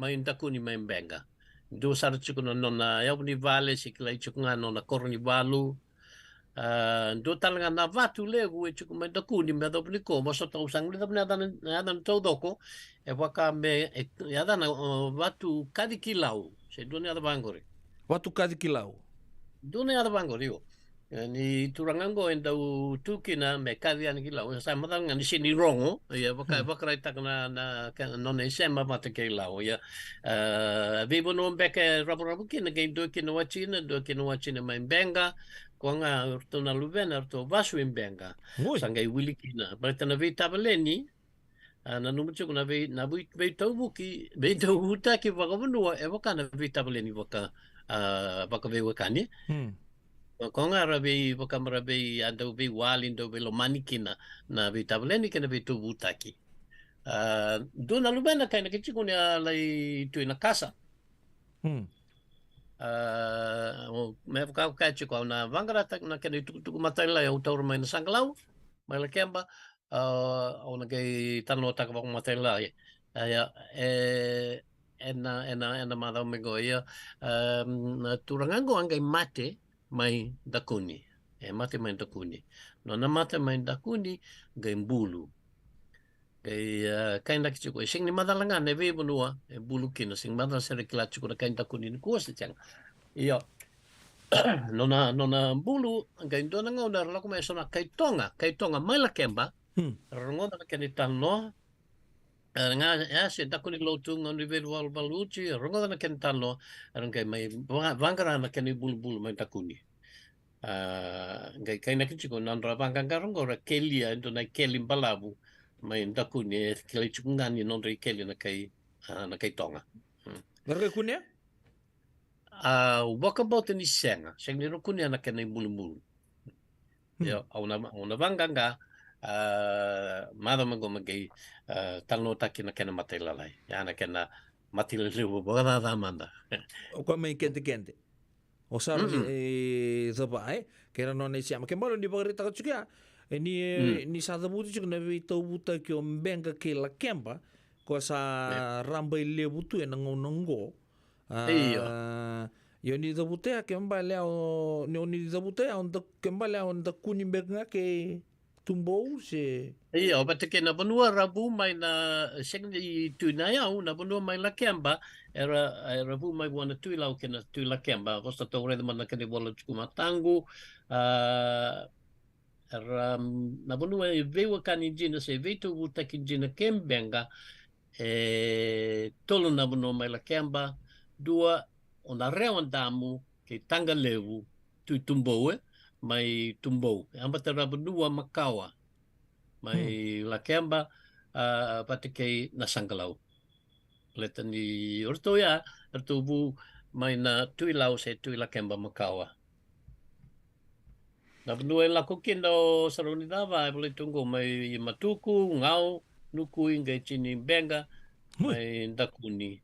mai Dakuni mai Beqa. Dua sara tiko na nona yavu ni vale, se kilai tiko ga nona koro ni valu. A, dua tale ga na vatu levu e tiko mai Dakuni, me yacova ni ko, vosota, au sa guileca na yacana, na yacana taucoko, e vaka me, e, yacana, o, Vatu Kaci ki Lau, se dua na yaca vaqori. Vatu Kaci ki Lau. Dua na yaca vaqori, io. E, ni turaga oqo e dau tu kina me kaci yani ki Lau, sa macala ga ni sega ni rogo, ia vaka, vakaraitaka na, na, ka, nona isema vata kei Lau, ia. A, veivanua beka e ravuravu kina, qai dua kina watina, dua kina watina mai Beqa, ko ga ratou na luvena, ratou vasu i Beqa. Oi. Sa qai wili kina. Baleta na veitavaleni, a, nanuma tiko na vei-, na vei-, veitauvuki, veitauvutaki vakavanua, e vaka na veitavaleni vaka, a, vakaveiwekani. Hmm. Ko ga ra vei, vaka me ra vei, a, dau veiwali, dau veilomani kina na veitavaleni kei na veitauvutaki. A, dua na luvena kainaki tiko ni a lai Tui Nakasa. Hmm. A, o, me vaka au kaya tiko, au na vaqarataka na kena itukutuku matailalai au taura mai na Saqalau, mai Lakeba, a, au na qai talanoataka vakamatailalai. A, ia, e, ena, ena, ena macawa mai qo, ia, a, na turaga qo a qai mate mai Dakuni. E mate mai Dakuni. Nona mate mai Dakuni, qai bulu. Qai, a, kainaki tiko, e sega ni macala ga na veivanua e bulu kina, sega ni macala se ra kila tiko na kai Dakuni nikua se sega. Io. Nona, nona bulu, qai dua na gauna era lako mai eso na kai Toga, kai Toga mai Lakeba. Hmm. Ra rogoca na kena italanoa. Era ga, e, se Dakuni lotu, gauna ni veivaluvaluti, era rogoca na kena italanoa, era qai mai va-, vaqara na kena ibulubulu mai Dakuni. A, qai kainaki tiko na nodra vaqaqara oqo, ra kelia e dua na ikeli balavu mai Dakuni, e kilai tiko ga ni nodra ikeli na kai, a, na kai Toga. Hmm. Era qai kunea? A, au vakabauta ni sega, sega ni ra kunea na kena ibulubulu. Hmm. Io, au na, au na vaqaqa, a, macawa mai qo me qai, a, talanoataki na kena matailalai. Ia na kena matailalai levu vakacaca mada. O koya mai Kedekede. O Saro ni, mm-mm, e, Cava, e? Kei na nona isema. Ke balo ni vakaraitaka tiko ya, e, ni, mm, ni sa cavuti tiko na veitauvutaki o Beqa kei Lakeba, ko sa, e, rabailevu tu ena gauna oqo. A, io. Io, ni cavuta ya ke bale o, ni, ni cavuta ya o Da-, ke bale o Dakuni beka ga kei Tubou se. Io, vata kei na vanua ra vu mai na, sega ni Tui Nayau, na vanua mai Lakeba, era, era vu mai vua na Tui Lau kei na Tui Lakeba, vosa tou raica mai na kena ivola tiko mataqu, a, era, na vanua e veiwekani dina se veitauvutaki dina kei Beqa, e tolu na vanua mai Lakeba, dua o Narewa Damu kei Taqalevu, Tui Tubou, e, mai Tubou. E ambata ra vanua makawa mai, hmm, Lakeba, a, vata kei na Saqalau. Baleta ni o ratou ya, o ratou vu mai na Tui Lau se Tui Lakeba makawa. Na vanua e lako kina o Sarauni Cava, e volai tu qo mai Matuku, Gau, Nukui, qai tini Beqa, mai Dakuni.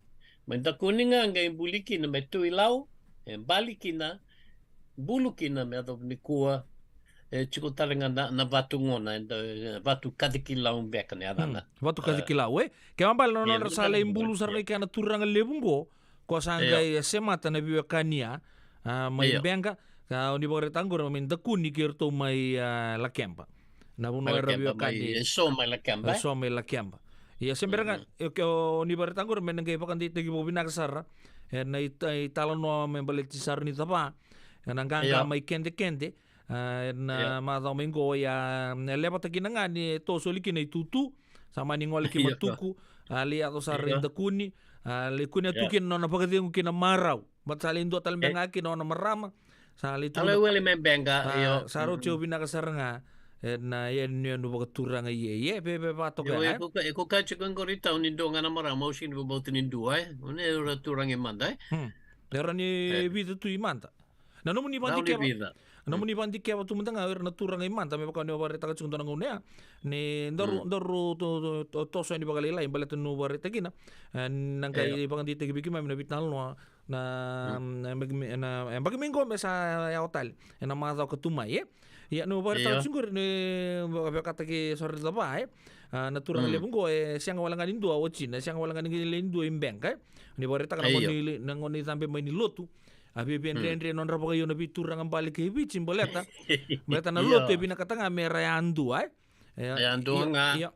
Mai Dakuni ga qai buli kina me Tui Lau, e bali kina, bulu kina me yacova nikua, e tiko tale ga na, na Vatu Gona, e da, e Vatu Kacikilau beka na yacana. Vatu Kacikilau, e? Ke mabali na nodra sa lai bulu sara ga i kea na turaga levu qo, ko sa qai semata na veiwekani ya, a, mai Beqa, a, o ni vakaraitaka qori mai Dakuni kei ratou mai, a, Lakeba. Na vanua era veiwekani. E so mai Lakeba, e? So mai Lakeba. Ia se bera ga, e, ke o ni vakaraitaka qori me na qai vakadeitaki vakavinaka sara, e, na ita-, italanoa me baleti Sarauni Cava, e na qaqa mai kedekede, a, e na macawa mai qo, ia, e levata kina ga ni e toso li kina i tutu, sa mani gole ki Matuku, a, lai yaco sara i Dakuni, a, lai kunea tu kina na nona vakacegu kina marau. But sa lai dua tale beka ga kina nona marama. Sa lai tu na wele me Beqa, a, io. Sa rauti au vinaka sara ga, e na yanuyanu vakaturaga, ia, ia, veve vatoka, e? Ko ka, e ko ka tiko qori tau ni dua ga na marama, au sini vabauta ni dua, e? O ni era turaga i mada, e? Era ni vica tu i mada. Na nomuni vakadikeva, na nomuni vakadikeva tu mada ga o ira na turaga i mada, me vaka ni o vakaraitaka tiko dua na gauna ya. Ni daru, daru to, to, to, toso yani vakalailai, baleta ni o vakaraitaka kina, e, na qai vakadeitaki vei keimami na veitalanoa, na, na, yabaki mai, na, yabaki mai qo me sa yawa tale, e na macawa ka tu mai, e. Ia, ni o vakaraitaka tiko qori ni vaka-, vakataki Sarauni Cava, e. A, na turaga levu qo, e sega wale ga ni dua o watina, e sega wale ga ni qai lai dua i Beqa, e. Ni vakaraitaka na gauna i, na gauna i cabe mai ni lotu. A via, via dredre nodra vakaio na veituraga bale kei Viti, baleta, baleta na lotu e vinakata ga me ra yadua, e? E, yadua ga. Ia,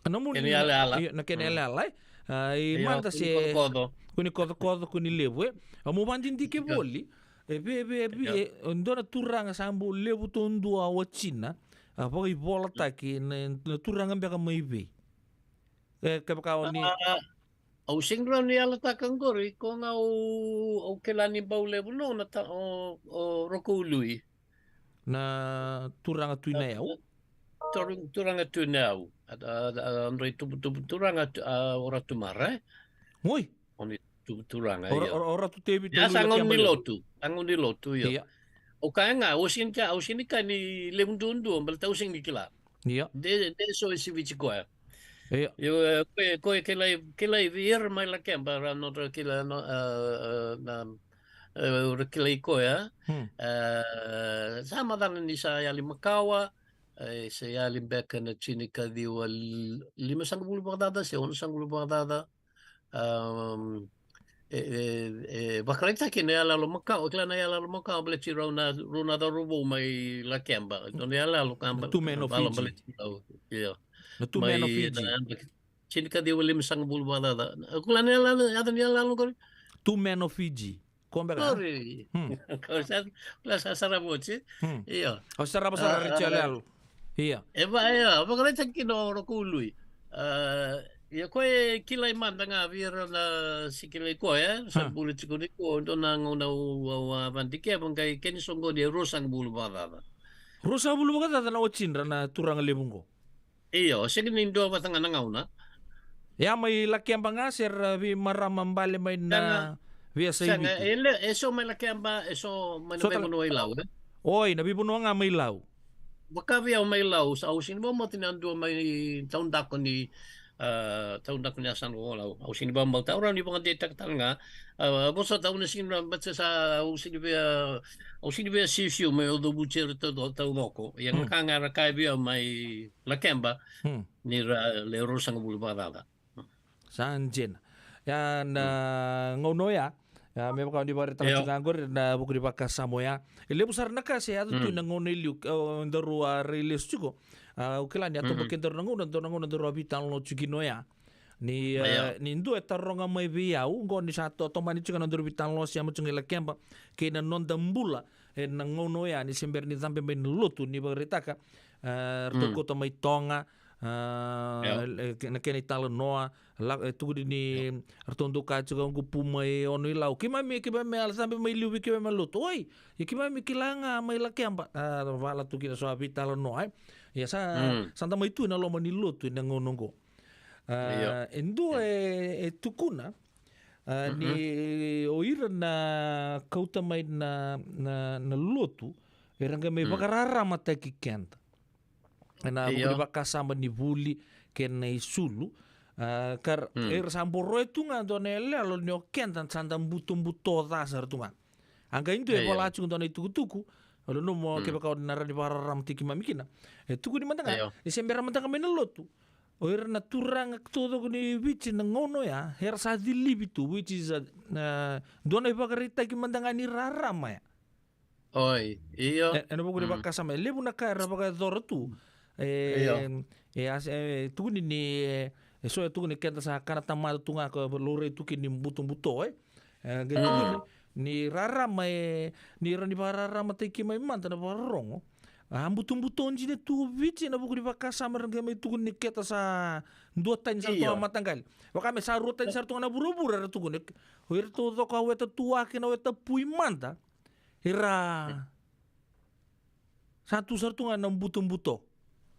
na nomuni, kena yalayala. Ia, na kena yalayala, e? A, i mada se kuni kocokoco, kuni kocokoco, kuni levu, e? A, mo vakadidike voli, e via, via, via, e dua na turaga sa bau levu taudua o watina, a, vakaivolataki na, na turaga beka mai vei? E, kevaka o ni, a, au sega ni yalataka qori, ko ga au, au kila ni bau levu nona ta, o, o Rokoului. Na turaga Tui Nayau? Turaga Tui Nayau. A, a, a, drau tubutubu turaga, a, o Ratu Mara, e? Oi. O ni tu, turaga, io. O Ratu Tevita Lui Lakeba. Ia sa gauna ni lotu, sa gauna ni lotu, io. Ia. O kaya ga, au sega ni kaya, au sega ni kaya ni levu duadua, baleta au sega ni kila. Ia. De, de so e siviti koya. Ia. Io, e, koya, koya kilai, kilai vei ira mai Lakeba, ra nodra kila, no, e, e, na, e, ra kilai koya. E, sa macala ni sa yali makawa, e, sa yali beka na tinikaciwa li-, limasagavulu vakacaca, se onosagavulu vakacaca. Am, e, e, e vakaraitaki na iyaloyalo makawa, kila na iyaloyalo makawa baleti rau na, rau na cauravou mai Lakeba. Dua na iyaloyalo ka, na Two Men of Fiji. Baleti rau. Io. Na Two Men of Fiji. Mai na, na, tinikaciwa limasagavulu vakacaca. Kila na iyaloyalo, yaca ni iyaloyalo qori? Two Men of Fiji. Ko beka? Sorry. Hmm. Ko sa, ko sa sarava oti. Hmm. Io. Au sarava sara, ah, Richie, ah, Lealo. Ia. E va, ia, vakaraitaki kina o Rokoului. Ah, ia koya e kilai mada ga vei ira na sikilai koya, sa bula tiko ni ko, dua na gauna au, au, ah, vakadikeva qai kena soqoni e ruasagavulu vakacaca. Ruasagavulu vakacaca na watidra na turaga levu qo. Io, sega ni dua vata ga na gauna. Ia mai Lakeba ga se ra veimarama bale mai na veiyasai Viti? Sega, e le, e so mai Lakeba, e so mai na veivanua i Lau, e? Oi, na veivanua ga mai Lau. Vaka vei au mai Lau, sa au sega ni vakamauta ni a dua mai taudaku ni, ah, taudaku ni yasana o Lau. Au sega ni vakamauta, au rawa ni vakadeitaka tale ga. Ah, vosota au na sega ni vakamauta sa au sega ni via, au sega ni via siusiu mai au cavuti ira tau, taucoko. Ia ka ga era kaya vei au mai Lakeba, ni ra le ruasagavulu vakacaca. Sa dina. Ia na gauna oya, ia me vaka ni vakaraitaka tiko ga qori na vuku ni vakasama oya. E levu sara na ka se yaco tu na gauna i liu, o daru a rai lesu tiko. A, au kila ni a tobo kedaru na gauna, dua na gauna daru a veitalanoa tiko kina oya. Ni, e, ni dua e taroga mai vei au, qo ni sa to, tomani tiko na daru veitalanoa se ama tiko ga i Lakeba, kei na noda bula, e na gauna oya, ni se bera ni cabe mai na lotu, ni vakaraitaka, e, ratou kauta mai Toga, a, e, ke-, na kena italanoa, la, e, tukuni ni, ratou dau kaya tiko qo pu mai Ono-i-Lau. Keimami, keimami a cabe mai liu vei keimami a lotu. Oi, ia keimami kila ga mai Lakeba. A, vala tu kina so a veitalanoa, e. Ia sa, sa da mai tu na loma ni lotu ena gauna qo. A, e dua e, e tukuna, a, ni o ira na kauta mai na, na, na lotu, era qai mai vakararamataki keda. Ena vuku ni vakasama ni vuli kei na isulu. A, ka ra, era sa boroya tu ga dua na iyaloyalo ni o keda sa da butobuto ca sara tu ga. A qai dua e vola tiko dua na itukutuku, o le nomu kevaka o na rawa ni vakararamataki keimami kina. E tukuni mada ga, ni se bera mada ga mai na lotu. O ira na turaga taucoko ni Viti na gauna oya, era sa cilivi tu, which is a, a, dua na ivakaraitaki mada ga ni rarama ya. Oi, io. E, ena vuku ni vakasama, e levu na ka era vakayacora tu. E, e, as-, e, tukuni ni, e, e so e tukuni keda sa kana tamata tu ga ko laurai tu kina ni butobuto, e. E, qai tukuni ni rarama, e, ni rawa ni vakararamataki keimami mada na vakarorogo. A butobuto dina tu o Viti ena vuku ni vakasama era qai mai tukuni ni keda sa duatani sara tu ga na mataqali. Vaka me sa ruatani sara tu ga na vuravura era tukuni. O ira taucoko a weta tuwake na weta pui mada. Ira sa tu sara tu ga na butobuto.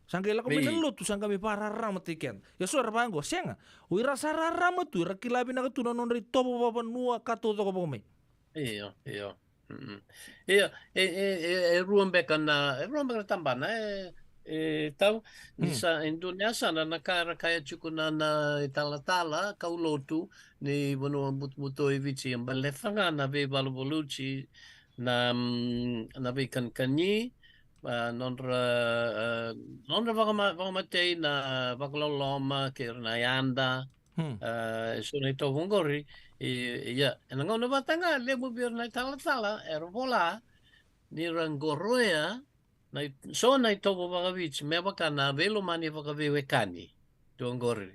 Sa qai lako mai na lotu, sa qai mai vakararamataki keda. Ia so era vaqo, sega. O ira sa rarama tu, ira kila vinaka tu na nodra itovo vakavanua ka taucoko vaka mai. Io, io. Mm. Io, e, e, e, e rua beka na, e rua beka na tabana, e, e tau, ni sa, e dua na yasana na ka era kaya tiko na, na italatala, kaulotu, ni vanua butobuto e Viti, e baleca ga na veivaluvaluti, na, mm, na veikanikani, a, nodra, a, nodra vakama-, vakamatei na vakaloloma kei ira na yada, a, e so na itovo oqori, i, ia, ena gauna vata ga, levu vei ira na italatala, era vola, ni ra qoroya, na i-, so na itovo vakaviti, me vaka na veilomani vakaveiwekani, tu oqori.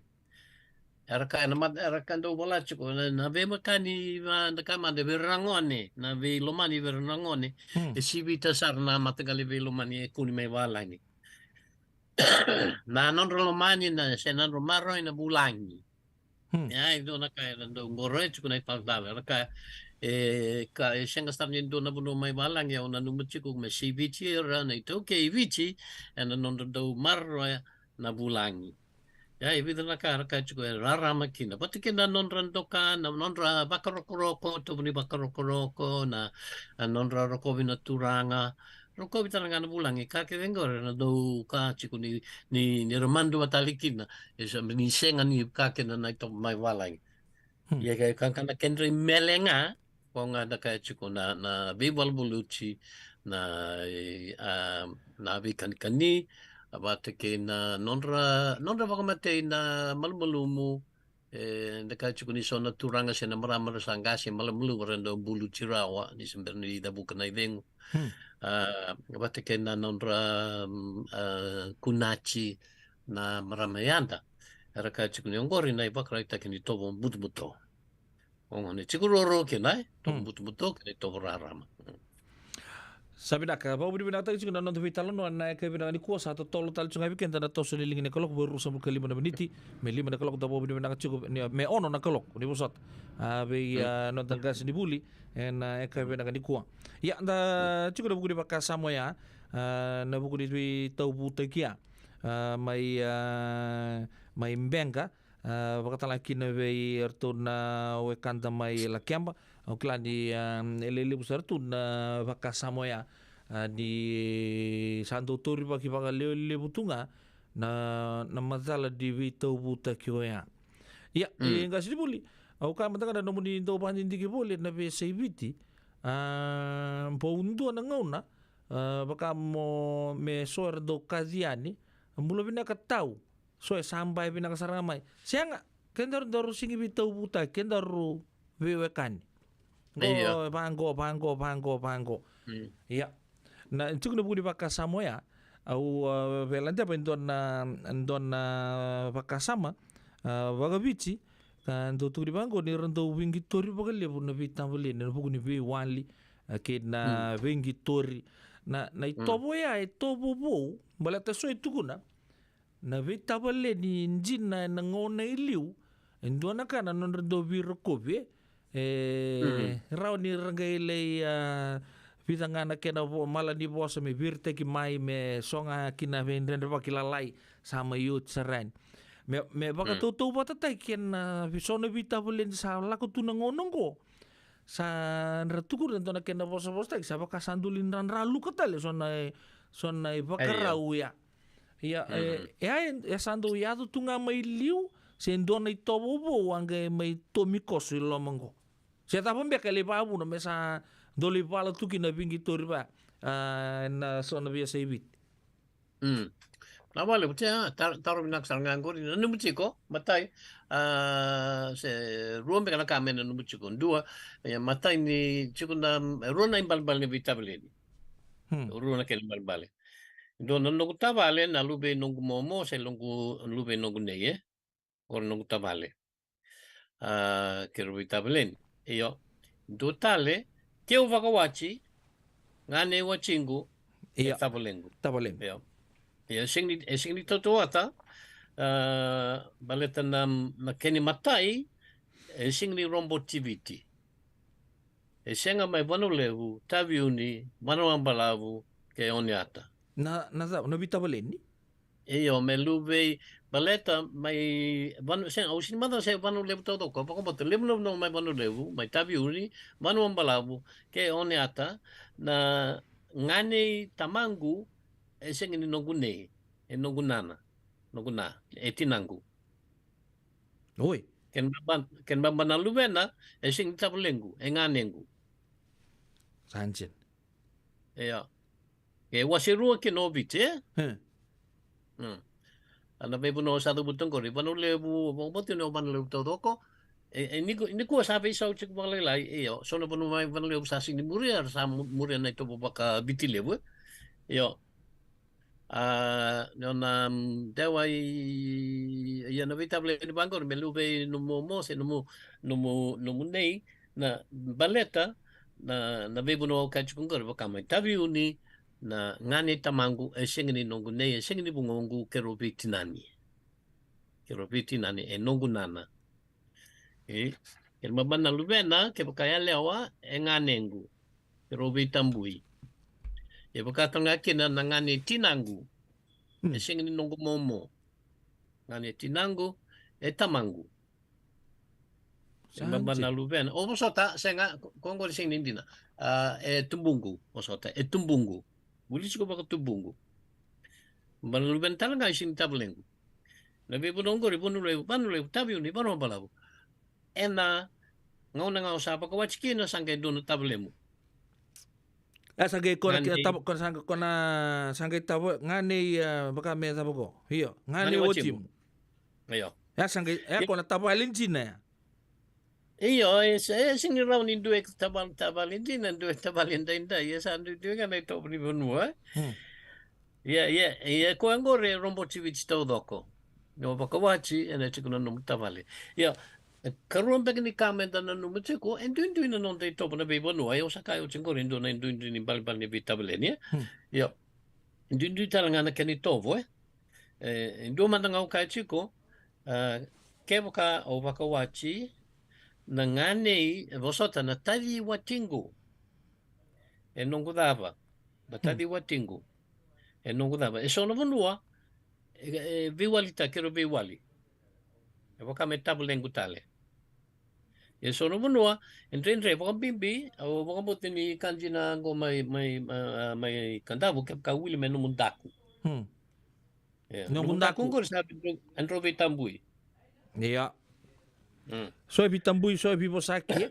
Era kaya na mat-, era ka dau vola tiko, na, na veiwekani, va, na ka mada vei ira na gone, na veilomani vei ira na gone. E sivita sara na mataqali veilomani e kune mai valagi. Na nodra lomani, na, se na nodra maroroi na vulagi. Ia, e dua na ka era dau qoroya tiko na italatala, era kaya, e, ka, e sega sara ni dua na vanua mai valagi, au nanuma tiko me siviti ira na iTaukei Viti, ena nodra dau maroroya na vulagi. Ia, e vica na ka era kaya tiko e rarama kina. Vata kei na nodra doka, na nodra vakarokoroko, tovo ni vakarokoroko, na, na nodra rokovi na turaga, rokovi tale ga na vulagi, ka kece oqori era dau kaya tiko ni, ni, ni ra madua tale kina, e sa, ni sega ni ka kina na itovo mai valagi. Ia, ka, ka, ka na kedra imele ga, ko ga da kaya tiko na, na veivaluvaluti, na, e, a, na veikanikani, a, vata kei na nodra, nodra vakamatei na malumalumu, e, da kaya tiko ni so na turaga se na marama ra sa qase malumalumu ra dau buluti rawa, ni se bera ni cavuka na icegu. A, vata kei na nodra, mm, a, kunati na marama yada. Era kaya tiko ni oqori na ivakaraitaki ni tovo butobuto. Oqo ni tiko ruarua kina, e? Tovo butobuto kei na itovo rarama. Sa vinaka, vakavinavinakataki tiko na noda veitalanoa ena yakavi vinaka nikua, sa totolo tale tiko ga vei keda na toso ni ligi ni kaloko, vo e ruasagavulu ka lima na miniti me lima na kaloko, da vakavinavinaka tiko, ni, me ono na kaloko, ni vosota. A, vei, a, noda qasenivuli ena yakavi vinaka nikua. Ia, da tiko na vuku ni vakasama oya, a, na vuku ni veitauvutaki ya, a, mai, a, mai Beqa, a, vakatalega kina vei iratou na wekada mai Lakeba. Au kila ni, a, e lelevu sara tu na vakasama oya, a, ni sa dau taurivaki vakalevulevu tu ga na, na macala ni veitauvutaki oya. Ia, e qasenivuli, au kaya mada ga na nomuni dau vakadidike voli ena veiyasai Viti, a, bau dua na gauna, a, vaka mo, me so era dau kaci yani, bula vinaka tau. So e sa bai vinaka sara ga mai. Sega, kedaru daru sigi veitauvutaki, kedaru veiwekani. Io. Qo, vaqo, vaqo, vaqo, vaqo. Ia. Na, tiko na vuku ni vakasama oya, au, a, veiladeva e dua na, dua na vakasama, a, vakaviti, ka dau tukuni vaqo ni ra dau veiqitori vakalevu na veitavaleni, ena vuku ni veiwali, a, kei na veiqitori. Na, na itovo oya, e tovo vou, baleta so e tukuna, na veitavaleni dina ena gauna i liu, e dua na ka na nodra dau veirokovi, e, e rawa ni ra qai lai, a, vica ga na kena vo-, mala ni vosa me viritaki mai, me so ga kina veidredrevaki lalai sa mai oti sara yani. Me, me vakatautauvatataki kei na vi-, so na veitavaleni sa lako tu na gauna oqo. Sa dra tukuna e dua na kena vosavosataki, sa vaka sa doli dra, dra luka tale so na, so na ivakarau ya. Ia, e, e, e, e sa dau yaco tu ga mai liu, se dua na itovo vou a qai mai tomikoso i loma oqo. Se cava beka e lai vakavuna me sa doli vala tu kina viqi tori va, a, na so na veiyasai Viti. Mm. Na vale, vutia, tar-, taro vinaka sara ga qori, nanumi tiko, matai, a, se rua beka na ka me nanumi tiko, dua, e, matai ni tiko na, e, rua na ibalebale ni veitavaleni. Hmm. Rua na kena ibalebale. Dua na noqu tavale, na luve i noqu momo, se noqu, luve i noqu nei, e? Qori noqu tavale. A, kei rau veitavaleni. Io. Dua tale, keu vakawati, gane watiqu, e tavalequ. Tavalequ. Io. Io, e sega ni, e sega ni tautauvata, a, baleta na, na kena imatai, e sega ni roboti Viti. E sega mai Vanua Levu, Taveuni, Vanuabalavu, kei Oniata. Na, na cava, na veitavaleni? Io, me luve i, baleta mai Vanu-, sega, au sega ni macala se Vanua Levu taucoko, vakabauta levu na vanua mai Vanua Levu, mai Taveuni, Vanuabalavu, kei Oniata, na gane i tamaqu, e sega ni noqu nei, e noqu nana, noqu na, e tinaqu. Oi. Kena ibalebale, kena ibalebale na luvena, e sega ni tavalequ, e ganequ. Sa dina. Io. E wase rua kina o Viti, e? Hmm. Hmm. A na veivanua sa cavuta qori, Vanua Levu, vakabauta ni o Vanua Levu taucoko. E, e, niku-, nikua sa veisau tiko vakalailai, io. So na vanua mai Vanua Levu sa sega ni muria, era sa mu-, muria na itovo vaka-Viti Levu, e? Io. A, ni o na, mm, dewa i, ia na veitavaleni vaqori, me luve i nomu momo, se nomu, nomu, nomu nei, na baleta, na, na veivanua au kaya tiko qori, vaka mai Taveuni, na gane i tamaqu, e sega ni noqu nei, e sega ni vugoqu, kei rau veitinani. Kei rau veitinani, e noqu nana. E, kena ibalebale na luvena, kevaka yalewa, e ganequ. Kei rau veitabui. E vaka tale ga kina na gane i tinaqu. Hmm. E sega ni noqu momo. Gane i tinaqu, e tamaqu. Sa dina. Kena ibalebale na luvena. O vosota, sega, ko, ko qori sega ni dina. A, e tubuqu, vosota, e tubuqu. Vuli tiko vaka tubuqu. Ibalebale na luvena tale ga e sega ni tavalequ. Na veivanua qori, Vanua Levu, Vanua Levu, Taveuni, Vanuabalavu. Ena gauna ga au sa vakawati kina sa qai dua na tavalemu. E sa qai ko na, gane, kena tava, ko na sa qai, ko na sa qai tava, gane i, e, vaka me tava ko. Io, gane i watimu. Gane i watimu. Io. E sa qai, e ko na tavale dina ya. Io, e sa, e sega ni rawa ni dua e tavale, tavale dina, dua e tavale daidai, e sa duidui ga na itovo ni vanua, e? Hmm. Ia, ia, ia, koya qori e roboti Viti taucoko. Ni o vakawati, ena tiko na nomu tavale. Ia, e karua beka ni ka meda nanuma tiko, e duidui na noda itovo na veivanua, e, au sa kaya oti qori, e dua na duidui ni balebale ni veitavaleni, e? Hmm. Ia, duidui tale ga na kena itovo, e? E, e dua mada ga au kaya tiko, a, kevaka au vakawati, na ganei, e vosota, na taci watiqu. E noqu cava, na taci watiqu. E noqu cava. E so na vanua, e, e veiwalitaki, kei rau veiwali. E vaka me tavalequ tale. E so na vanua, e dredre, vakabibi, au vakabauta ni ka dina qo mai, mai, a, a, mai Kadavu, kevaka wili me nomu daku. Hmm. Ia, noqu daku qori sa, e drau veitabui. Ia. Mm. So e veitabui, so e veivosaki, e?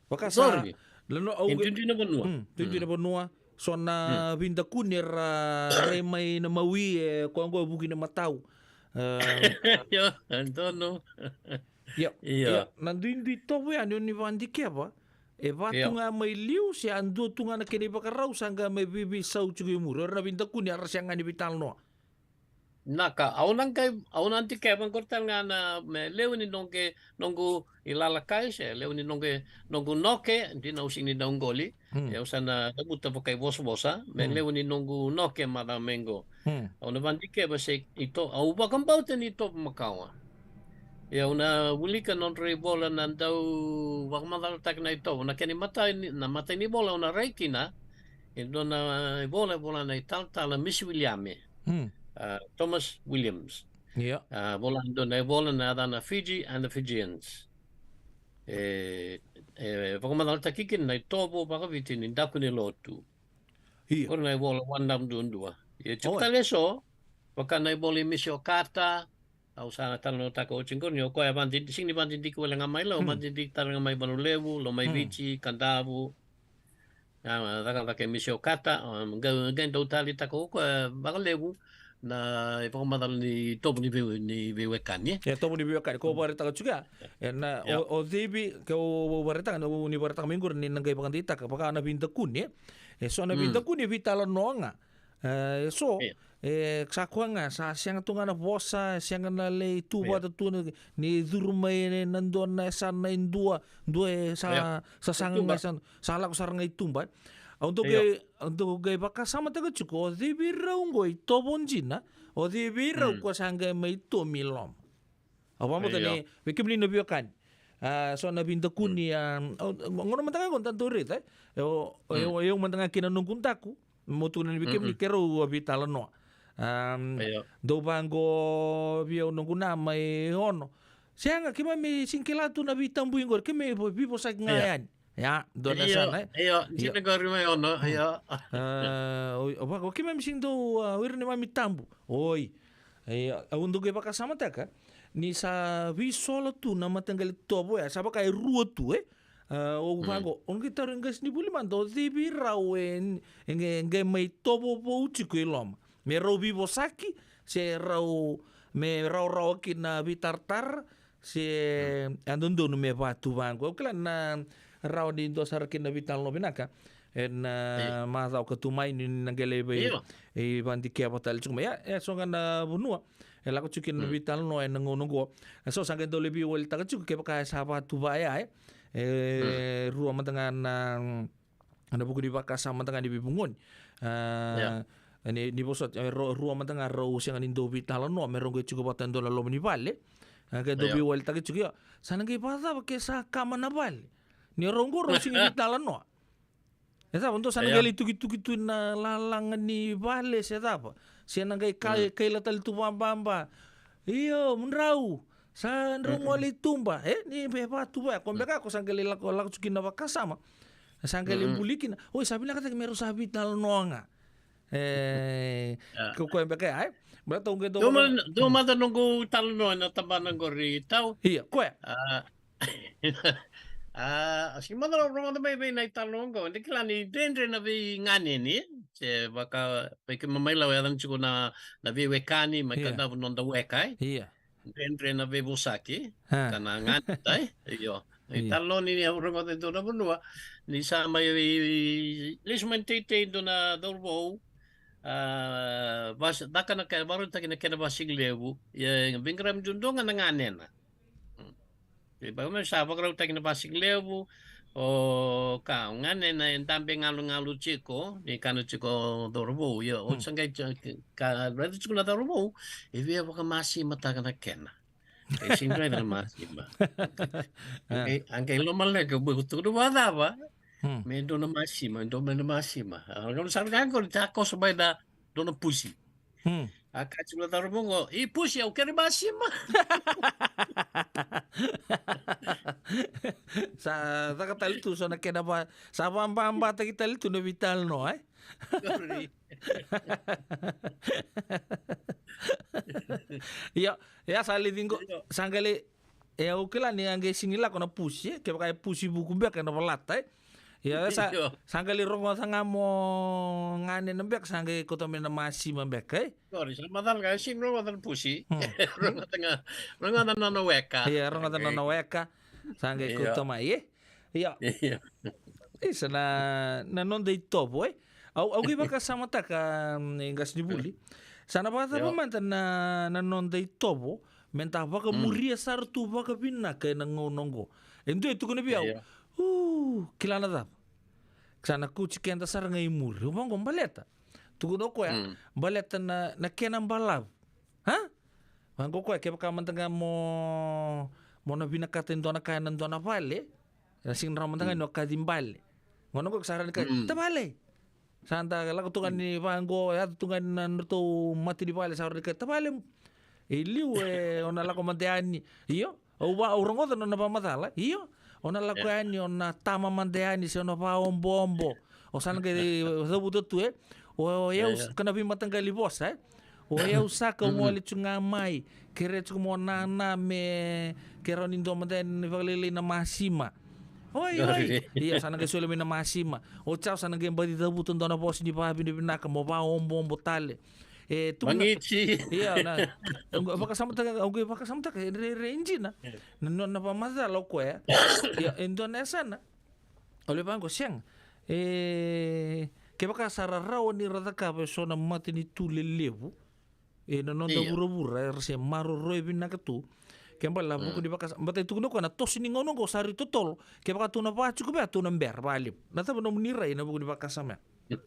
Vaka sa, qori. Lano au e duidui na vanua. Mm, duidui na vanua. So na veidakuni era rai mai na mawi, e, koya qo e vuki na matau. E, io, e donu. Ia, ia, na duidui tovo yani o ni vadikeva. E va tu ga mai liu, se a dua tu ga na kena ivakarau, sa qai mai veiveisau tiko i muri. Era na veidakuni, era sega ni veitalanoa. Na ka, au na qai, au na dikeva qori tale ga na me levu ni noqu, noqu ilalakai se levu ni noqu, noqu noke, dina au sega ni dau qoli. Hmm. Au sa na cavuta vakaivosavosa, me levu ni noqu noke macawa mai qo. Hmm. Au na vadikeva se ito, au vakabauta ni itovo makawa. Ia au na wilika nodra ivola na dau vakamacalataki na itovo, na kena imatai ni, na imatai ni vola au na rai kina, e dua na ivola, ivola na italatala Misi Wiliame. Hmm. A, Thomas Williams. Ia. A, vola dua na ivola na yacana Fiji and the Fijians. E, e vakamacalataki kina na itovo vakaviti ni daku ni lotu. Ia. Qori na ivola One Love duadua. Ia tiko tale eso, vaka na ivola i Misi Okata, au sa talanoataka oti qori ni o koya e vadidi, sigi ni vadidiki wale ga mai Lau, vadidiki tale ga mai Vanua Levu, Lau mai Viti, Kadavu. A, cakacaka e Misi Okata, a, qai, qai dau talitaka o koya vakalevu na ivakamacala ni tovo ni vei, ni veiwekani, e? E, tovo ni veiwekani, ko vakaraitaka tiko ya. E na, o, o Civi, ke o vakaraitaka, na, ni vakaraitaka mai qori ni na qai vakadeitaka, vaka na veidakuni, e? E so na veidakuni e veitalanoa ga. E, e so, e, sa koya ga, sa sega tu ga na vosa, sega na lai tu vata tu na, ni curu mai na dua na yasana e dua, dua e sa, sa saga ga sa, sa lako sara ga i tuba. Au dau qai, au dau qai vakasamataka tiko, o cei vei rau qo e tovo dina, o cei vei rau ko sa qai mai tomi loma. Au vakabauta ni, vei kemuni na veiwekani. A, so na veidakuni, a, au, gauna mada ga qo da dau raica, e? O, o, o, o, mada ga kei na noqu daku, mo tukuna ni vei kemuni, keirau a veitalanoa. A, dau vaqo vei au noqu na mai Ono. Sega, keimami sega ni kila tu na veitabui qori, keimami veivosaki ga yani. Ia, dua na yasana, e? Io, sega qori mai Ono, io. A, o, o vaqo, keimami sega ni dau, a, o ira neimami tabu. Oi. Ia, au dau qai vakasamataka ni sa veisola tu na mataqali tovo ya, sa vaka e rua tu, e? A, o vaqo, o qai tarogi qasenivuli mada, o cei vei rau e, e qai, qai mai tovo vou tiko i loma. Me rau veivosaki, se rau, me rawarawa ki na veitaratara, se a dodonu me vatu vaqo. Au kila na rawa ni dua sara kina na veitalanoa vinaka. E na macawa ka tu mai ni na qai lai vei, e vadikeva tale tiko mai. Ia, e so ga na vanua e lako tiko kina na veitalanoa e na gauna oqo. E so sa qai dau lai veiwalitaka tiko kevaka e sa vatu vaya, e. E rua mada ga na, na vuku ni vakasama mada ga ni veivugoni. A, ni, ni vosoti, e, ro-, rua mada ga rau sega ni dau veitalanoa, me rau qai tiko vata e dua na loma ni vale. A, qai dau veiwalitaka tiko, io. Sa na qai vakacava ke sa kama na vale? Ni rau qo rau sega ni veitalanoa. E cava, dou sa na qai lai tukituki tu na lalaga ni vale se cava? Se na qai ka-, kaila tale tu vababa. Io, mudrau. Sa drau gole i tuba. E, ni vei vatu vaya. Ko beka ko sa qai lai lako, lako tu kina vakasama. Sa qai lai buli kina. Oi, sa vinakataki me rau sa veitalanoa ga. E, ko koya beka ya, e? Baleta au qai dau... Dua ma-, dua mada noqu talanoa ena tabana qori, Tau. Ia, koya. A, a, a, sega mada na rogoca mai vei na italanoa oqo, eda kila ni dredre na veiganeni, se vaka, vei keimami mai Lau e yacana tiko na, na veiwekani, mai Kadavu noda weka, e? Ia. Dredre na veivosaki, ka na ganita, e? Io. Italanoa ni au rogoca e dua na vanua, ni sa mai lesu mai na teitei e dua na cauravou, a, vas-, caka na ke-, vakarautaki na kena vasigalevu, ia, veiqaravi duadua ga na ganena. Mm. E, ba, me sa vakarautaki na vasigalevu, o ka, o ganena e dabe galugalu tiko, ni kana tiko o cauravou, ia, o sa qai, ka, raica tiko na cauravou, e via vakamasimataka na kena. E sega ni raica na masima. A qai, a qai lomaleqa, bau tukuna vakacava? Me dua na masima, dua mai na masima. A qai sa qai qori, sa koso mai na dua na pusi. A kaya tiko na cauravou qo, "I pusi, au kere masima." Sa caka tale tu so na kena va, sa vababataki tale tu na veitalanoa, e? Sorry. Ia, ia sa lai ciqo, sa qai lai, e, au kila ni a qai sega ni lako na pusi, e, kevaka e pusi vuku beka ena valata, e. Ia, sa, sa qai lai rogoca ga mo ganena beka, sa qai kauta mai na masima beka, e. Sorry, sa macala ga, e sega ni rogoca na pusi. Rogoca ga, rogoca na nona weka. Ia, rogoca na nona weka. Sa qai kauta mai, e. Ia. Ia. Isa na, na noda itovo, e. Au, au qai vakasamataka, mm, e qasenivuli. Sa na vakacava mada na, na noda itovo, me da vakamuria sara tu vakavinaka ena gauna oqo. E dua e tukuna vei au, u, kila na cava? Sa na kauti keda sara ga i muri. Au vaqo baleta. Tukuna o koya, baleta na, na kena balavu. A? Vaqo koya, kevaka mada ga mo, mo na vinakata e dua na ka ena dua na vale, ena sega ni rawa mada ga ni o kaci bale. Gauna qo sa rawa ni kaci tavale. Sa da lako tu ga ni vaqo, yaco tu ga ni na nodratou mata ni vale, sa rawa ni kaci tavale. E liu e, o na lako mada yani. Io, au va, au rogoca na nona vakamacala. Io, o na lako yani, o na tama mada yani, se o na vaoboobo. O sa na qai cavuta tu, e. O, o yau, ka na veimataqali vosa, e. O yau saka, au gole tu ga mai. Kerea tiko mo nana me, kerea ni dua mada yani na vakalailai na masima. Oi, oi. Ia, sa na qai soli mai na masima. O cau sa na qai baci cavuta dua na vosa ni vakavinavinaka, mo vaoboobo tale. E, tukuna, ia, na, au qai vakasamataka, au qai vakasamataka, e rairai dina. Na, na, na vakamacala o koya. Ia, e dua na yasana. Au lai vaqo, sega. E, kevaka sa ra rawa ni ra cakava e so na matanitu lelevu. E, na noda vuravura, era se maroroi vinaka tu. Ke bale na vuku ni vakasa-, baleta e tukuna o koya na toso ni gauna oqo sa ri totolo. Kevaka tou na vaka tiko vei, tou na bera vakalevu. Na cava nomuni rai na vuku ni vakasama ya?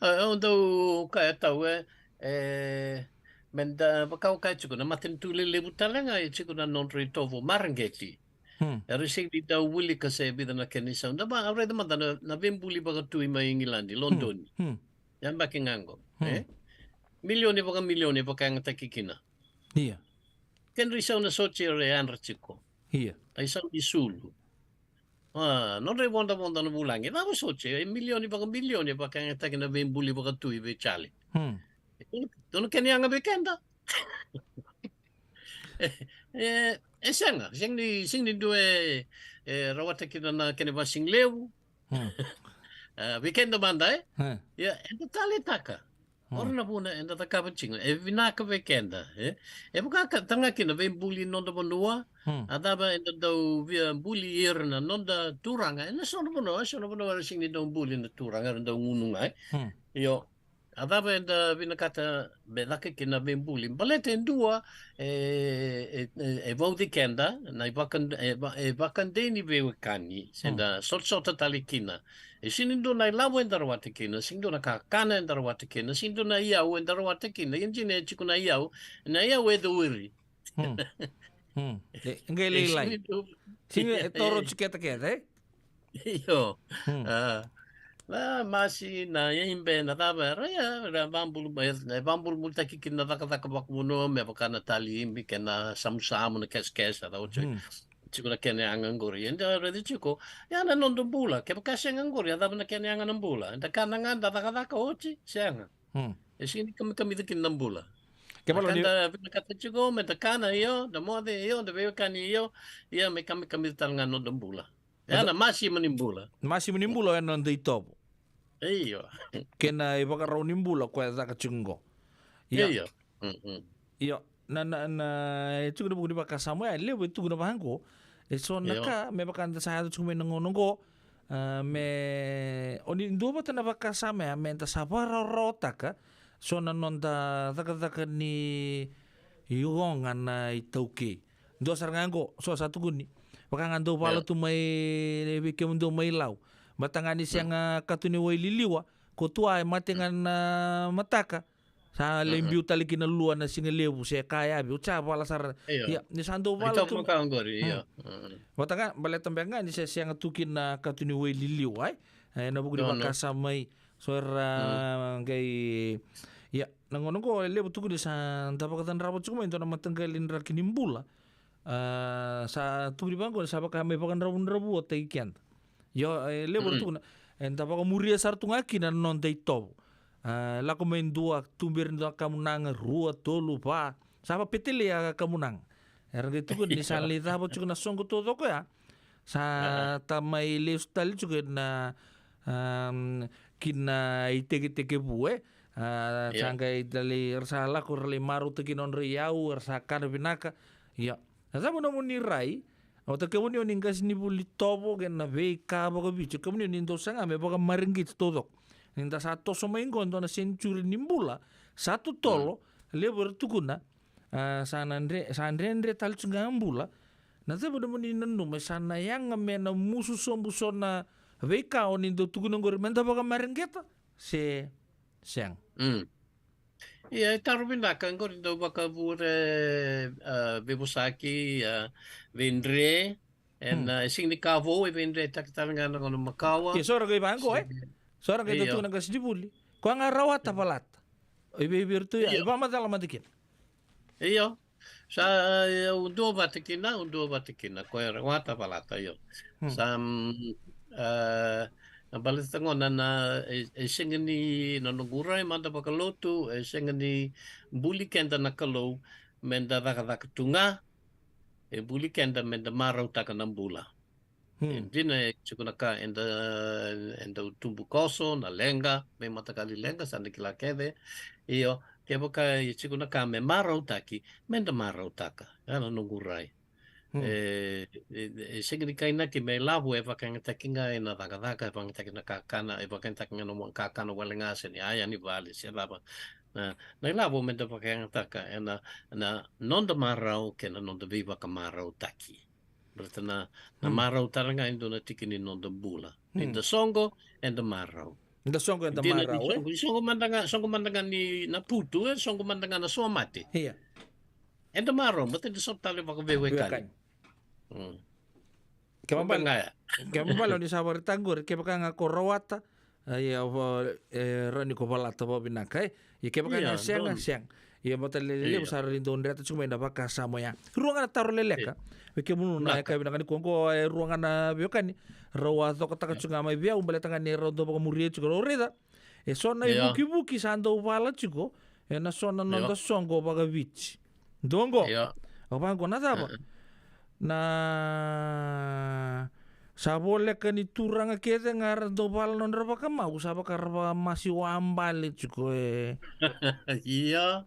A, au dau kaya tau, e, e, meda vaka au kaya tiko, na matanitu lelevu tale ga e tiko na nodra itovo mareqeti. Hmm. Era sega ni dau wilika se vica na kena isau. Da va, au raica mada na, na veibuli vakatui mai Igiladi, Lodoni. Hmm. Yabaki ga qo, e? Milioni vakamilioni e vakayagataki kina. Ia. Kena isau na sotia era yadra tiko. Ia. Na isau ni sulu. A, nodra ivodovodo na vulagi. Cava sotia, e milioni vakamilioni e vakayagataki na veibuli vakatui vei Charlie. Hmm. E dua na kena yaga vei keda. E, e, e sega, sega ni, sega ni dua e, e rawata kina na kena vasigalevu. Hmm. A, vei keda mada, e? Hmm. Ia, eda taleitaka. Hmm. Ora na vuna eda cakava tiko, e vinaka vei keda, e? E vaka ka, talega kina veibuli noda vanua, hmm, a cava eda dau via buli ira na noda turaga, ena so na vanua, so na vanua era sega ni dau buli na turaga, era dau gunu ga, e? Hmm. Io, a cava eda vinakata me caka kina na veibuli? Baleta e dua, e, e, e, e vauci keda, na ivaka, e va-, e vakadei ni veiwekani, se da sotasota tale kina. E sega ni dua na ilavo eda rawata kina, sega ni dua na kakana eda rawata kina, sega ni dua na iyau eda rawata kina, ia dina e tiko na iyau, na iyau e cowiri. Hmm. Hmm. E, qai lailai. Sega ni dua. Sega, e toro tiko kece kece, e? Io. Hmm. A, na masi, na ibe, na cava, era ia, era vabulu, e, e vabulubulataki kina na cakacaka vakavanua, me vaka na tali ibe, kei na samusamu, na kesekese, a cava oti. Hmm. Tiko na kena yaga qori. Eda raica tiko, ia na noda bula, kevaka sega qori, a cava na kena yaga na bula? Eda kana ga, da cakacaka oti, sega. Hmm. E sega ni kamikamica kina na bula. Ke bale ni da vinakata tiko, me da kana, io, da moce, io, da veiwekani, io, ia me kamikamica tale ga na noda bula. Ia na masima ni bula. Masima ni bula, e na noda itovo. Io. Kei na ivakarau ni bula, koya e caka tiko qo. Ia. Io. Mm, mm. Io. Na, na, na, e tiko na vuku ni vakasama ya, e levu e tukuna vaqo. E so na ka, me vaka da sa yaco tiko mai na gauna qo, a, me, o ni duavata na vakasama ya, me da sa vakarawarawataka, so na noda cakacaka ni oga na iTaukei. Dua sara ga qo, so sa tukuni. Vaka ga dau vala tu mai vei kemudou mai Lau. Vata ga ni sega katu ni wai liliwa, ko tua e mate ga na mataka. Sa lai biu tale kina lua na sigalevu se ka yavi, oti sa vala sara. Io. Ia, ni sa dau vala tu. Itovo makawa qori, io. Vata ga, baleta beka ga ni se sega tu kina katu ni wai liliwa, e? E, na vuku ni vakasama mai. So era qai, ia, na gauna qo e levu tukuni sa da vakacadrava tiko mai dua na mataqali draki ni bula. A, sa tukuni vaqo ni sa vaka me vakadravudravutaki keda. Io, e levu era tukuna, eda vakamuria sara tu ga kina na noda itovo. A, lako mai dua, tuberi dua kamunaga, rua, tolu, va. Sa vakapetelei a kamunaga. Era qai tukuna ni sa lai cava tiko na soqo taucoko ya. Sa ta mai lesu tale tiko na, am, kina itekitekivu, e. A, sa qai tale, era sa lako, era lai marautaka na nodra iyau, era sa kana vinaka. Ia. Na cava nomuni rai, vata kei kemuni o ni qasenivuli itovo kei na veika vakaviti, kemuni o ni dau saga me vakamareqeti taucoko. Ni da sa toso mai qo e dua na senitiuri ni bula sa totolo, levu era tukuna, a, sa na dre, sa dredre tale tu ga na bula. Na cava nomuni nanuma, sa na yaga me na musu sobu so na veika o ni dau tukuna qori me da vakamareqeta, se sega? Mm. Ia, e taro vinaka, qori dau vakavure, a, veivosaki, a, veidre, e na, e sega ni ka vou, e veidretaki tale ga na gauna makawa. Ia, so ra qai vaqo, e? So ra qai dau tukuna na qasenivuli. Koya ga rawata valata. O i vei vei iratou ya, e vakamacala mada kina. Io. Sa, e, au duavata kina, au duavata kina. Ko e rawata valata, io. Hmm. Sa, mm, e, na baleta gona na, e, e sega ni na noqu rai mada vakalotu, e sega ni buli keda na Kalou, me da cakacaka tu ga, e buli keda me da marautaka na bula. Hmm. E dina e tiko na ka eda, eda tubu koso, na leqa, me matakali leqa, sa da kila kece. Io, kevaka e tiko na ka me marautaki, me da marautaka. Ya na noqu rai. Hmm. E, e, e sega ni kainaki me lavo e vakayagataki ga ena cakacaka, e vakayagataki na kakana, e vakayagataki ga na mo-, kakana wale ga se ni aya ni vale, se cava. Na, na ilavo me da vakayagataka ena, na noda marau kei na noda veivakamarautaki. Baleta na, na Hmm. marau tale ga e dua na tiki ni noda bula. Hmm. Eda soqo, eda marau. Eda soqo, eda Dina ni marau, e? soqo, soqo mada ga, soqo mada ga ni na putu, e soqo mada ga na somate. Ia. Eda marau, baleta eda sota tale vakaveiwekani. Veiwekani. Mm. Kevaka Mada bale, ga ya. kevaka bale ni sa vakaraitaka qori, kevaka ga ko rawata, a, ia, va-, e, rawa ni ko valata vakavinaka, e. Ia kevaka Ia, ga sega, donu. sega. Ia, baleta lelevu Ia. sara ni dau dreta tiko mai na vakasama ya. Rua ga na taro leleka. Ia. Vei kemunu na Naka. yakavi vinaka nikua qo, e, rua ga na veiwekani. Rau a cokataka Ia. tiko ga mai vei au, baleta ga ni rau dau vakamuria tiko, rau raica. E so na Ia. ivukivuki sa dau vala tiko, e na so na Ia. noda soqo vakaviti. Dua qo. Ia. Au vaqo na cava? E, e. Na sa voleka ni turaga kece ga ra dau vala nodra vakamau, sa vaka ra vakamasi wabale tiko, e. Ia.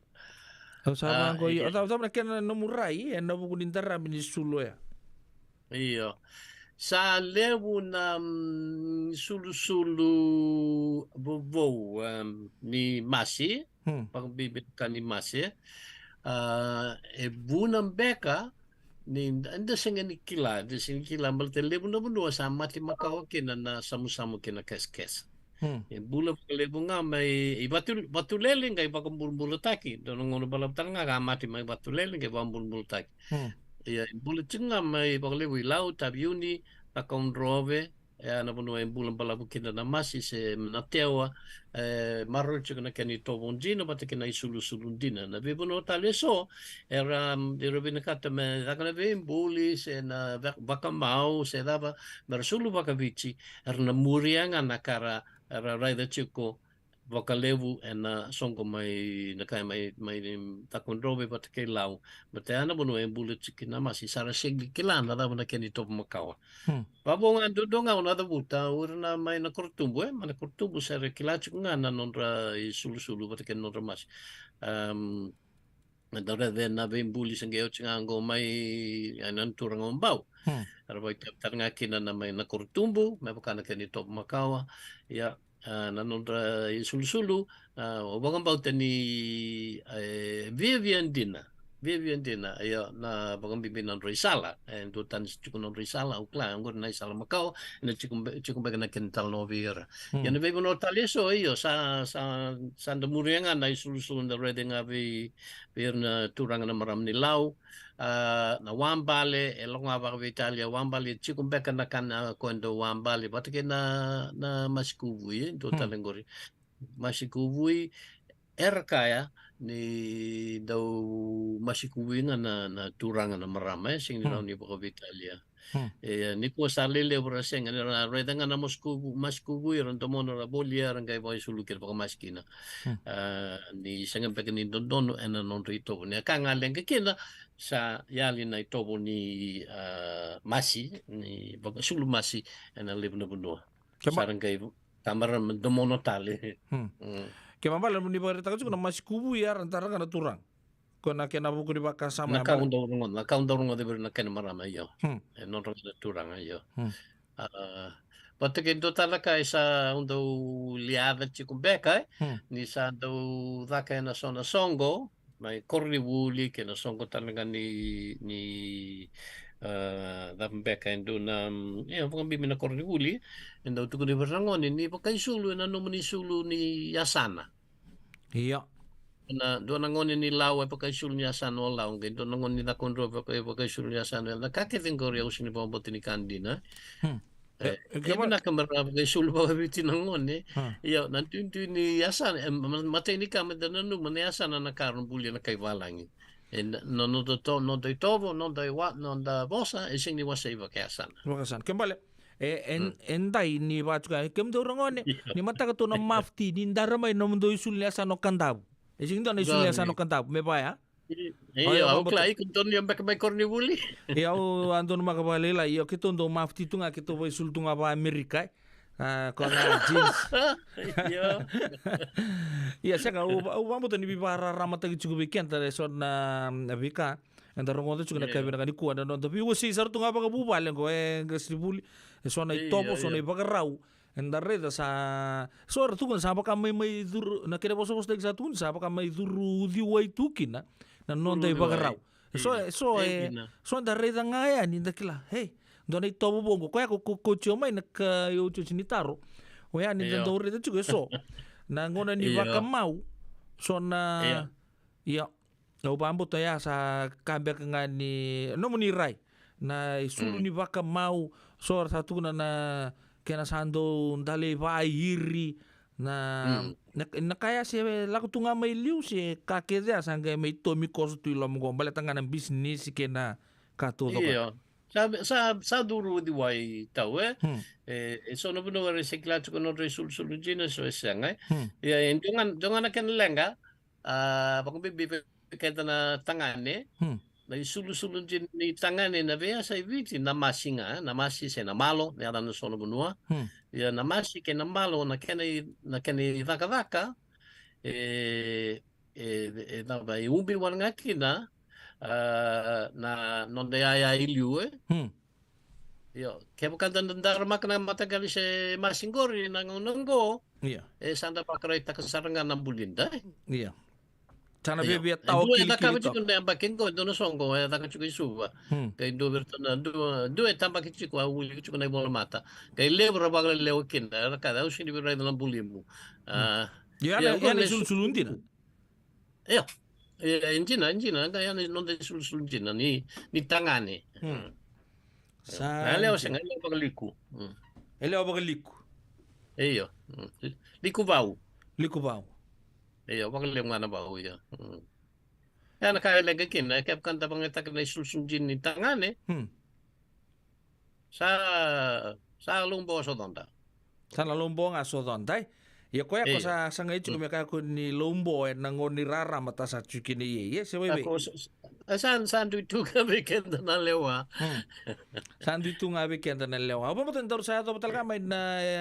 Au sa A, vaqo, io. ia. Au sa, au sa na kena nomu rai, e na vuku ni darabi ni sulu ya. Io. Sa levu na, mm, sulusulu vovou, em, ni masi, Hmm. vakabibi na ka ni masi. A, e vuna beka ni da, da sega ni kila, da sega ni kila, baleta levu na vanua sa mate makawa kina na samusamu kei na kesekese. Hmm. E bula vakalevu ga mai i Vatu, Vatulele qai vakabulabulataki. Dua na gauna balavu tale ga ka mate mai Vatulele qai vakabulabulataki. Hmm. Ia, e bula tiko ga mai vakalevu i Lau, Taveuni, Cakaudrove, e a na vanua e bula balavu kina na masi se na tewa, e maroroi tiko na kena itovo dina vata kei na isulusulu dina. Na veivanua tale eso, era, era vinakata me caka na veibuli, se na va-, vakamau, se cava, me ra sulu vakaviti, era na muria ga na ka ra, ra raica tiko vakalevu ena soqo mai na kai mai, mai Cakaudrove vata kei Lau. Baleta ya na vanua e bula tiko kina na masi, sa ra sega ni kila na cava na kena itovo makawa. Hmm. Vavo ga duadua ga au na cavuta, o ira na mai na Korotubu, e, mai na Korotubu sa ra kila tiko ga na nodra isulusulu vata kei na nodra masi. Em, Dau raica na veibuli se qai oti ga qo mai, e, na turaga o Bau. Hmm. Era vakaitavi tale ga kina na mai na Korotubu, me vaka na kena itovo makawa. Ia, a, na nodra isulusulu, a, au vakabauta ni, e, viavia dina. Viavia dina, ia, na vakabibi na nodra isala. E, duatani se tiko na nodra isala, au kila, oqori na isala makawa, ena tiko be-, tiko beka na kena italanoa vei ira. Hmm. Ia na veivanua tale eso, io, sa, sa, sa da muria ga na isulusulu da raica ga vei vei ira na turaga na marama ni Lau, a, na wabale, e lako ga vakaveitalia, wabale, e tiko beka na ka na ko e dau wabale, vata kei na, na masi kuvui, e dua Hmm. tale qori. Masi kuvui, era kaya ni dau masi kuvui ga na, na turaga na marama, e, sega ni Hmm. rawa ni vakaveitalia. Hmm. E, nikua sa lelevu ra sega, ni ra raica ga na masi kuvu, masi kuvui, ra domona, ra volia, ra qai vakaisulu kina, vakamasi kina. Hmm. A, ni sega beka ni dodonu ena nodra itovo. Ni a ka ga leqa kina, sa yali na itovo ni, a, masi, ni vakaisulu masi ena levu na vanua. Kema- Sa ra qai tamarama domona tale. Hmm. Hmm. Kena ibalebale ni vakaraitaka tiko na masi kuvui, era dara ga na turaga. Ko na kena vuku ni vakasama Na ya ka bale. au dau rogoca, na ka au dau rogoca vei ira na kena marama, io. Hmm. E nodra ga na turaga, io. Hmm. A, vata kei dua tale ka e sa au dau liaca tiko beka, e. Hmm. Ni sa dau caka ena so na soqo, mai koronivuli, kei na soqo tale ga ni, ni, a, cava beka e dua na, mm, e, vakabibi na koronivuli, e dau tukuni vei ira na gone, ni vakaisulu ena nomuni sulu ni yasana. Ia. Na, dua na gone ni Lau e vakaisulu ni yasana o Lau, qai dua na gone ni Cakaudrove e vaka-, e vakaisulu ni yasana. Na ka kece qori au sega ni vakabauta ni ka dina. Hmm. E, E, e, e keva- vinaka me ra vakaisulu vakaviti na gone. Hmm. Ia, na duidui ni yasana, e, ma-, matai ni ka me da nanuma na yasana na ka ra bulia na kai valagi. E na, no, noda to, noda itovo, noda iwa, noda vosa, e sega ni wasei vakayasana. Vakayasana. Ke bale, e, e, e dai ni vatuka, kemudou ragone, ni mataka tou na mafti, ni dara mai nomudou isulu ni yasana o Kadavu. E sega ni dua na isulu ni yasana o Kadavu, me vaya. Io, au kila, iko donu ia beka mai koronivuli. Io, au a donu maka vakalailai, io, keitou dau mafti tu ga, keitou vakaisulu tu ga vaka Amerika, e. A, ko ga jeans. Io. Ia, sega, au, au vakabauta ni veivakararamataki tiko vei keda, e so na, na veika eda rogoca tiko na ka vinaka nikua, na noda veiwasei sara tu ga vakavuvale qo, e qasenivuli, e so na itovo, so na ivakarau. Eda raica sa, so era tukuna sa vaka mai, mai curu, na kena vosavosataki sa tukuna sa vaka mai curu uciwai tu kina na noda ivakarau. So, so, e, so eda raica ga yani, da kila, hei, dua na itovo vou qo, koya ko, ko, ko tio mai na ka, iotioti ni taro. Oya ni da dau raica tiko e so. Na gauna ni vakamau, so na, ia, au vakabauta ya sa ka beka ga ni, nomuni rai. Na isulu ni vakamau, so era sa tukuna na, kena sa dau daliva iri, na, na, na ka ya se lako tu ga mai liu se ka kece ya sa qai mai tomi koso tu i loma qo, baleta ga na bisinisi kei na ka taucoko. Io. Sa, sa, sa curu uciwai tau, e? E, e so na vanua era se kila tiko nodra isulusulu dina, so e sega, e? Ia, e dua ga, dua ga na kena leqa, a, vakabibi vei keda na tagane, na isulusulu dina ni tagane na veiyasa i Viti, na masi ga, na masi se na malo, na yaca na so na vanua. Ia na masi kei na malo, na kena i, na kena icakacaka, e, e, e cava, e ubi wale ga kina, a, na noda yaya i liu, e? Io, kevaka da daramaka na mataqali se masi qori na gauna qo, e sa da vakaraitaka sara ga na bulida, e? Io. Sa na viavia tawa kilikili toka. E dua e cakava tiko na yabaki qo, e dua na soqo e caka tiko i Suva. Qai dua vei iratou na, dua, dua e tabaki tiko, a wiliki tiko na ivolamata. Qai levu ra vakalelewa kina, era kaya, au sega ni via raica na bulimu. A, io, ya na, ya na isulusulu dina. Io. E, e dina, e dina, ya na noda isulusulu dina ni, ni tagane. Sa na lewa sega, e lewa vakaliku. E lewa vakaliku. Io. Liku vau. Liku vau. Io, vakalevu ga na vau, io. Ya na ka e leqa kina, e kevaka da vakayagataka na isulusulu dina ni tagane. Sa, sa lobo so coda. Sa na lobo ga so coda, e? Ia koya ko sa sagai tiko me kakua ni lobo ena gauna ni rarama ta sa tiko kina, ia, ia, se vei vei. Sa, sa dui tu ga vei keda na lewa. Sa dui tu ga vei keda na lewa. Au vakabauta ni daru sa yacova tale ga mai na, e,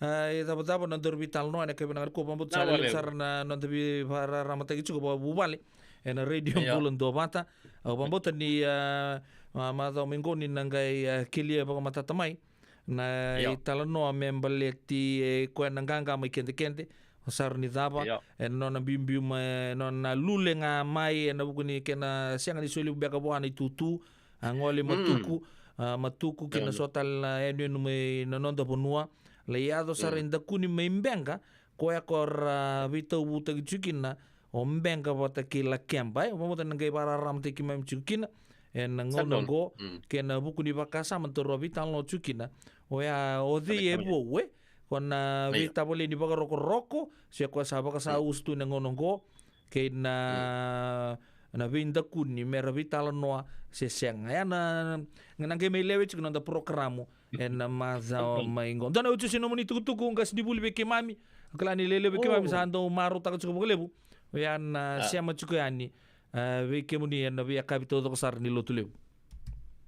e, icavacava na daru veitalanoa ena yakavi vinaka nikua. Au vakabauta sa levu sara na noda veivakararamataki tiko vakavuvale ena Radio Bula Duavata. Au vakabauta ni, a, ma, macawa mai qo ni na qai, a, kelia vakamatata mai na italanoa me baleti, e, koya na qaqa mai kedekede. O sara ni cava, ena nona biubiu mai, nona lule ga mai ena vuku ni kena sega ni soli beka vua na itutu, a gole Matuku, a, Matuku kei na so tale na yanuyanu mai na noda vanua. Lai yaco sara i Dakuni mai Beqa, koya ko ra veitauvutaki tiko kina o Beqa vata kei Lakeba, e, vakabauta na qai vakararamataki keimami tiko kina ena gauna oqo, kei na vuku ni vakasama daru a veitalanoa tiko kina. Oya, o cei e vou, e? Ko na veitavaleni vakarokoroko, se koya sa vakasausu tu ena gauna oqo, kei na, na veidakuni me ra veitalanoa se sega. Ya na, na qai mai lewe tiko na noda porokaramu ena macawa mai qo. Dua na iotioti ni nomuni tukutuku, qasenivuli, vei keimami. Au kila ni lewe vei keimami sa dau marautaka tiko vakalevu. Oya na sema tiko yani, a, vei kemuni ena veiyakavi taucoko sara ni Lotulevu.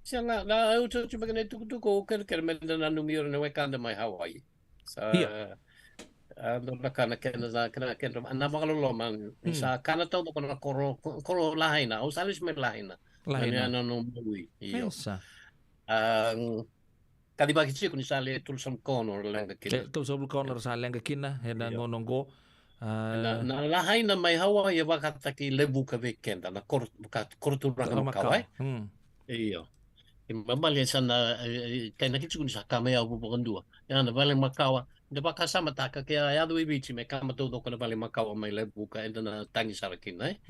Sega, na iotioti beka na itukutuku, au kerekere me da nanumi ira na wekada mai Hawaii. Sa, a, dua na ka na kena, sa, kena, kena, na vakaloloma, ni sa kana taucoko na koro, ko-, koro Lahaina, au sa lesu mai Lahaina. Lahaina. Na, na, na, na, ui, io. Sa. A, kacivaki tiko ni sa le tolusagavulu ka ono ra leqa kina. E, tolusagavulu ka ono ra sa leqa kina, ena gauna oqo. A, na, na Lahaina mai Hawaii e vakataki Levuka vei keda, na koro, ka, koro turaga makawa, e? Io. E mamali e sa na, e, e, kainaki tiko ni sa ka mai au vakadua. Ia na vale makawa, da vakasamataka ke a yaco i Viti me kama taucoko na vale makawa mai Levuka, eda na tagi sara kina, e?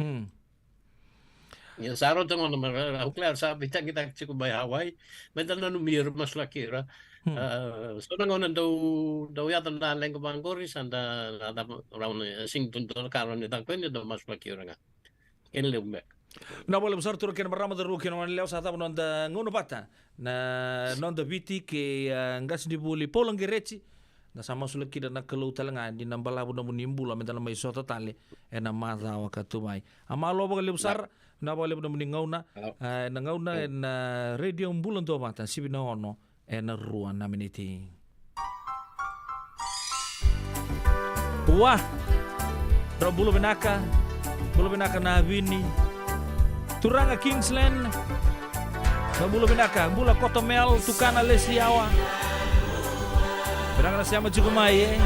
Ia sa rauta gona me ra, au kila sa veitagitaki tiko mai Hawaii, me da nanumi ira, masulaki ira. A, so na gauna dau, dau yaco na leqa vaqori, sa da, da, da, rawa ni, sega ni dua na ka rawa ni caka kina, dau masulaki ira ga. Kena levu beka. Na vakalevu sara turaga kei na marama, cauravou kei na goneyalewa, sa cava noda gauna vata na noda Viti kei, ah, qasenivuli Paula Qereti. Na sa masulaki kina na Kalou tale ga ni na balavu nomuni bula me da na mai sota tale ena macawa ka tu mai. A malo vakalevu sara, na vakalevu nomuni gauna, ah, ena gauna ena Radio Bula Duavata, sivi na ono ena rua na miniti. Ua. Ra bula vinaka. Bula vinaka na Vini. Turaga Kingsland. Ra bula vinaka. Bula Kotomel, Tukana Lesiawa. Vinaka na sema tiko mai, e.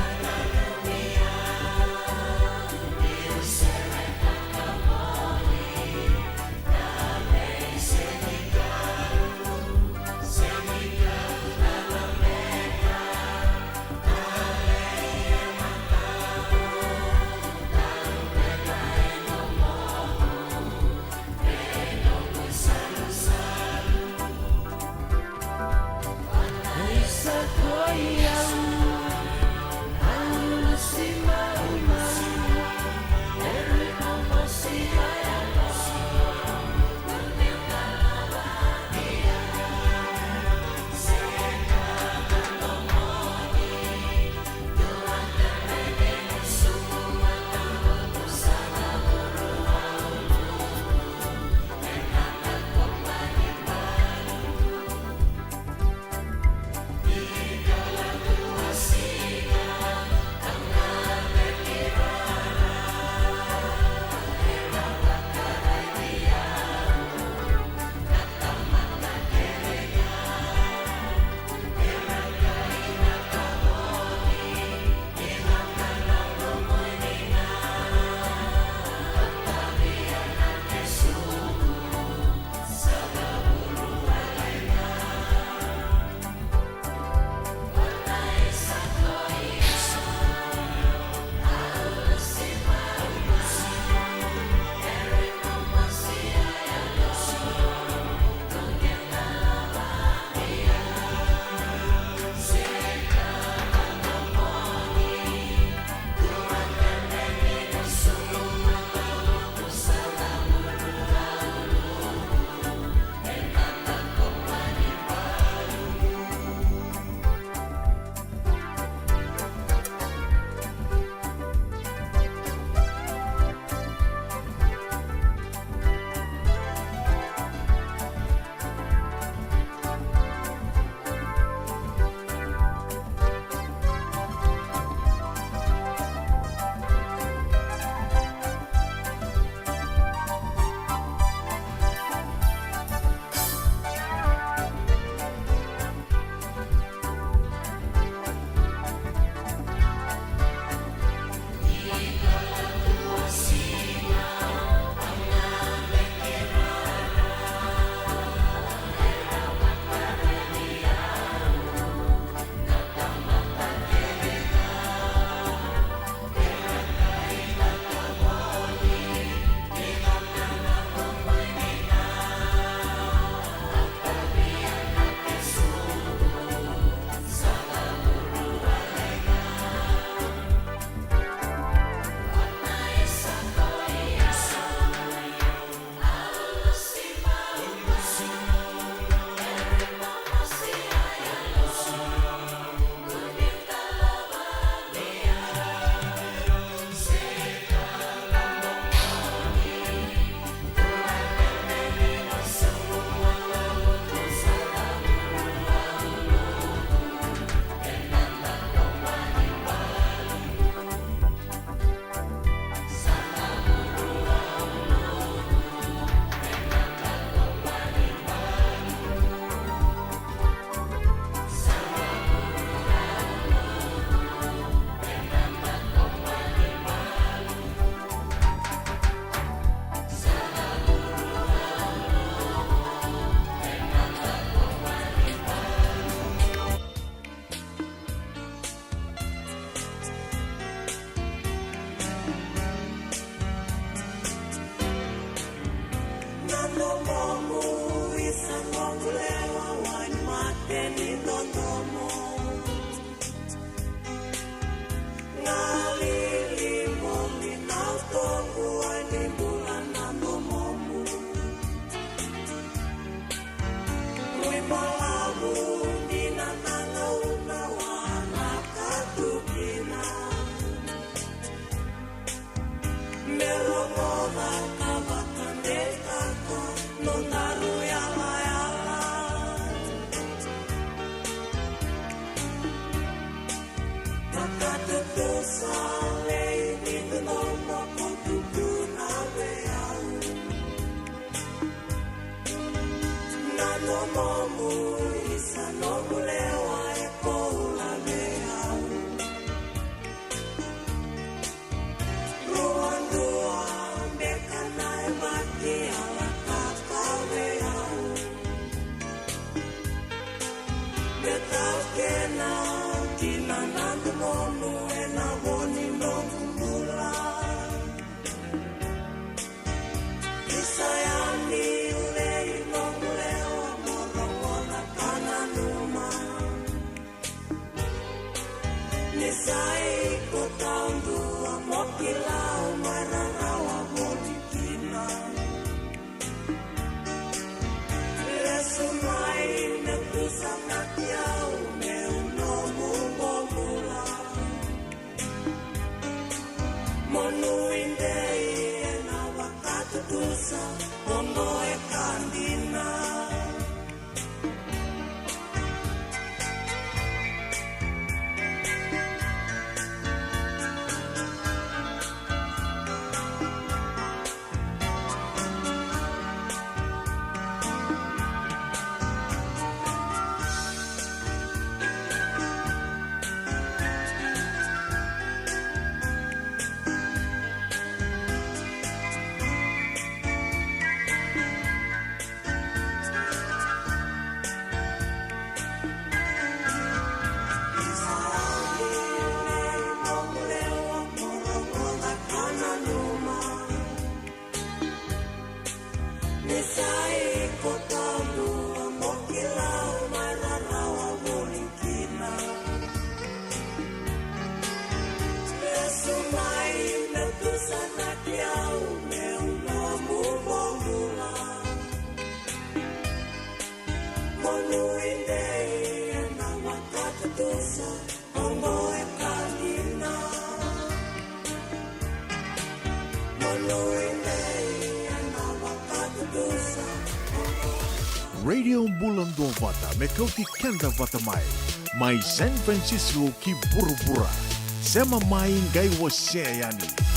Radio Bula Duavata, me kauti keda vata mai. Mai San Francisco ki vuravura. Sema mai, qai wasea yani.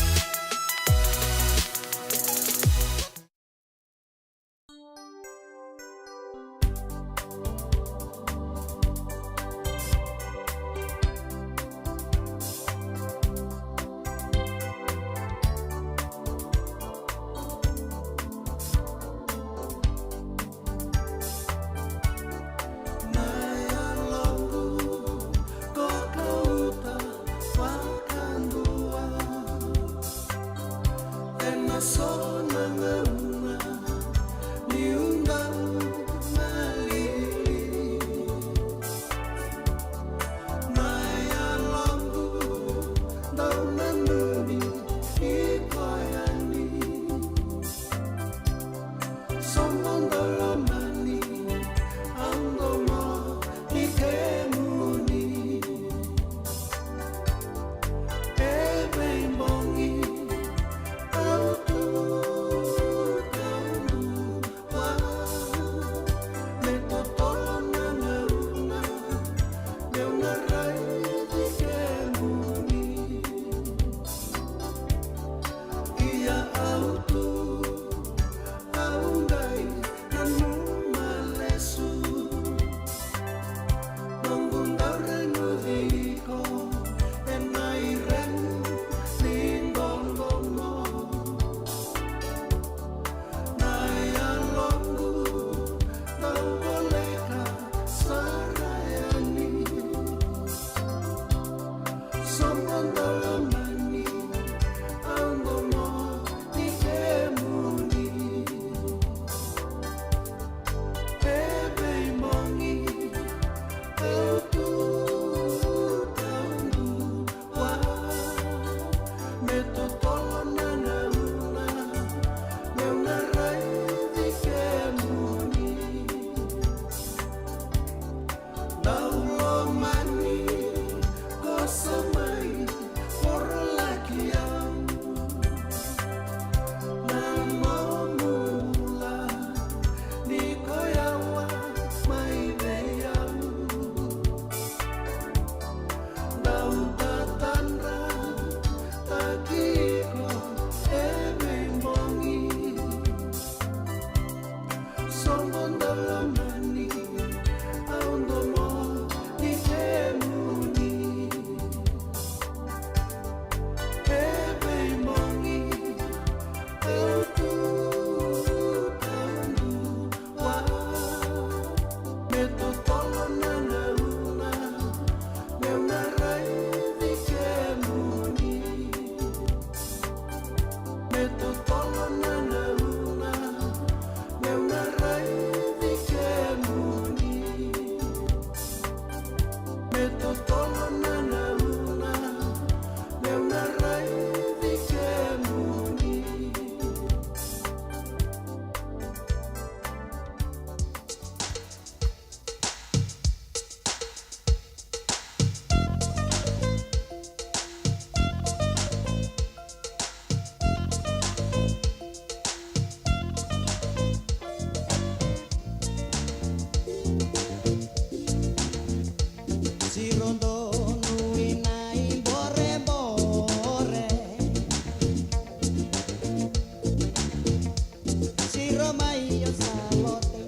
Siro mai o Salote,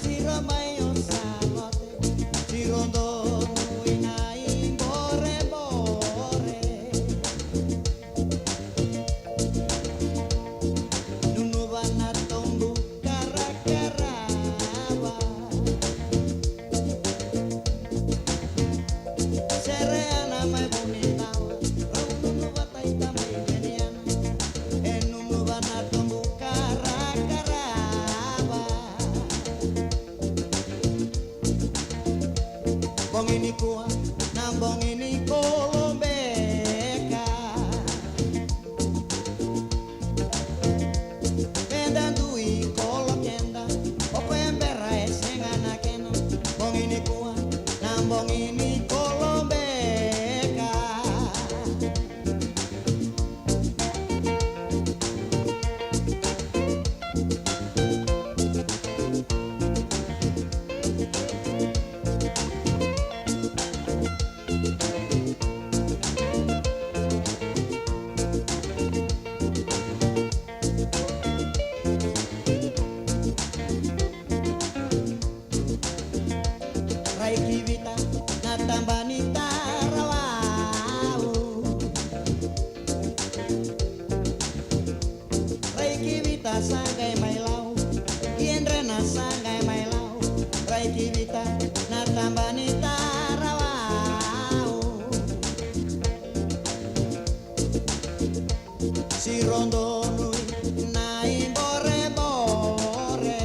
siro mai o Salote, siro donu i na i borebore. Nunuva na tobu karakarava. Sereana mai Vunidala, rau nunuva taita mai Veniana. E nunuva na tobu karakarava. Bogi nikua na bogi ni kolobeka. Keda dui kolo keda, o koya bera e sega na kena. Bogi nikua na bogi ni kolobeka. Rai ki Vita na taba ni tarawau. Rai ki Vita sa qai mai lau, ki Edrena sa qai mai lau. Rai ki Vita na taba ni tarawau. Siro donu i na i borebore.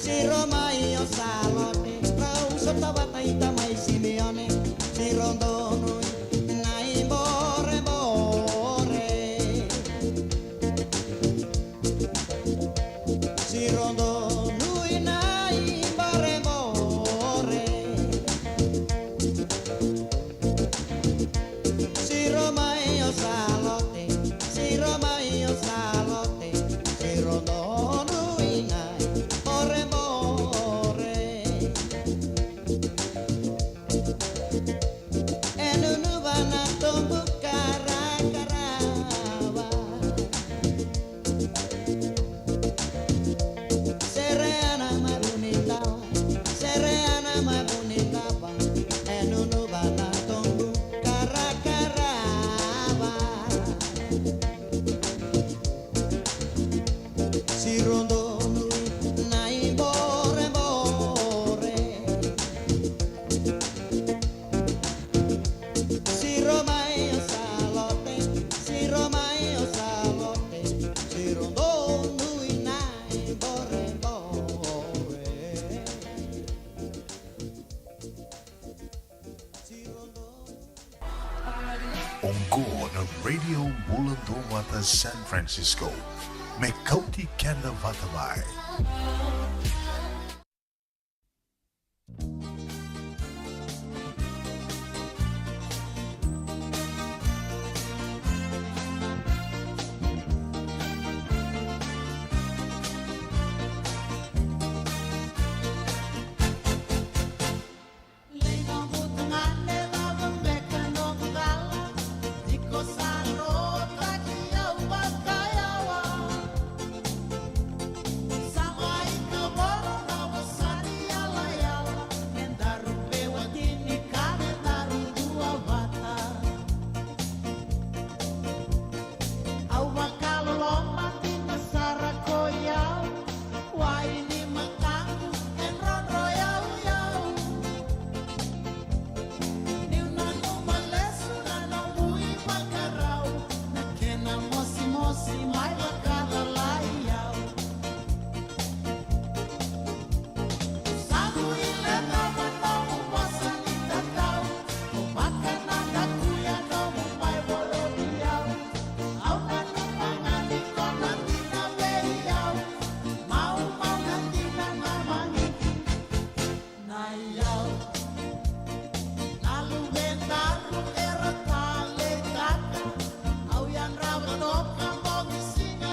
Siro mai o Salote, rau sota vata i tamai Simeone. Siro donu i na i borebore. Siro donu i na i borebore. Siro mai o Salote, siro mai o Salote, siro donu i na i borebore. E nunuva na tobu karakarava. Sereana mai Vunidala, sereana mai Vunidala, e nunuva na tobu karakarava. Siro donu i na i borebore. Siro mai o Salote, siro mai o Salote, siro donu i na i borebore. Siro donu. Oqo na Radio Bula Duavata San Francisco. Me kauti keda vata mai. Au vakaloloma dina sara ko i au, wai ni mataqu e drodro yauyau. Niu nanuma lesu na noqu ivakarau, na kena mosimosi mai vakalalai au. Sa vu i lecava nomu vosa ni tatau, ko vaka na dakuya nomu mai volovi au. Au nanuma ga ni ko na dina vei au, maumau na dina na magiti. Na yau na luvedaru era taleitaka. Au yadrava toka bogi siga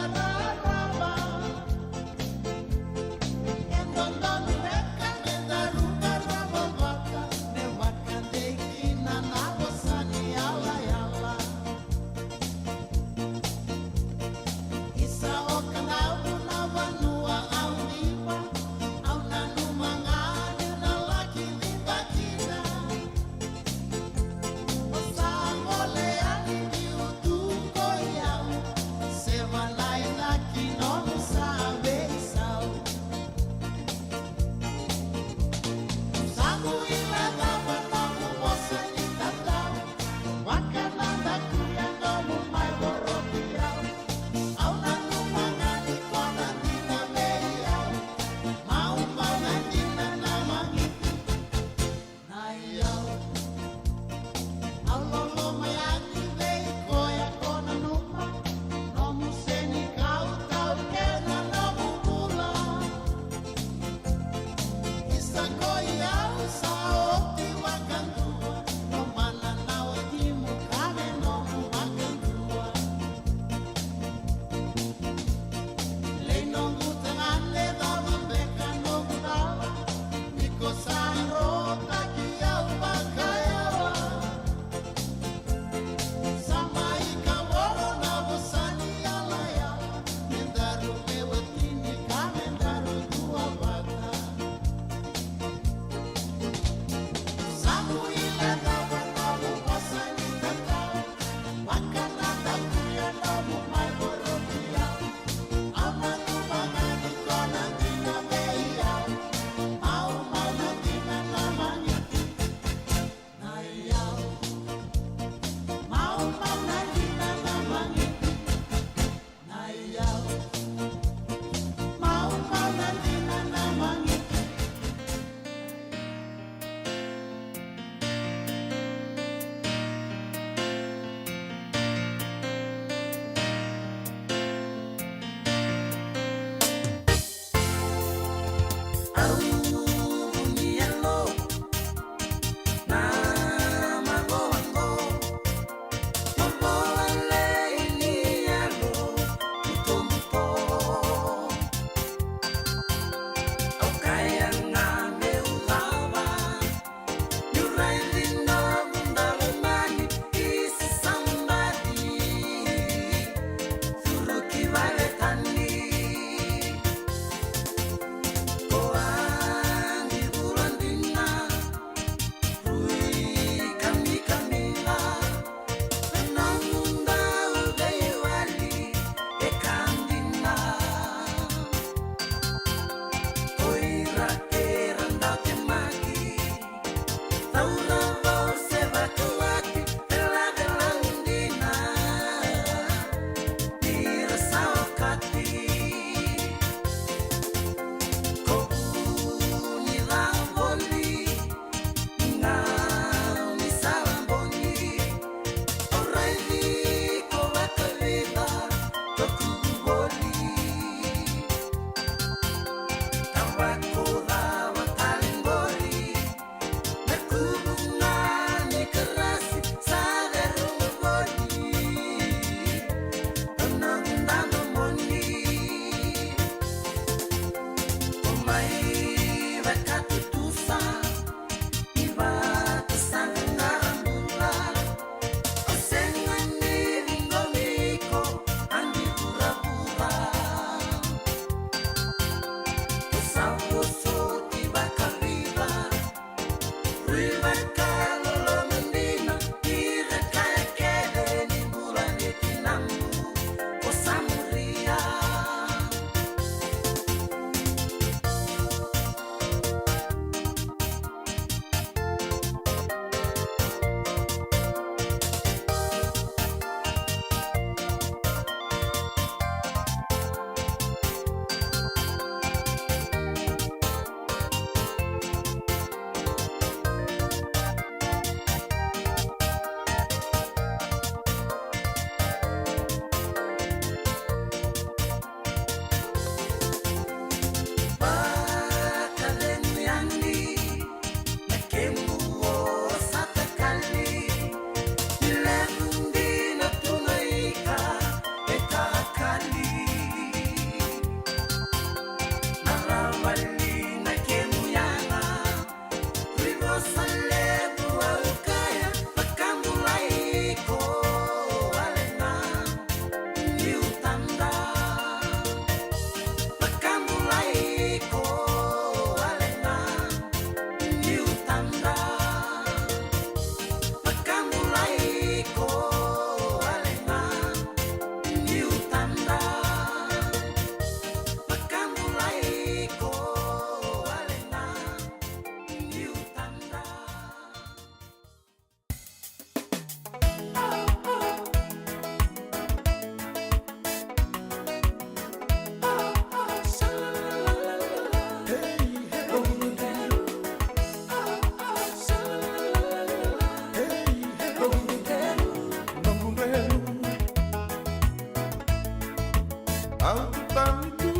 Au tu tani tu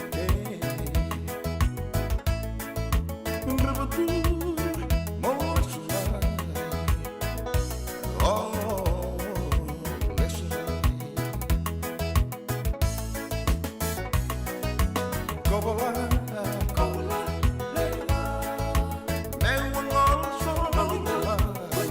e ke. Drava tu mo sula. Oh, lesu. Kovola, kovola, leila. Me ua ngolo so, me ua ngolo so.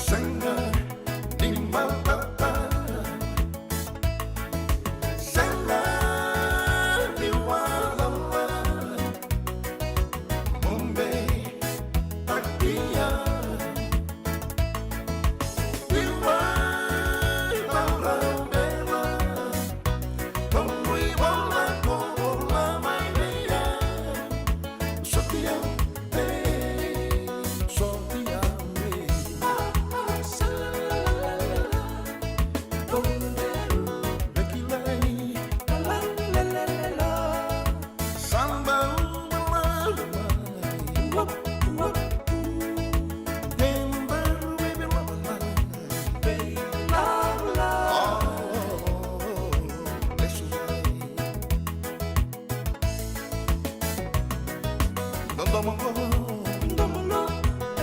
Sega ni matata, sega ni walala, mo beitaki au. Iwai taura bela, komu ivola ko vola mai vei au. Sotia, eh, sotia, eh. Sa la la la la la la. Tondeu. Vekilai. La la la la la la. Samba uma lava mai. Wap, wap. Tembaru bebe lava mai. Vei lava la. Oh, lesu mai. Dodomo qo. Dodomo qo.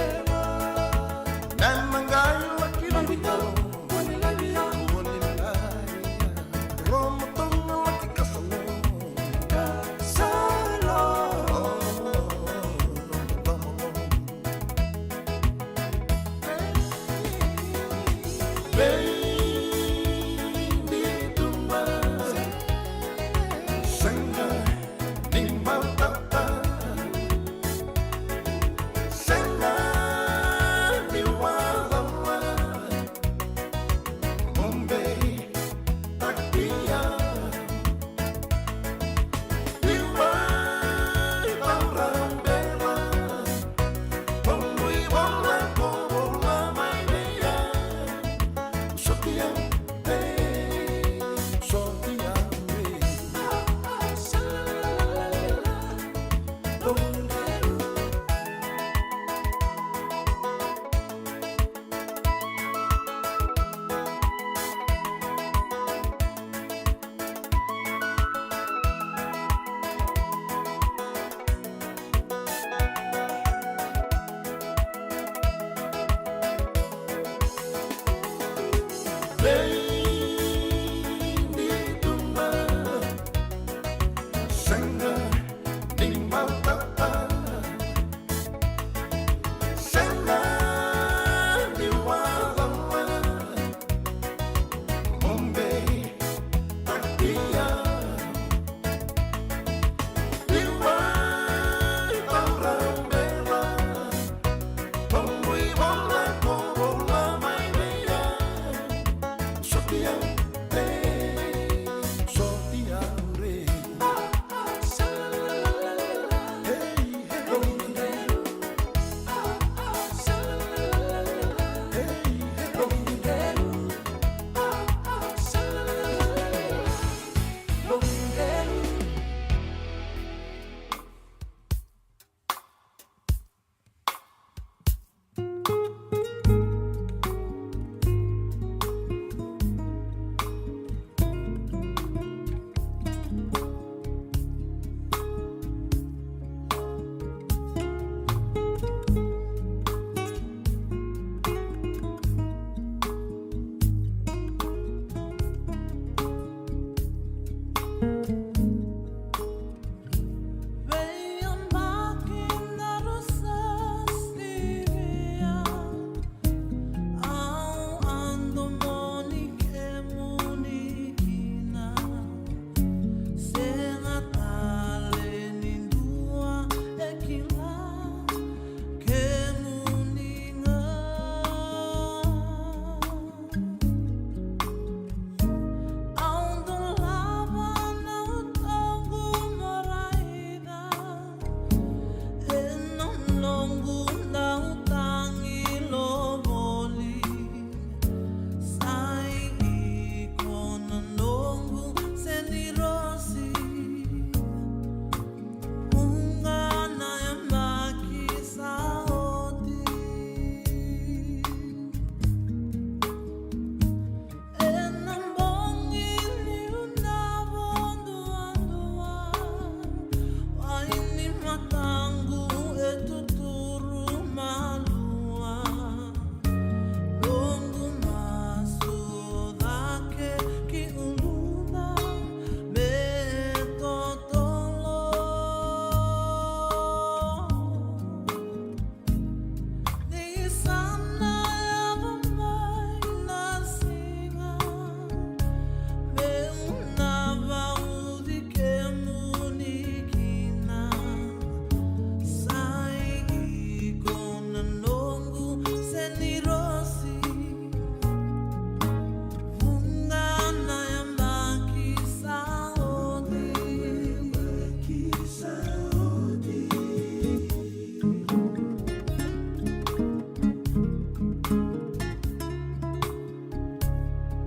Ema. Nana qai laki laki qo. Kua ni laki ya. Kua ni laki ya. Roma toga laki kasalo. Kasalo. Dodomo qo. Vei ni tuba. Sega ni matata. Sega ni walala. Mo beitaki au. Iwai taura bela. Komu ivola ko vola mai vei au. Sotia, eh, sotia, eh. Vei ni tuba, sega ni matata, sega ni walala, mo beitaki au. Iwai taura bela. Komu ivola ko vola mai vei au.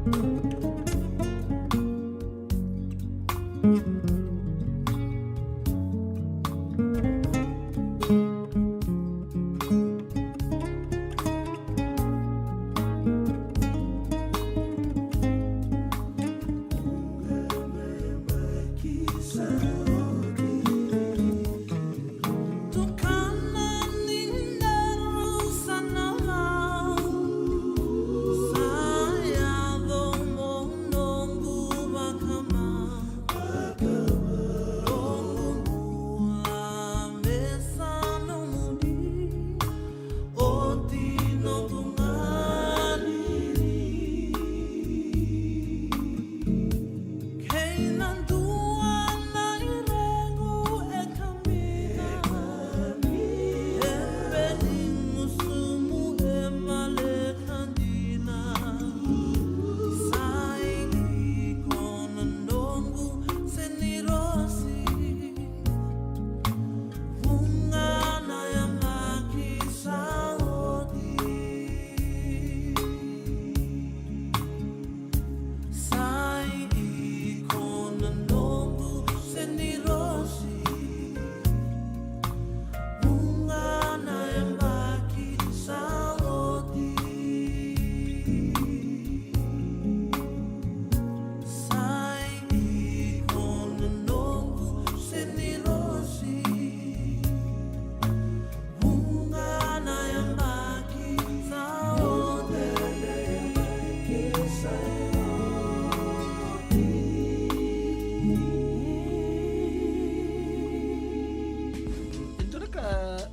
E dua na ka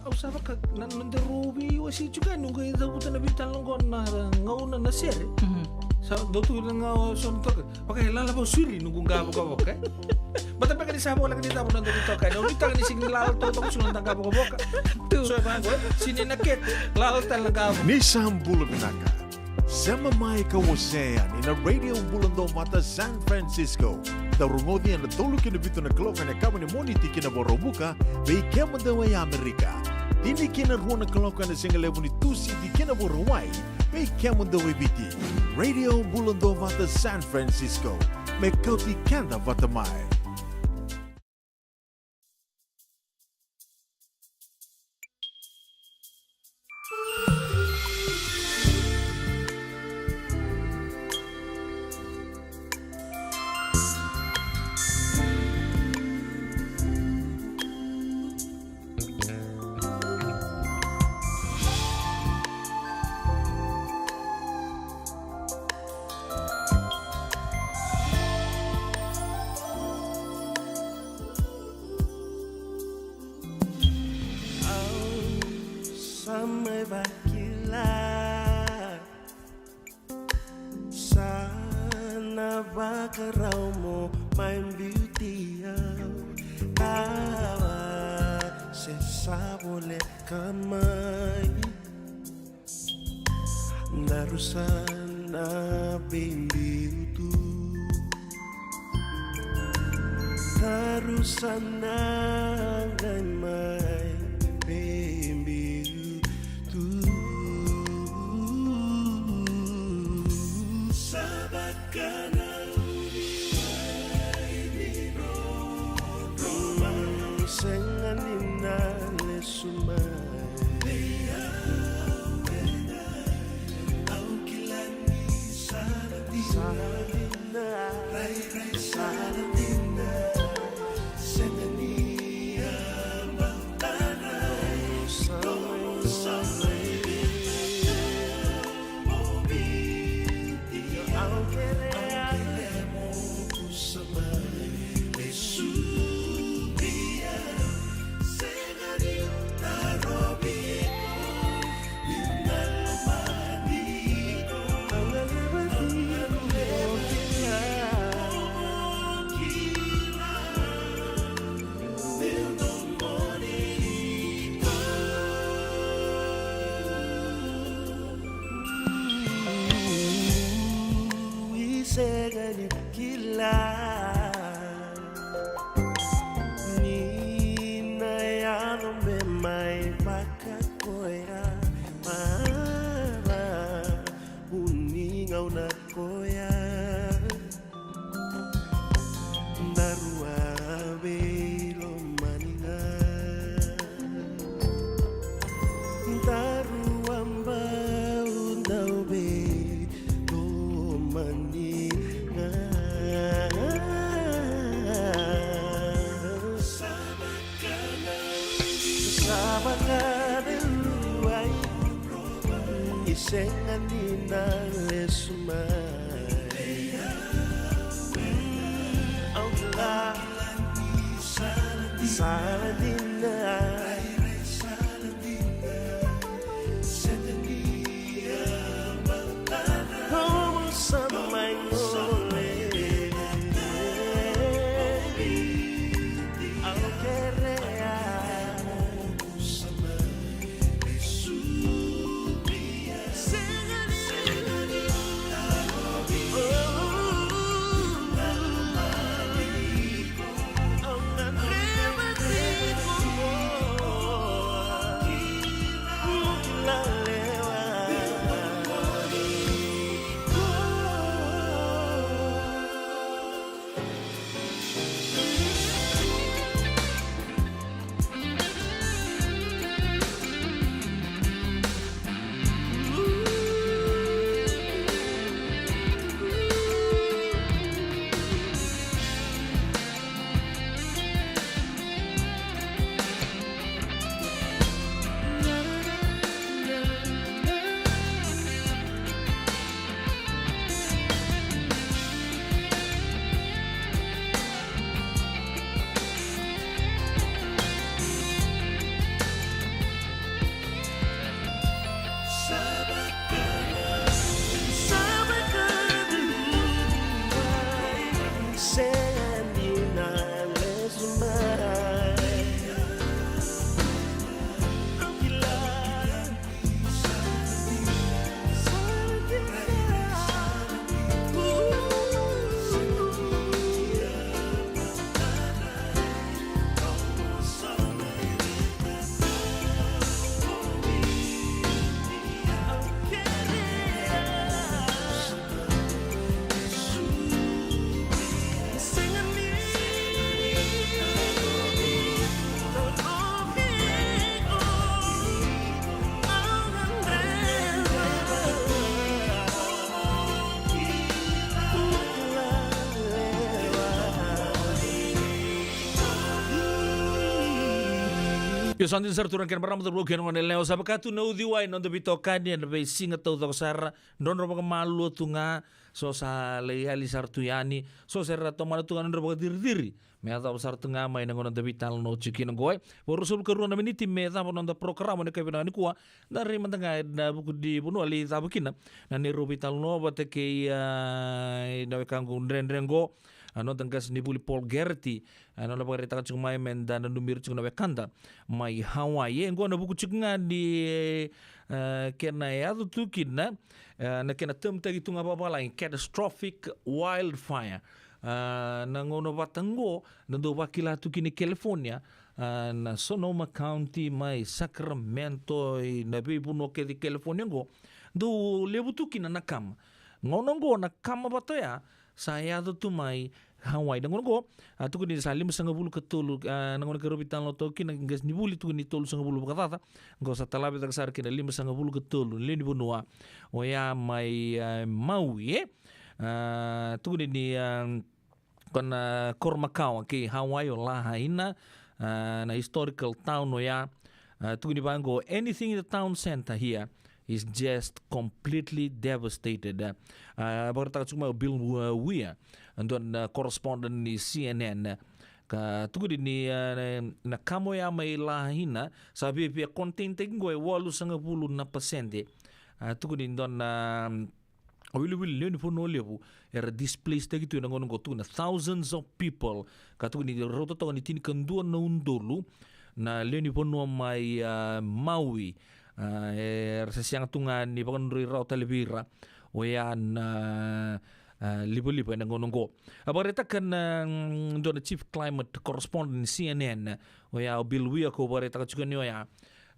au sa vaka na noda rau veiwasei tiko yani, noqu cavuta na veitalanoa qo na gauna na sere. Sa dau tu na gauna so na toka. Vaka e lala vau suri noqu qavokavoka, e. Baleta beka ni sa voleka ni cava noda ni toka, e. Au nuitaka ni sega ni lala toka, toka suri noda qavokavoka. So e vaqo, e. Sega ni na kete, lala tale na qavo. Ni sa bula vinaka. Sema mai ka wasea yani na Radio Bula Duavata San Francisco. Dau rogoci ena tolu ki na vitu na kaloko ena yakavi ni Moniti ki na Vakaraubuka, vei kemudou e Amerika. Tini ki na rua na kaloko ena sigalevu ni Tusiti ki na Vakarauwai, vei kemudou e Viti. Radio Bula Duavata San Francisco, me kauti keda vata mai. Au sa mai vakila, sa na vakarau mo mai biuti au. Kava se sa voleka mai. Daru sa na veibiu tu. Daru sa na qai mai veibiu tu. Sa vaka na uri mai ni roro. Sega ni na lesu mai. Sega ni kila ni na yaco me mai vakakoya. Mara, uni Ni gauna koya, daru a veilomani ga. Daru a bau dau veilomani ga. Sa vaka na luai, e sega ni na lesu mai. Au kila ni sa dina. Como sa mai gole. Au kerea. Io, sa dina sara turaga kei na marama, cauravou kei na goneyalewa, sa vaka tu na uciwai na noda veitokani ena veisiga taucoko sara. Drodro vakamalua tu ga, so sa lai yali sara tu yani, so sa ra tomana tu ga na nodra vakaciriciri. Me yacova sara tu ga mai na gauna da veitalanoa tiko kina qo. Vakarua sagavulu ka rua na miniti me cava na noda porokaramu ena yakavi vinaka nikua. Da rai mada ga ena vuku ni vanua lai cava kina na neirau veitalanoa vata kei, a, na wekaqu dredre qo, a, noda qasenivuli Paul Garrity, a, nona vakaraitaka tiko mai me da nanumi ira tiko na wekada mai Hawaii. E qo ena vuku tiko ga ni, e, kena yaco tu kina, e, na kena term-taki tu ga vakavalagi, catastrophic wildfire. A, na gauna vata qo da dau vakila tu kina i California, a, na Sonoma County, mai Sacramento, i na veivanua kece i California qo, dau levu tu kina na kama. Gauna qo na kama vata oya sa yaco tu mai Hawaii. Na gauna qo, a, tukuni sa limasagavulu ka tolu, a, na gauna keirau veitalanoa toka kina na qasenivuli, tukuni tolusagavulu vakacaca. Qo sa talavi cake sara kina limasagavulu ka tolu na lewe ni vanua oya mai, a, Maui, e? A, tukuni ni, a, ko na koro makawa kei Hawaii o Lahaina, a, na historical town oya. A, tukuni vaqo, anything in the town center here is just completely devastated. A, vakaraitaka tiko mai o Bill, uh, Weir, dua na correspondent ni C N N. Ka tukuni ni, a, na kama oya mai Lahaina sa viavia contain-taki qo e walusagavulu na pasede. A, tukuni dua na, um, o wiliwili lewe ni vanua levu era displace-taki tu ena gauna qo, tukuna thousands of people. Ka tukuni rauta toka ni tinikadua na udolu na lewe ni vanua mai, a, Maui. A, era se sega tu ga ni vakadroi rawa tale vei ira oya na, a, livaliva ena gauna qo. A vakaraitaka na, mm, dua na chief climate correspondent ni C N N, oya o Bill Weir, ko vakaraitaka tiko ni oya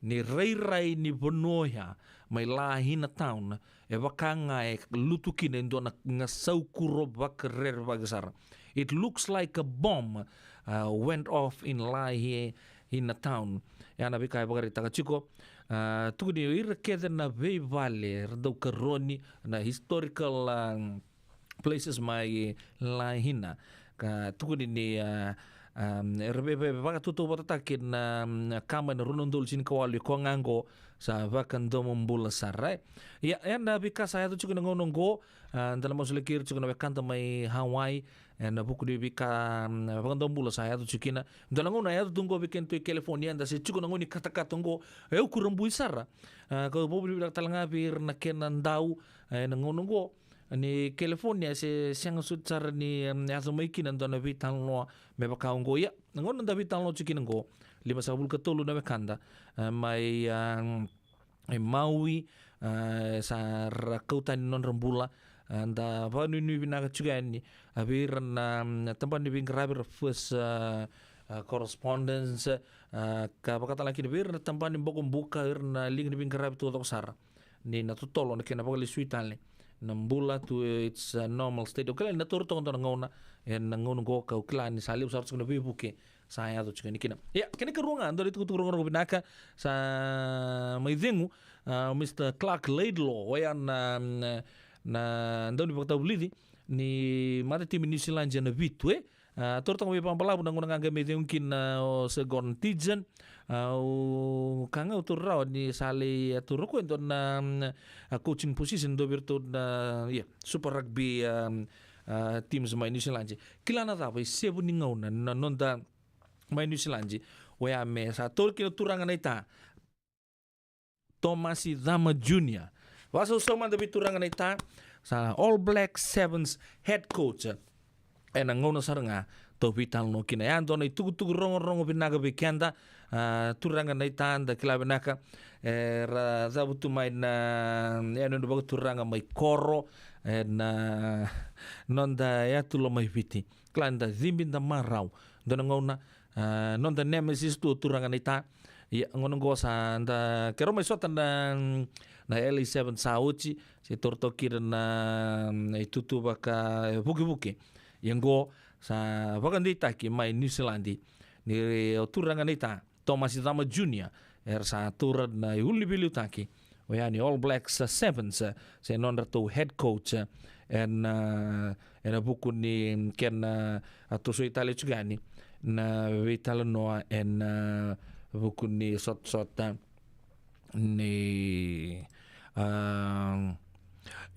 ni rairai ni vanua oya mai Lahaina town, e vaka ga e lutu kina e dua na, na saukuro vakarerevaki sara. It looks like a bomb, uh, went off in Lahaina town. Ya na veika e vakaraitaka tiko. Uh, tukuni ira kece na veivale era dau karoni na historical, um, places mai Lahaina. Ka tukuni ni, uh, um, era vei, vei, vakatautauvatataki na, um, kama ena rua na udolu tinikawalu, o koya ga oqo sa vakadomobula sara, e. Ia, ena veika sa yaco tiko ena gauna oqo, a, da na masulaki ira tiko na wekada mai Hawaii, ena vuku ni veika, mm, vakadomobula sa yaco tiko kina. Dua na gauna e yaco tu oqo vei kedatou i California, eda se tiko na gauna ni katakata oqo, e ukurabui sara. A, kau vakavinavinaka tale ga vei ira na kena dau, e, ena gauna oqo. Ni California se sega soti sara ni, mm, yaco mai kina dua na veitalanoa me vaka oqo. Ia, na gauna da veitalanoa tiko kina oqo, limasagavulu ka tolu na wekada, e, mai, a, e Maui, a, sa ra kau tani na nodra bula, a, da vakanuinui vinaka tiko yani, a, vei ira na, na tabana ni veiqaravi, ra first, a, a, correspondence, a, ka vakatalega kina vei ira na tabana ni bokobuka, ira na liga ni veiqaravi taucoko sara. Ni na totolo na kena vakalesui tale na bula to its, a, normal state. Au kila ni na taura toka dua na gauna, ena gauna oqo kau kila ni sa levu sara tiko na veivuke sa yaco tiko yani kina. Ia, kena ikarua ga, dua na itukutuku rogorogo vinaka sa mai cegu, a, o Mister Clark Laidlaw, oya na, na, na daunivakatavulici ni matatimi Niusiladi ena vitu, e. A, taura toka mai vakabalavu na gauna ga qai mai cegu kina o Sir Gordon Tidgen. A, au ka ga au taura rawa ni sa lai, a, taura o koya e dua na, a, coaching position, dua vei iratou na, ia, Super Rugby, a, a, teams mai Niusiladi. Kila na cava, isevu ni gauna na noda mai Niusiladi, oya me sa taura kina turaga naita Tomasi Cama Junior. Vakasausau mada vei turaga naita, sa All Black Sevens head coach. Ena gauna sara ga tou veitalanoa kina. Ya dua na itukutuku rogorogo vinaka vei keda, a, turaga naita, da kila vinaka, e, ra cavutu mai na, e, yanuyanu vakaturaga mai Koro, ena noda yatu Lomaiviti. Kila da cibi, da marau. Dua na gauna, a, noda nemesis tu o turaga naita. Ia, gauna oqo sa da, keirau mai sota na, na L A seven sa oti, se taura toka kina na, na itutu vakavukevuke. Ia oqo sa vakadeitaki mai Niusiladi ni o turaga naita Tomasi Cama Junior, era sa taura na iuluniveiliutaki oya ni All Blacks Sevens, se nodratou head coach, ena, ena vuku ni kena, a, tosoi tale tiko yani na veitalanoa ena vuku ni sotasota ni, a,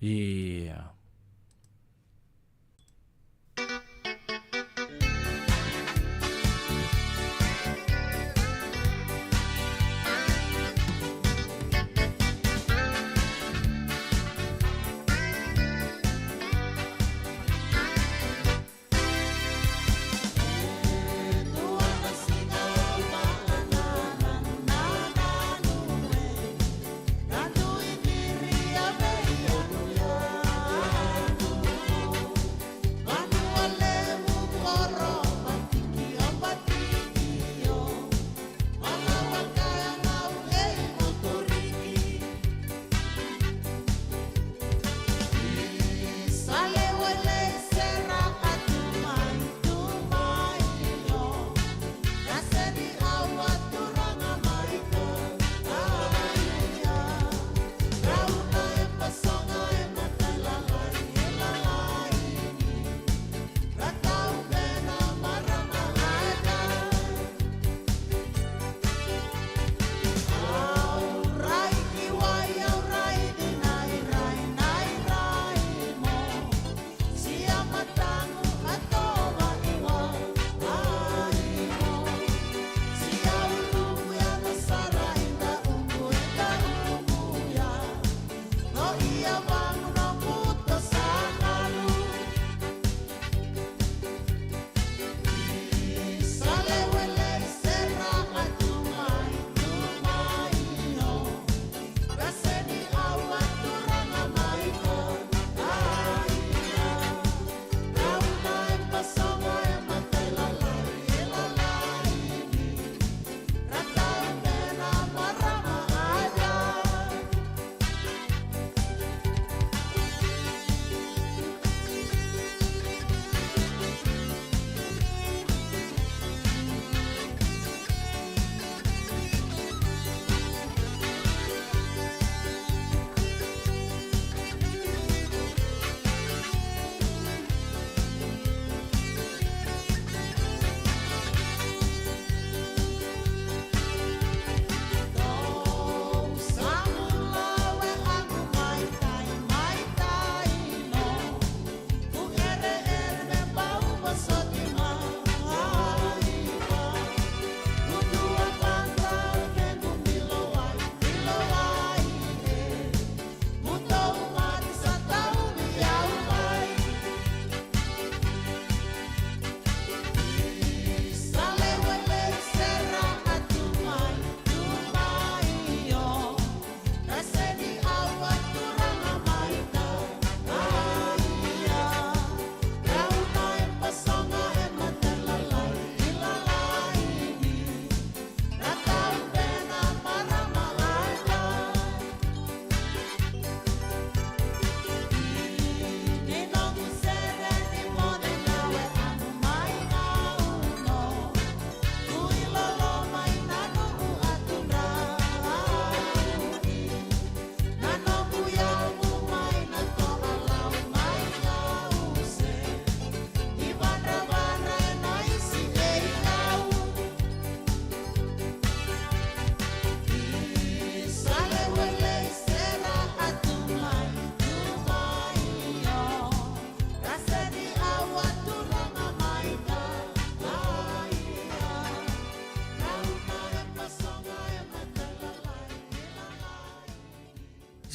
ia.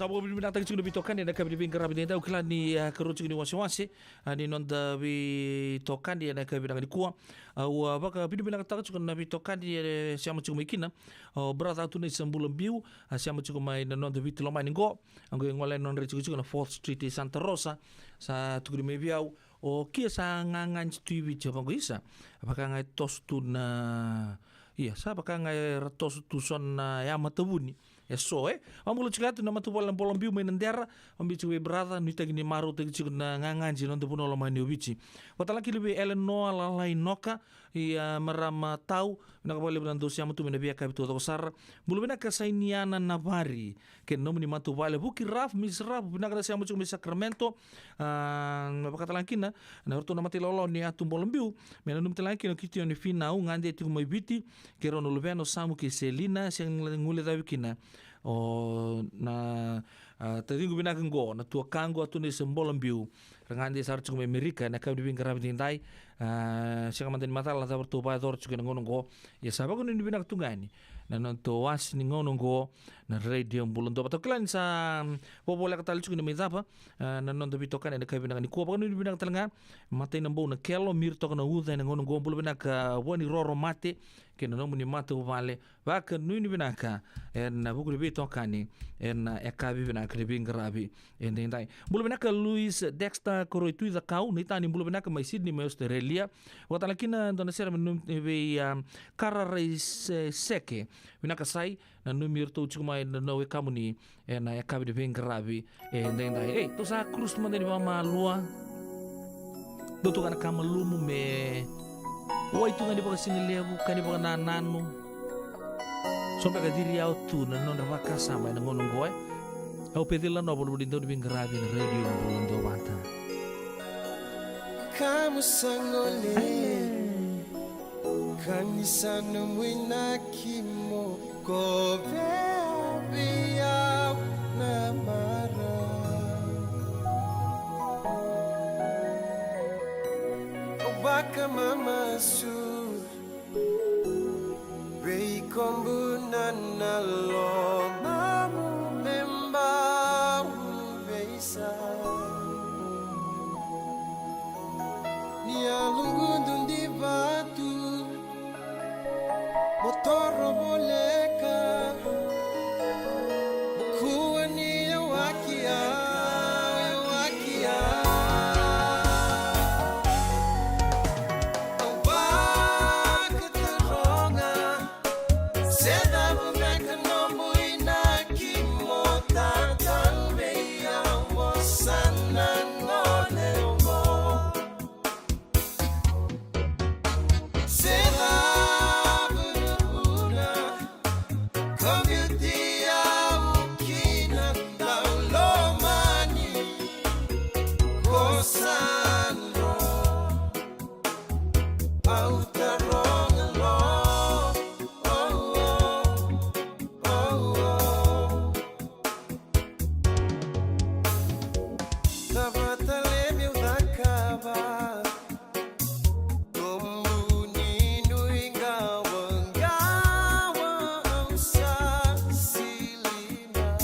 Sa vakavinavinakataki tiko na veitokani ena yakavi ni veiqaravi edaidai. Au kila ni, ah, karua tiko ni wasewase, ah, ni noda veitokani ena yakavi vinaka nikua. Au, ah, vakavinavinakataka tiko na veitokani e sema tiko mai kina o brother Atunai Sabula Biu, a sema tiko mai na noda Viti lomani qo. Qo e gole na nodra itikotiko na Fourth Street e Santa Rosa. Sa tukuni mai vei au o Kia sa gagadi tu i Viti, au vaqo, isa, vaka ga e toso tu na, ia, sa vaka ga era toso tu so na yamatavuni. E so, e. Vakabula tiko tu na matavuvale na Bola Biu mai Nadera, vakabibi tiko vei brother, nuitaki ni marautaki tiko na gagadi ena noda vanua lomani o Viti. Vakatalega kina vei Eleanor Lalai Noka, ia, marama Tau, vinaka vakalevu na dou sema tu mai na veiyakavi taucoko sara. Bula vinaka Sainiana Navari kei na nomuni matavuvale. Vuki Raf, Miss Raf, vinaka na sema tiko mai Sacramento. Ah, vakatalega kina na ratou na matailawalawa ni Atu Bola Biu, me nanumi talega kina o Kitione Finau, gade tiko mai Viti, kei rau na luvena o Samu kei Selina, sega ni guilecavi kina o na, ah, taciqu vinaka qo, na tuakaqu Atunai Sabula Biu. Ra gade sara tiko mai Amerika ena yakavi ni veiqaravi edaidai. Ah, sega mada ni macala na cava ratou vakayacora tiko ena gauna qo. Ia sa vakanuinui vinaka tu ga yani na noda wase ni gauna qo na Radio Bula Duavata. Au kila ni sa, mm, vakavoleka tale tiko ni mai cava, ah, na noda veitokani ena yakavi vinaka nikua. Vakanuinui vinaka talega, matai na bau na kelo, miri toka na uca ena gauna qo. Bula vinaka Vuaniroro Mate kei na nomuni matavuvale. Vakanuinui vinaka ena vuku ni veitokani ena yakavi vinaka ni veiqaravi edaidai. Bula vinaka Luis Dexter Koroitui Cakau, Neitani, bula vinaka mai Sydney mai Australia. Vakatalega kina dua na sere me nanumi vei, ah, Kararai Se-, Seke. Vinaka Sai, nanumi iratou tiko mai na, na wekamuni ena yakavi ni veiqaravi edaidai. Ei, tou sa cruise mada ni vakamalua. Dou tu ga na ka malumu me wai tu ga ni vakasigalevu, ka ni vakanananu. So beka ciri yawa tu na nodra vakasama ena gauna qo, e. Au Pecila Nova, luvena ni dauniveiqaravi ena Radio Bula Duavata. Kamu sa gole, ka ni sa nomu inaki mo kovea vei au na marau. Vakamamasu vei iko bula na lomamu me bau veisau. Ni a lugudu di vatu mo toro voleka, mo kua ni yawaki au, yawaki au. Au vakataroga, se cava beka nomu inaki mo tatauvei au mo sa na gole oqo. Se cava na vuna ko biuti au kina, dau lomani ko sa dro. Au taroga lo, oh, oh, oh, oh. Cava tale meu cakava? Nomu ni nuiqawaqawa au sa sili mai.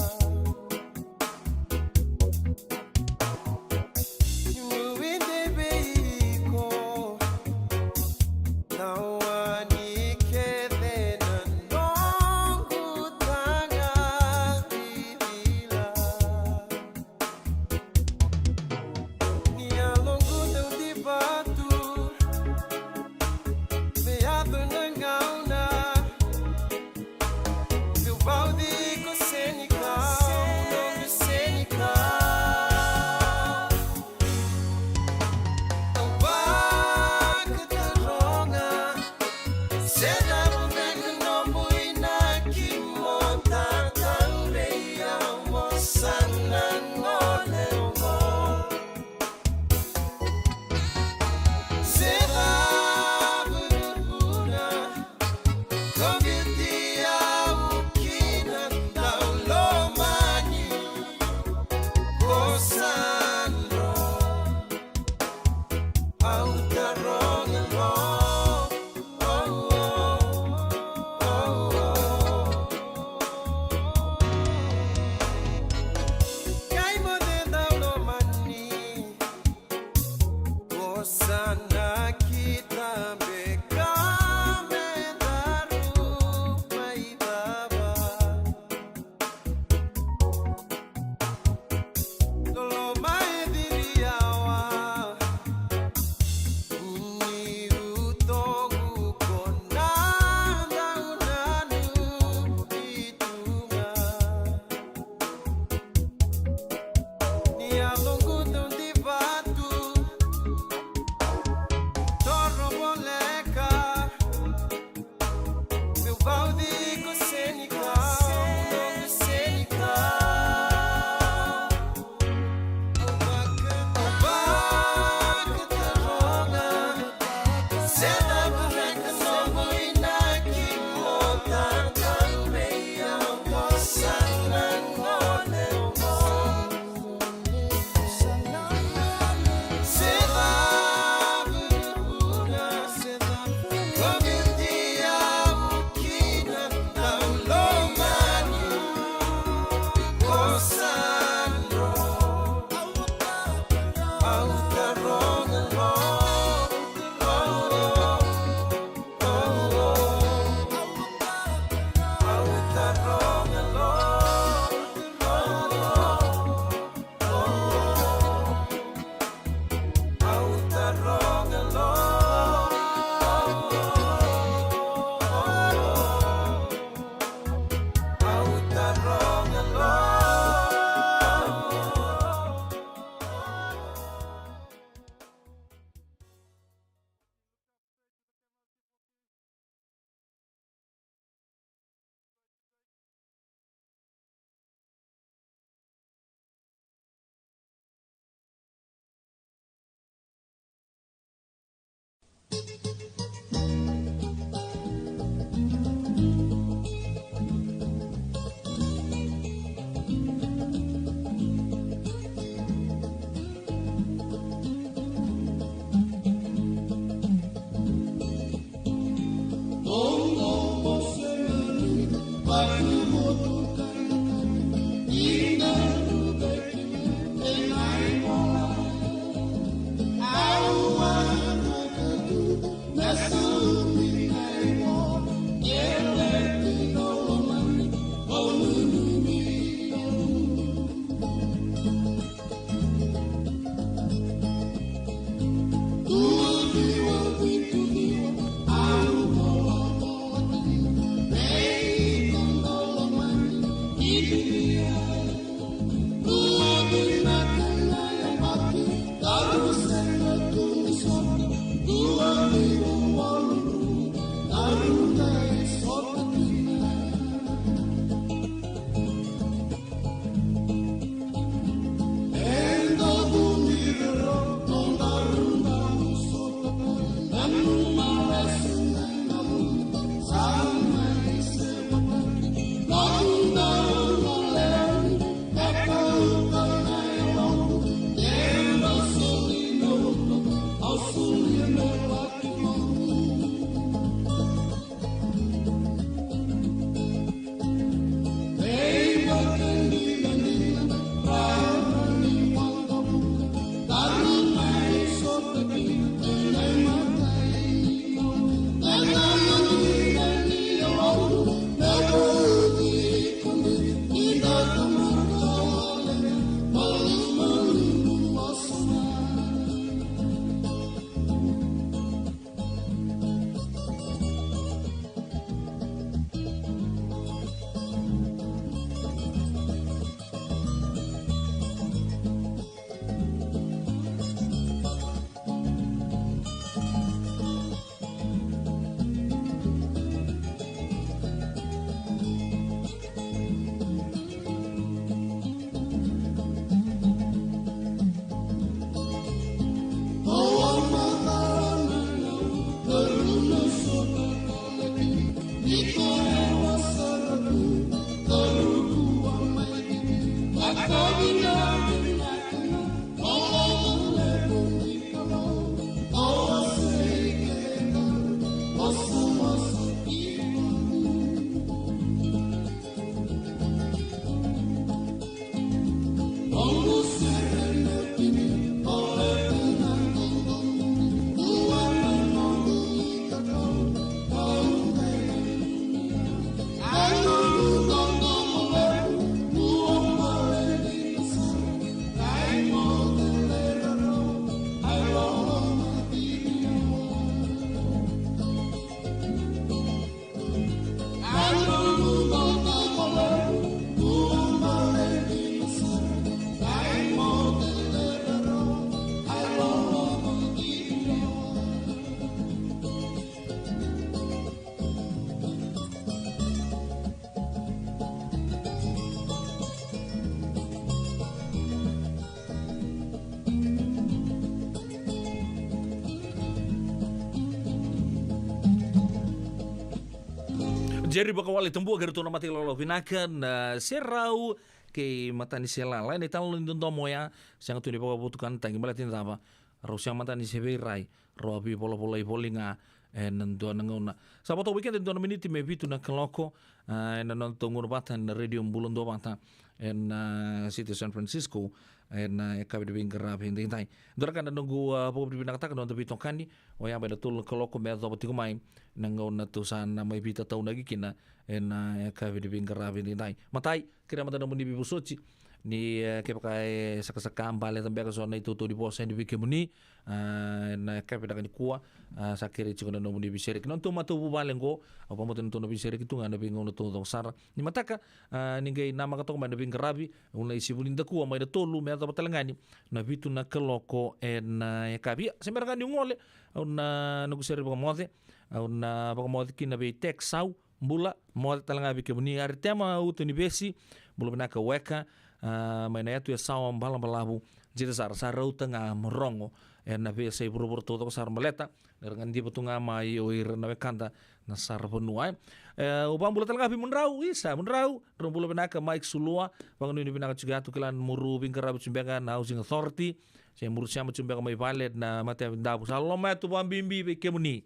Jerry Vakawale Tabua kei ratou na mata ilawalawa vinaka na Serau kei Matanisela. Lai na italanoa ni dodomo oya, sega tu ni vakavotukanataki, baleta ni cava? Rau sega mada ni se veirai, rau a veivolavola i voli ga ena dua na gauna. Sa vo toka vei keda e dua na miniti me vitu na kaloko, a, ena noda tou gauna vata ena Radio Bula Duavata ena, a, City of San Francisco, ena, a, yakavi ni veiqaravi edaidai. Dua na ka na noqu, a, vakavinavinakataka na noda veitokani, oya mai na tolu na kaloko me yacova tiko mai na gauna tou sa na mai veitataunaki kina ena, a, yakavi ni veiqaravi edaidai. Matai, kerea mada na nomuni veivosoti ni, e, kevaka e sakasaka bale ca beka so na itutu ni vosa yani vei kemuni, a, ena yakavi vinaka nikua, a, sa kerei tiko na nomuni veisereki. Na nodatou matavuvale oqo, au vakabauta ni tou na veisereki tu ga ena veigauna taucoko sara. Ni mataka, a, ni qai namaka toka mai na veiqaravi, au na isi vuni dakua mai na tolu me yacova tale ga ni na vitu na kaloko ena, e, yakavi. Ia, se bera ga niu gole, au na, noqu sere vakamoce, au na vakamoce kina vei Tek Sau, bula, moce tale ga vei kemuni. Aritema Utunivesi, bula vinaka weka, a, mai na yatu e Sawa Balabalavu, jita sara, sa rauta ga mo rogo ena veiyasai vuravura taucoko sara baleta ni ra gadiva tu ga mai o ira na wekada na saravanua, e. E, au vakabula tale ga vei Mudrau, isa, Mudrau, drau bula vinaka, Mike Sulua, vakanuinui vinaka tiko yatu, kila ni muru veiqaravi tiko beka na Housing Authority, se muru sema tiko beka mai vale na Matayavu Davu, sa loloma yatu vakabibi vei kemuni,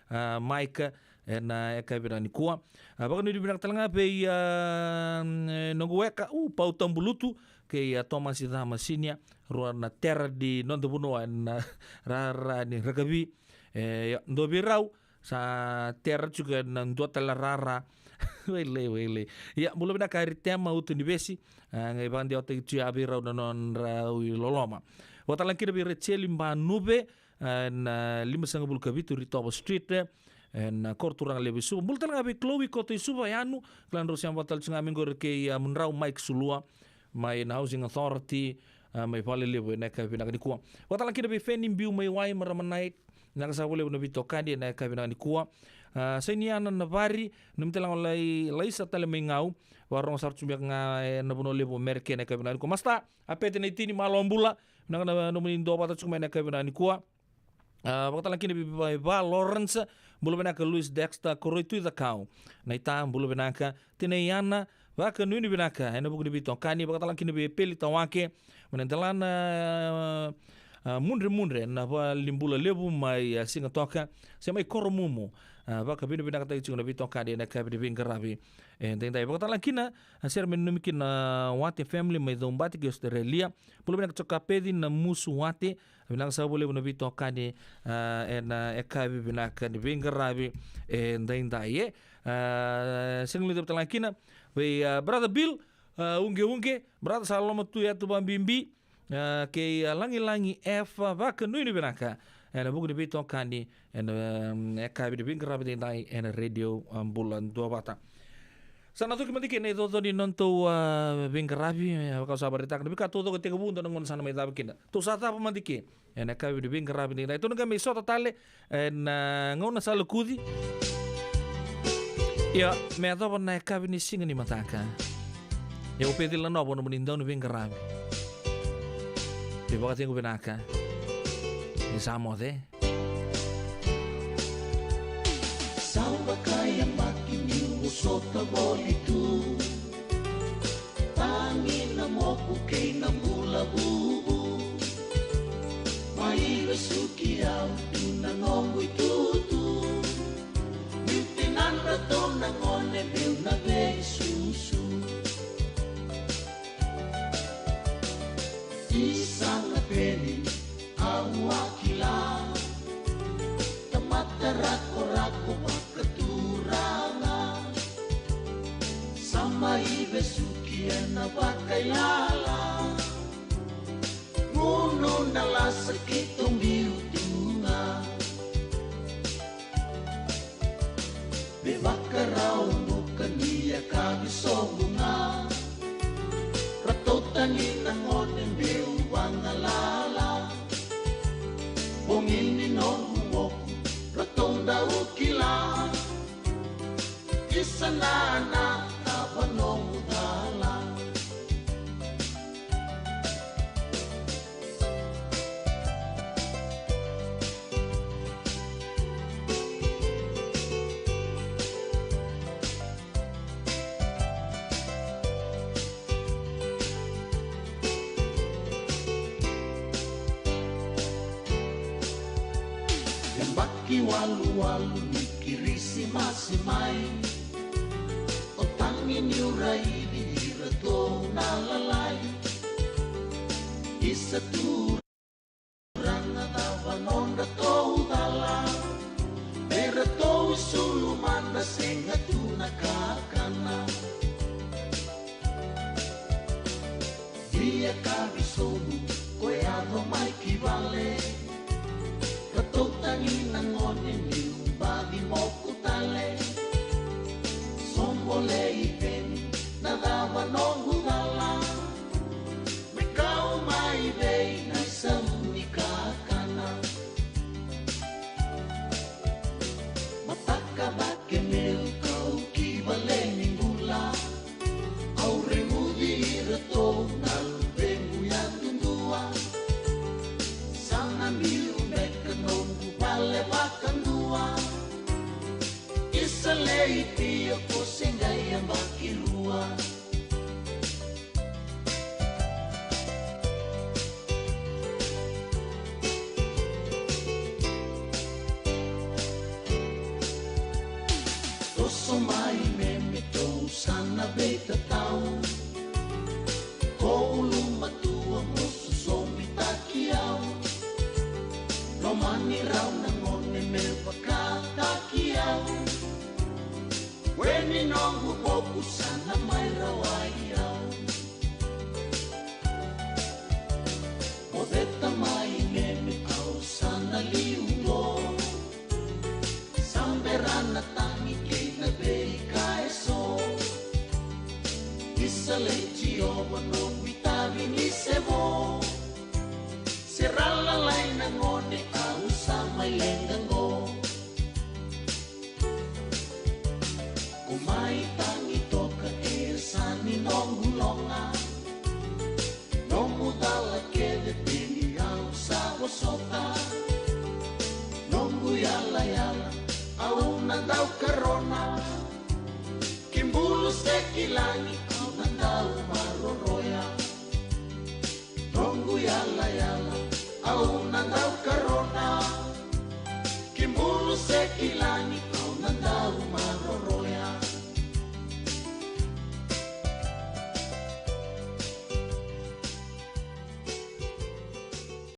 a, Mike, ena, e, yakavi vinaka nikua. A, vakanuinui vinaka tale ga vei, a, e, noqu weka, u, Pau Tabulutu kei, a, Tomasi Cama Sinia, rua na tera ni noda vanua ena rara ni rakavi. E, ia, dua vei rau sa tera tiko ena dua tale na rara. Wailei, wailei. Ia, bula vinaka Aritema Utunivesi, a, qai vakadewataki tu ya vei rau na nodrau iloloma. Vakatalega kina vei Racheli Banuve, e, na limasagavulu ka vitu Ritova Street, e, na koro turaga levu i Suva. Bula tale ga vei Chloe Koto i Suva, Yanu, kila ni drau sema vata tale tiko ga mai qori kei, a, Mudrau Mike Sulua, mai na Housing Authority, a, mai Valelevu ena yakavi vinaka nikua. Vakatalega kina vei Feni Biu mai Wai, marama Nait, vinaka sara vakalevu na veitokani ena yakavi vinaka nikua. A, Sainiana Navari, nanumi tale ga o Lai, Laisa tale mai Gau, vakarogo sara tu beka ga ena vanua levu o Merika ena yakavi vinaka nikua. Masta, a, Pete Naitini, malo bula, vinaka na nomuni duavata tiko mai ena yakavi vinaka nikua. A, vakatalega kina vei, vei, vei Lawrence, bula vinaka Louis Dexter, Koroi Tui Cakau. Naita, bula vinaka. Tinaiana, vakanuinui vinaka ena vuku ni veitokani. Vakatalega kina vei Peli Tawake, mai na delana, a, Mudremudre, na valenibula levu mai, a, Sigatoka, se mai Koromumu. A, vakavinavinakataki tiko na veitokani ena yakavi ni veiqaravi edaidai. Vakatalega kina, a, sere me nanumi kina na Wate family mai Caubati kei Australia. Bula vinaka tiko Kapeci Namusu Wate, vinaka sara vakalevu na veitokani, a, ena yakavi vinaka ni veiqaravi edaidai, e. A, sega ni levu tale ga kina vei, a, brother Bill, a, Uqeuqe, brother sa loma tu yatu vakabibi, a, kei, a, Lagilagi Efa, vakanuinui vinaka ena vuku ni veitokani ena, um, yakavi ni veiqaravi edaidai ena Radio, um, Bula Duavata. Sa na cuki mada kina na icoco ni nodatou, a, veiqaravi, e, vaka au sa vakaraitaka, na veika taucoko e tekivu, dua na gauna sa na mai cava kina. Tou sa cava mada kina ena yakavi ni veiqaravi edaidai. Tou na qai mai sota tale ena, a, gauna sa lokuci. Ia, me yacova na yakavi ni siga ni mataka. Ia, au Pecila Nova, nomuni dau ni veiqaravi. Ni vakacegu vinaka. Ni sa moce. Sa vakayabaki niu sota voli tu, tagi na moku kei na bula vuvu. Mai vesuki au tu na noqu itutu, niu tinadra tou na gone meu na veisusu. Isa na peni au a kila, tamata rakorako vakaturaga. Sa mai vesuki ena vakailala, gunu na lasa keitou biu tu ga. Me vakarau buka ni yakavi sobu ga, ratou tagi na gone meu vagalala. Bogi ni noqu moku ratou dau kila, isa na na tava noqu cala. Vakiwaluwalu ni Kirisimasi mai, o tagi ni'u raici iratou na lalai. Isa Turaga, cava nodratou cala, me ratou isulu mada, sega tu na kakana. Via ka visobu ko yaco mai ki vale, ratou tagi na gone, ni'u baci moku tale. Sobo lei Peni, na cava noqu cala, me kau mai vei na isau ni kakana. Mataka cake me'u kau ki vale ni bula, au reguci iratou na luvequ yadudua. Sa na biu beka noqu vale vakadua. Isa lei Pio, ko se qai yabaki rua. Toso mai Meme, tou sa na veitatau. Ko ulumatua mo sosomitaki au. Lomani rau na gone me vakataki au. Weni noqu voku sa na mai rawai au. Mo ceta mai Meme, au sa na liu qo. Sa bera na tagi kei na veika eso. Isa lei Jiova, noqu itavi ni se vo. Se ra lalai na gone, au sa mai leqa qo. Ko mai tagi toka e yasa ni noqu loga. Noqu cala kece Peni au sa vosota. Noqu yalayala au na dau karona. Ki bulu se ki lagi au na dau maroroya. Noqu yalayala au na dau karona. Ki bulu se ki lagi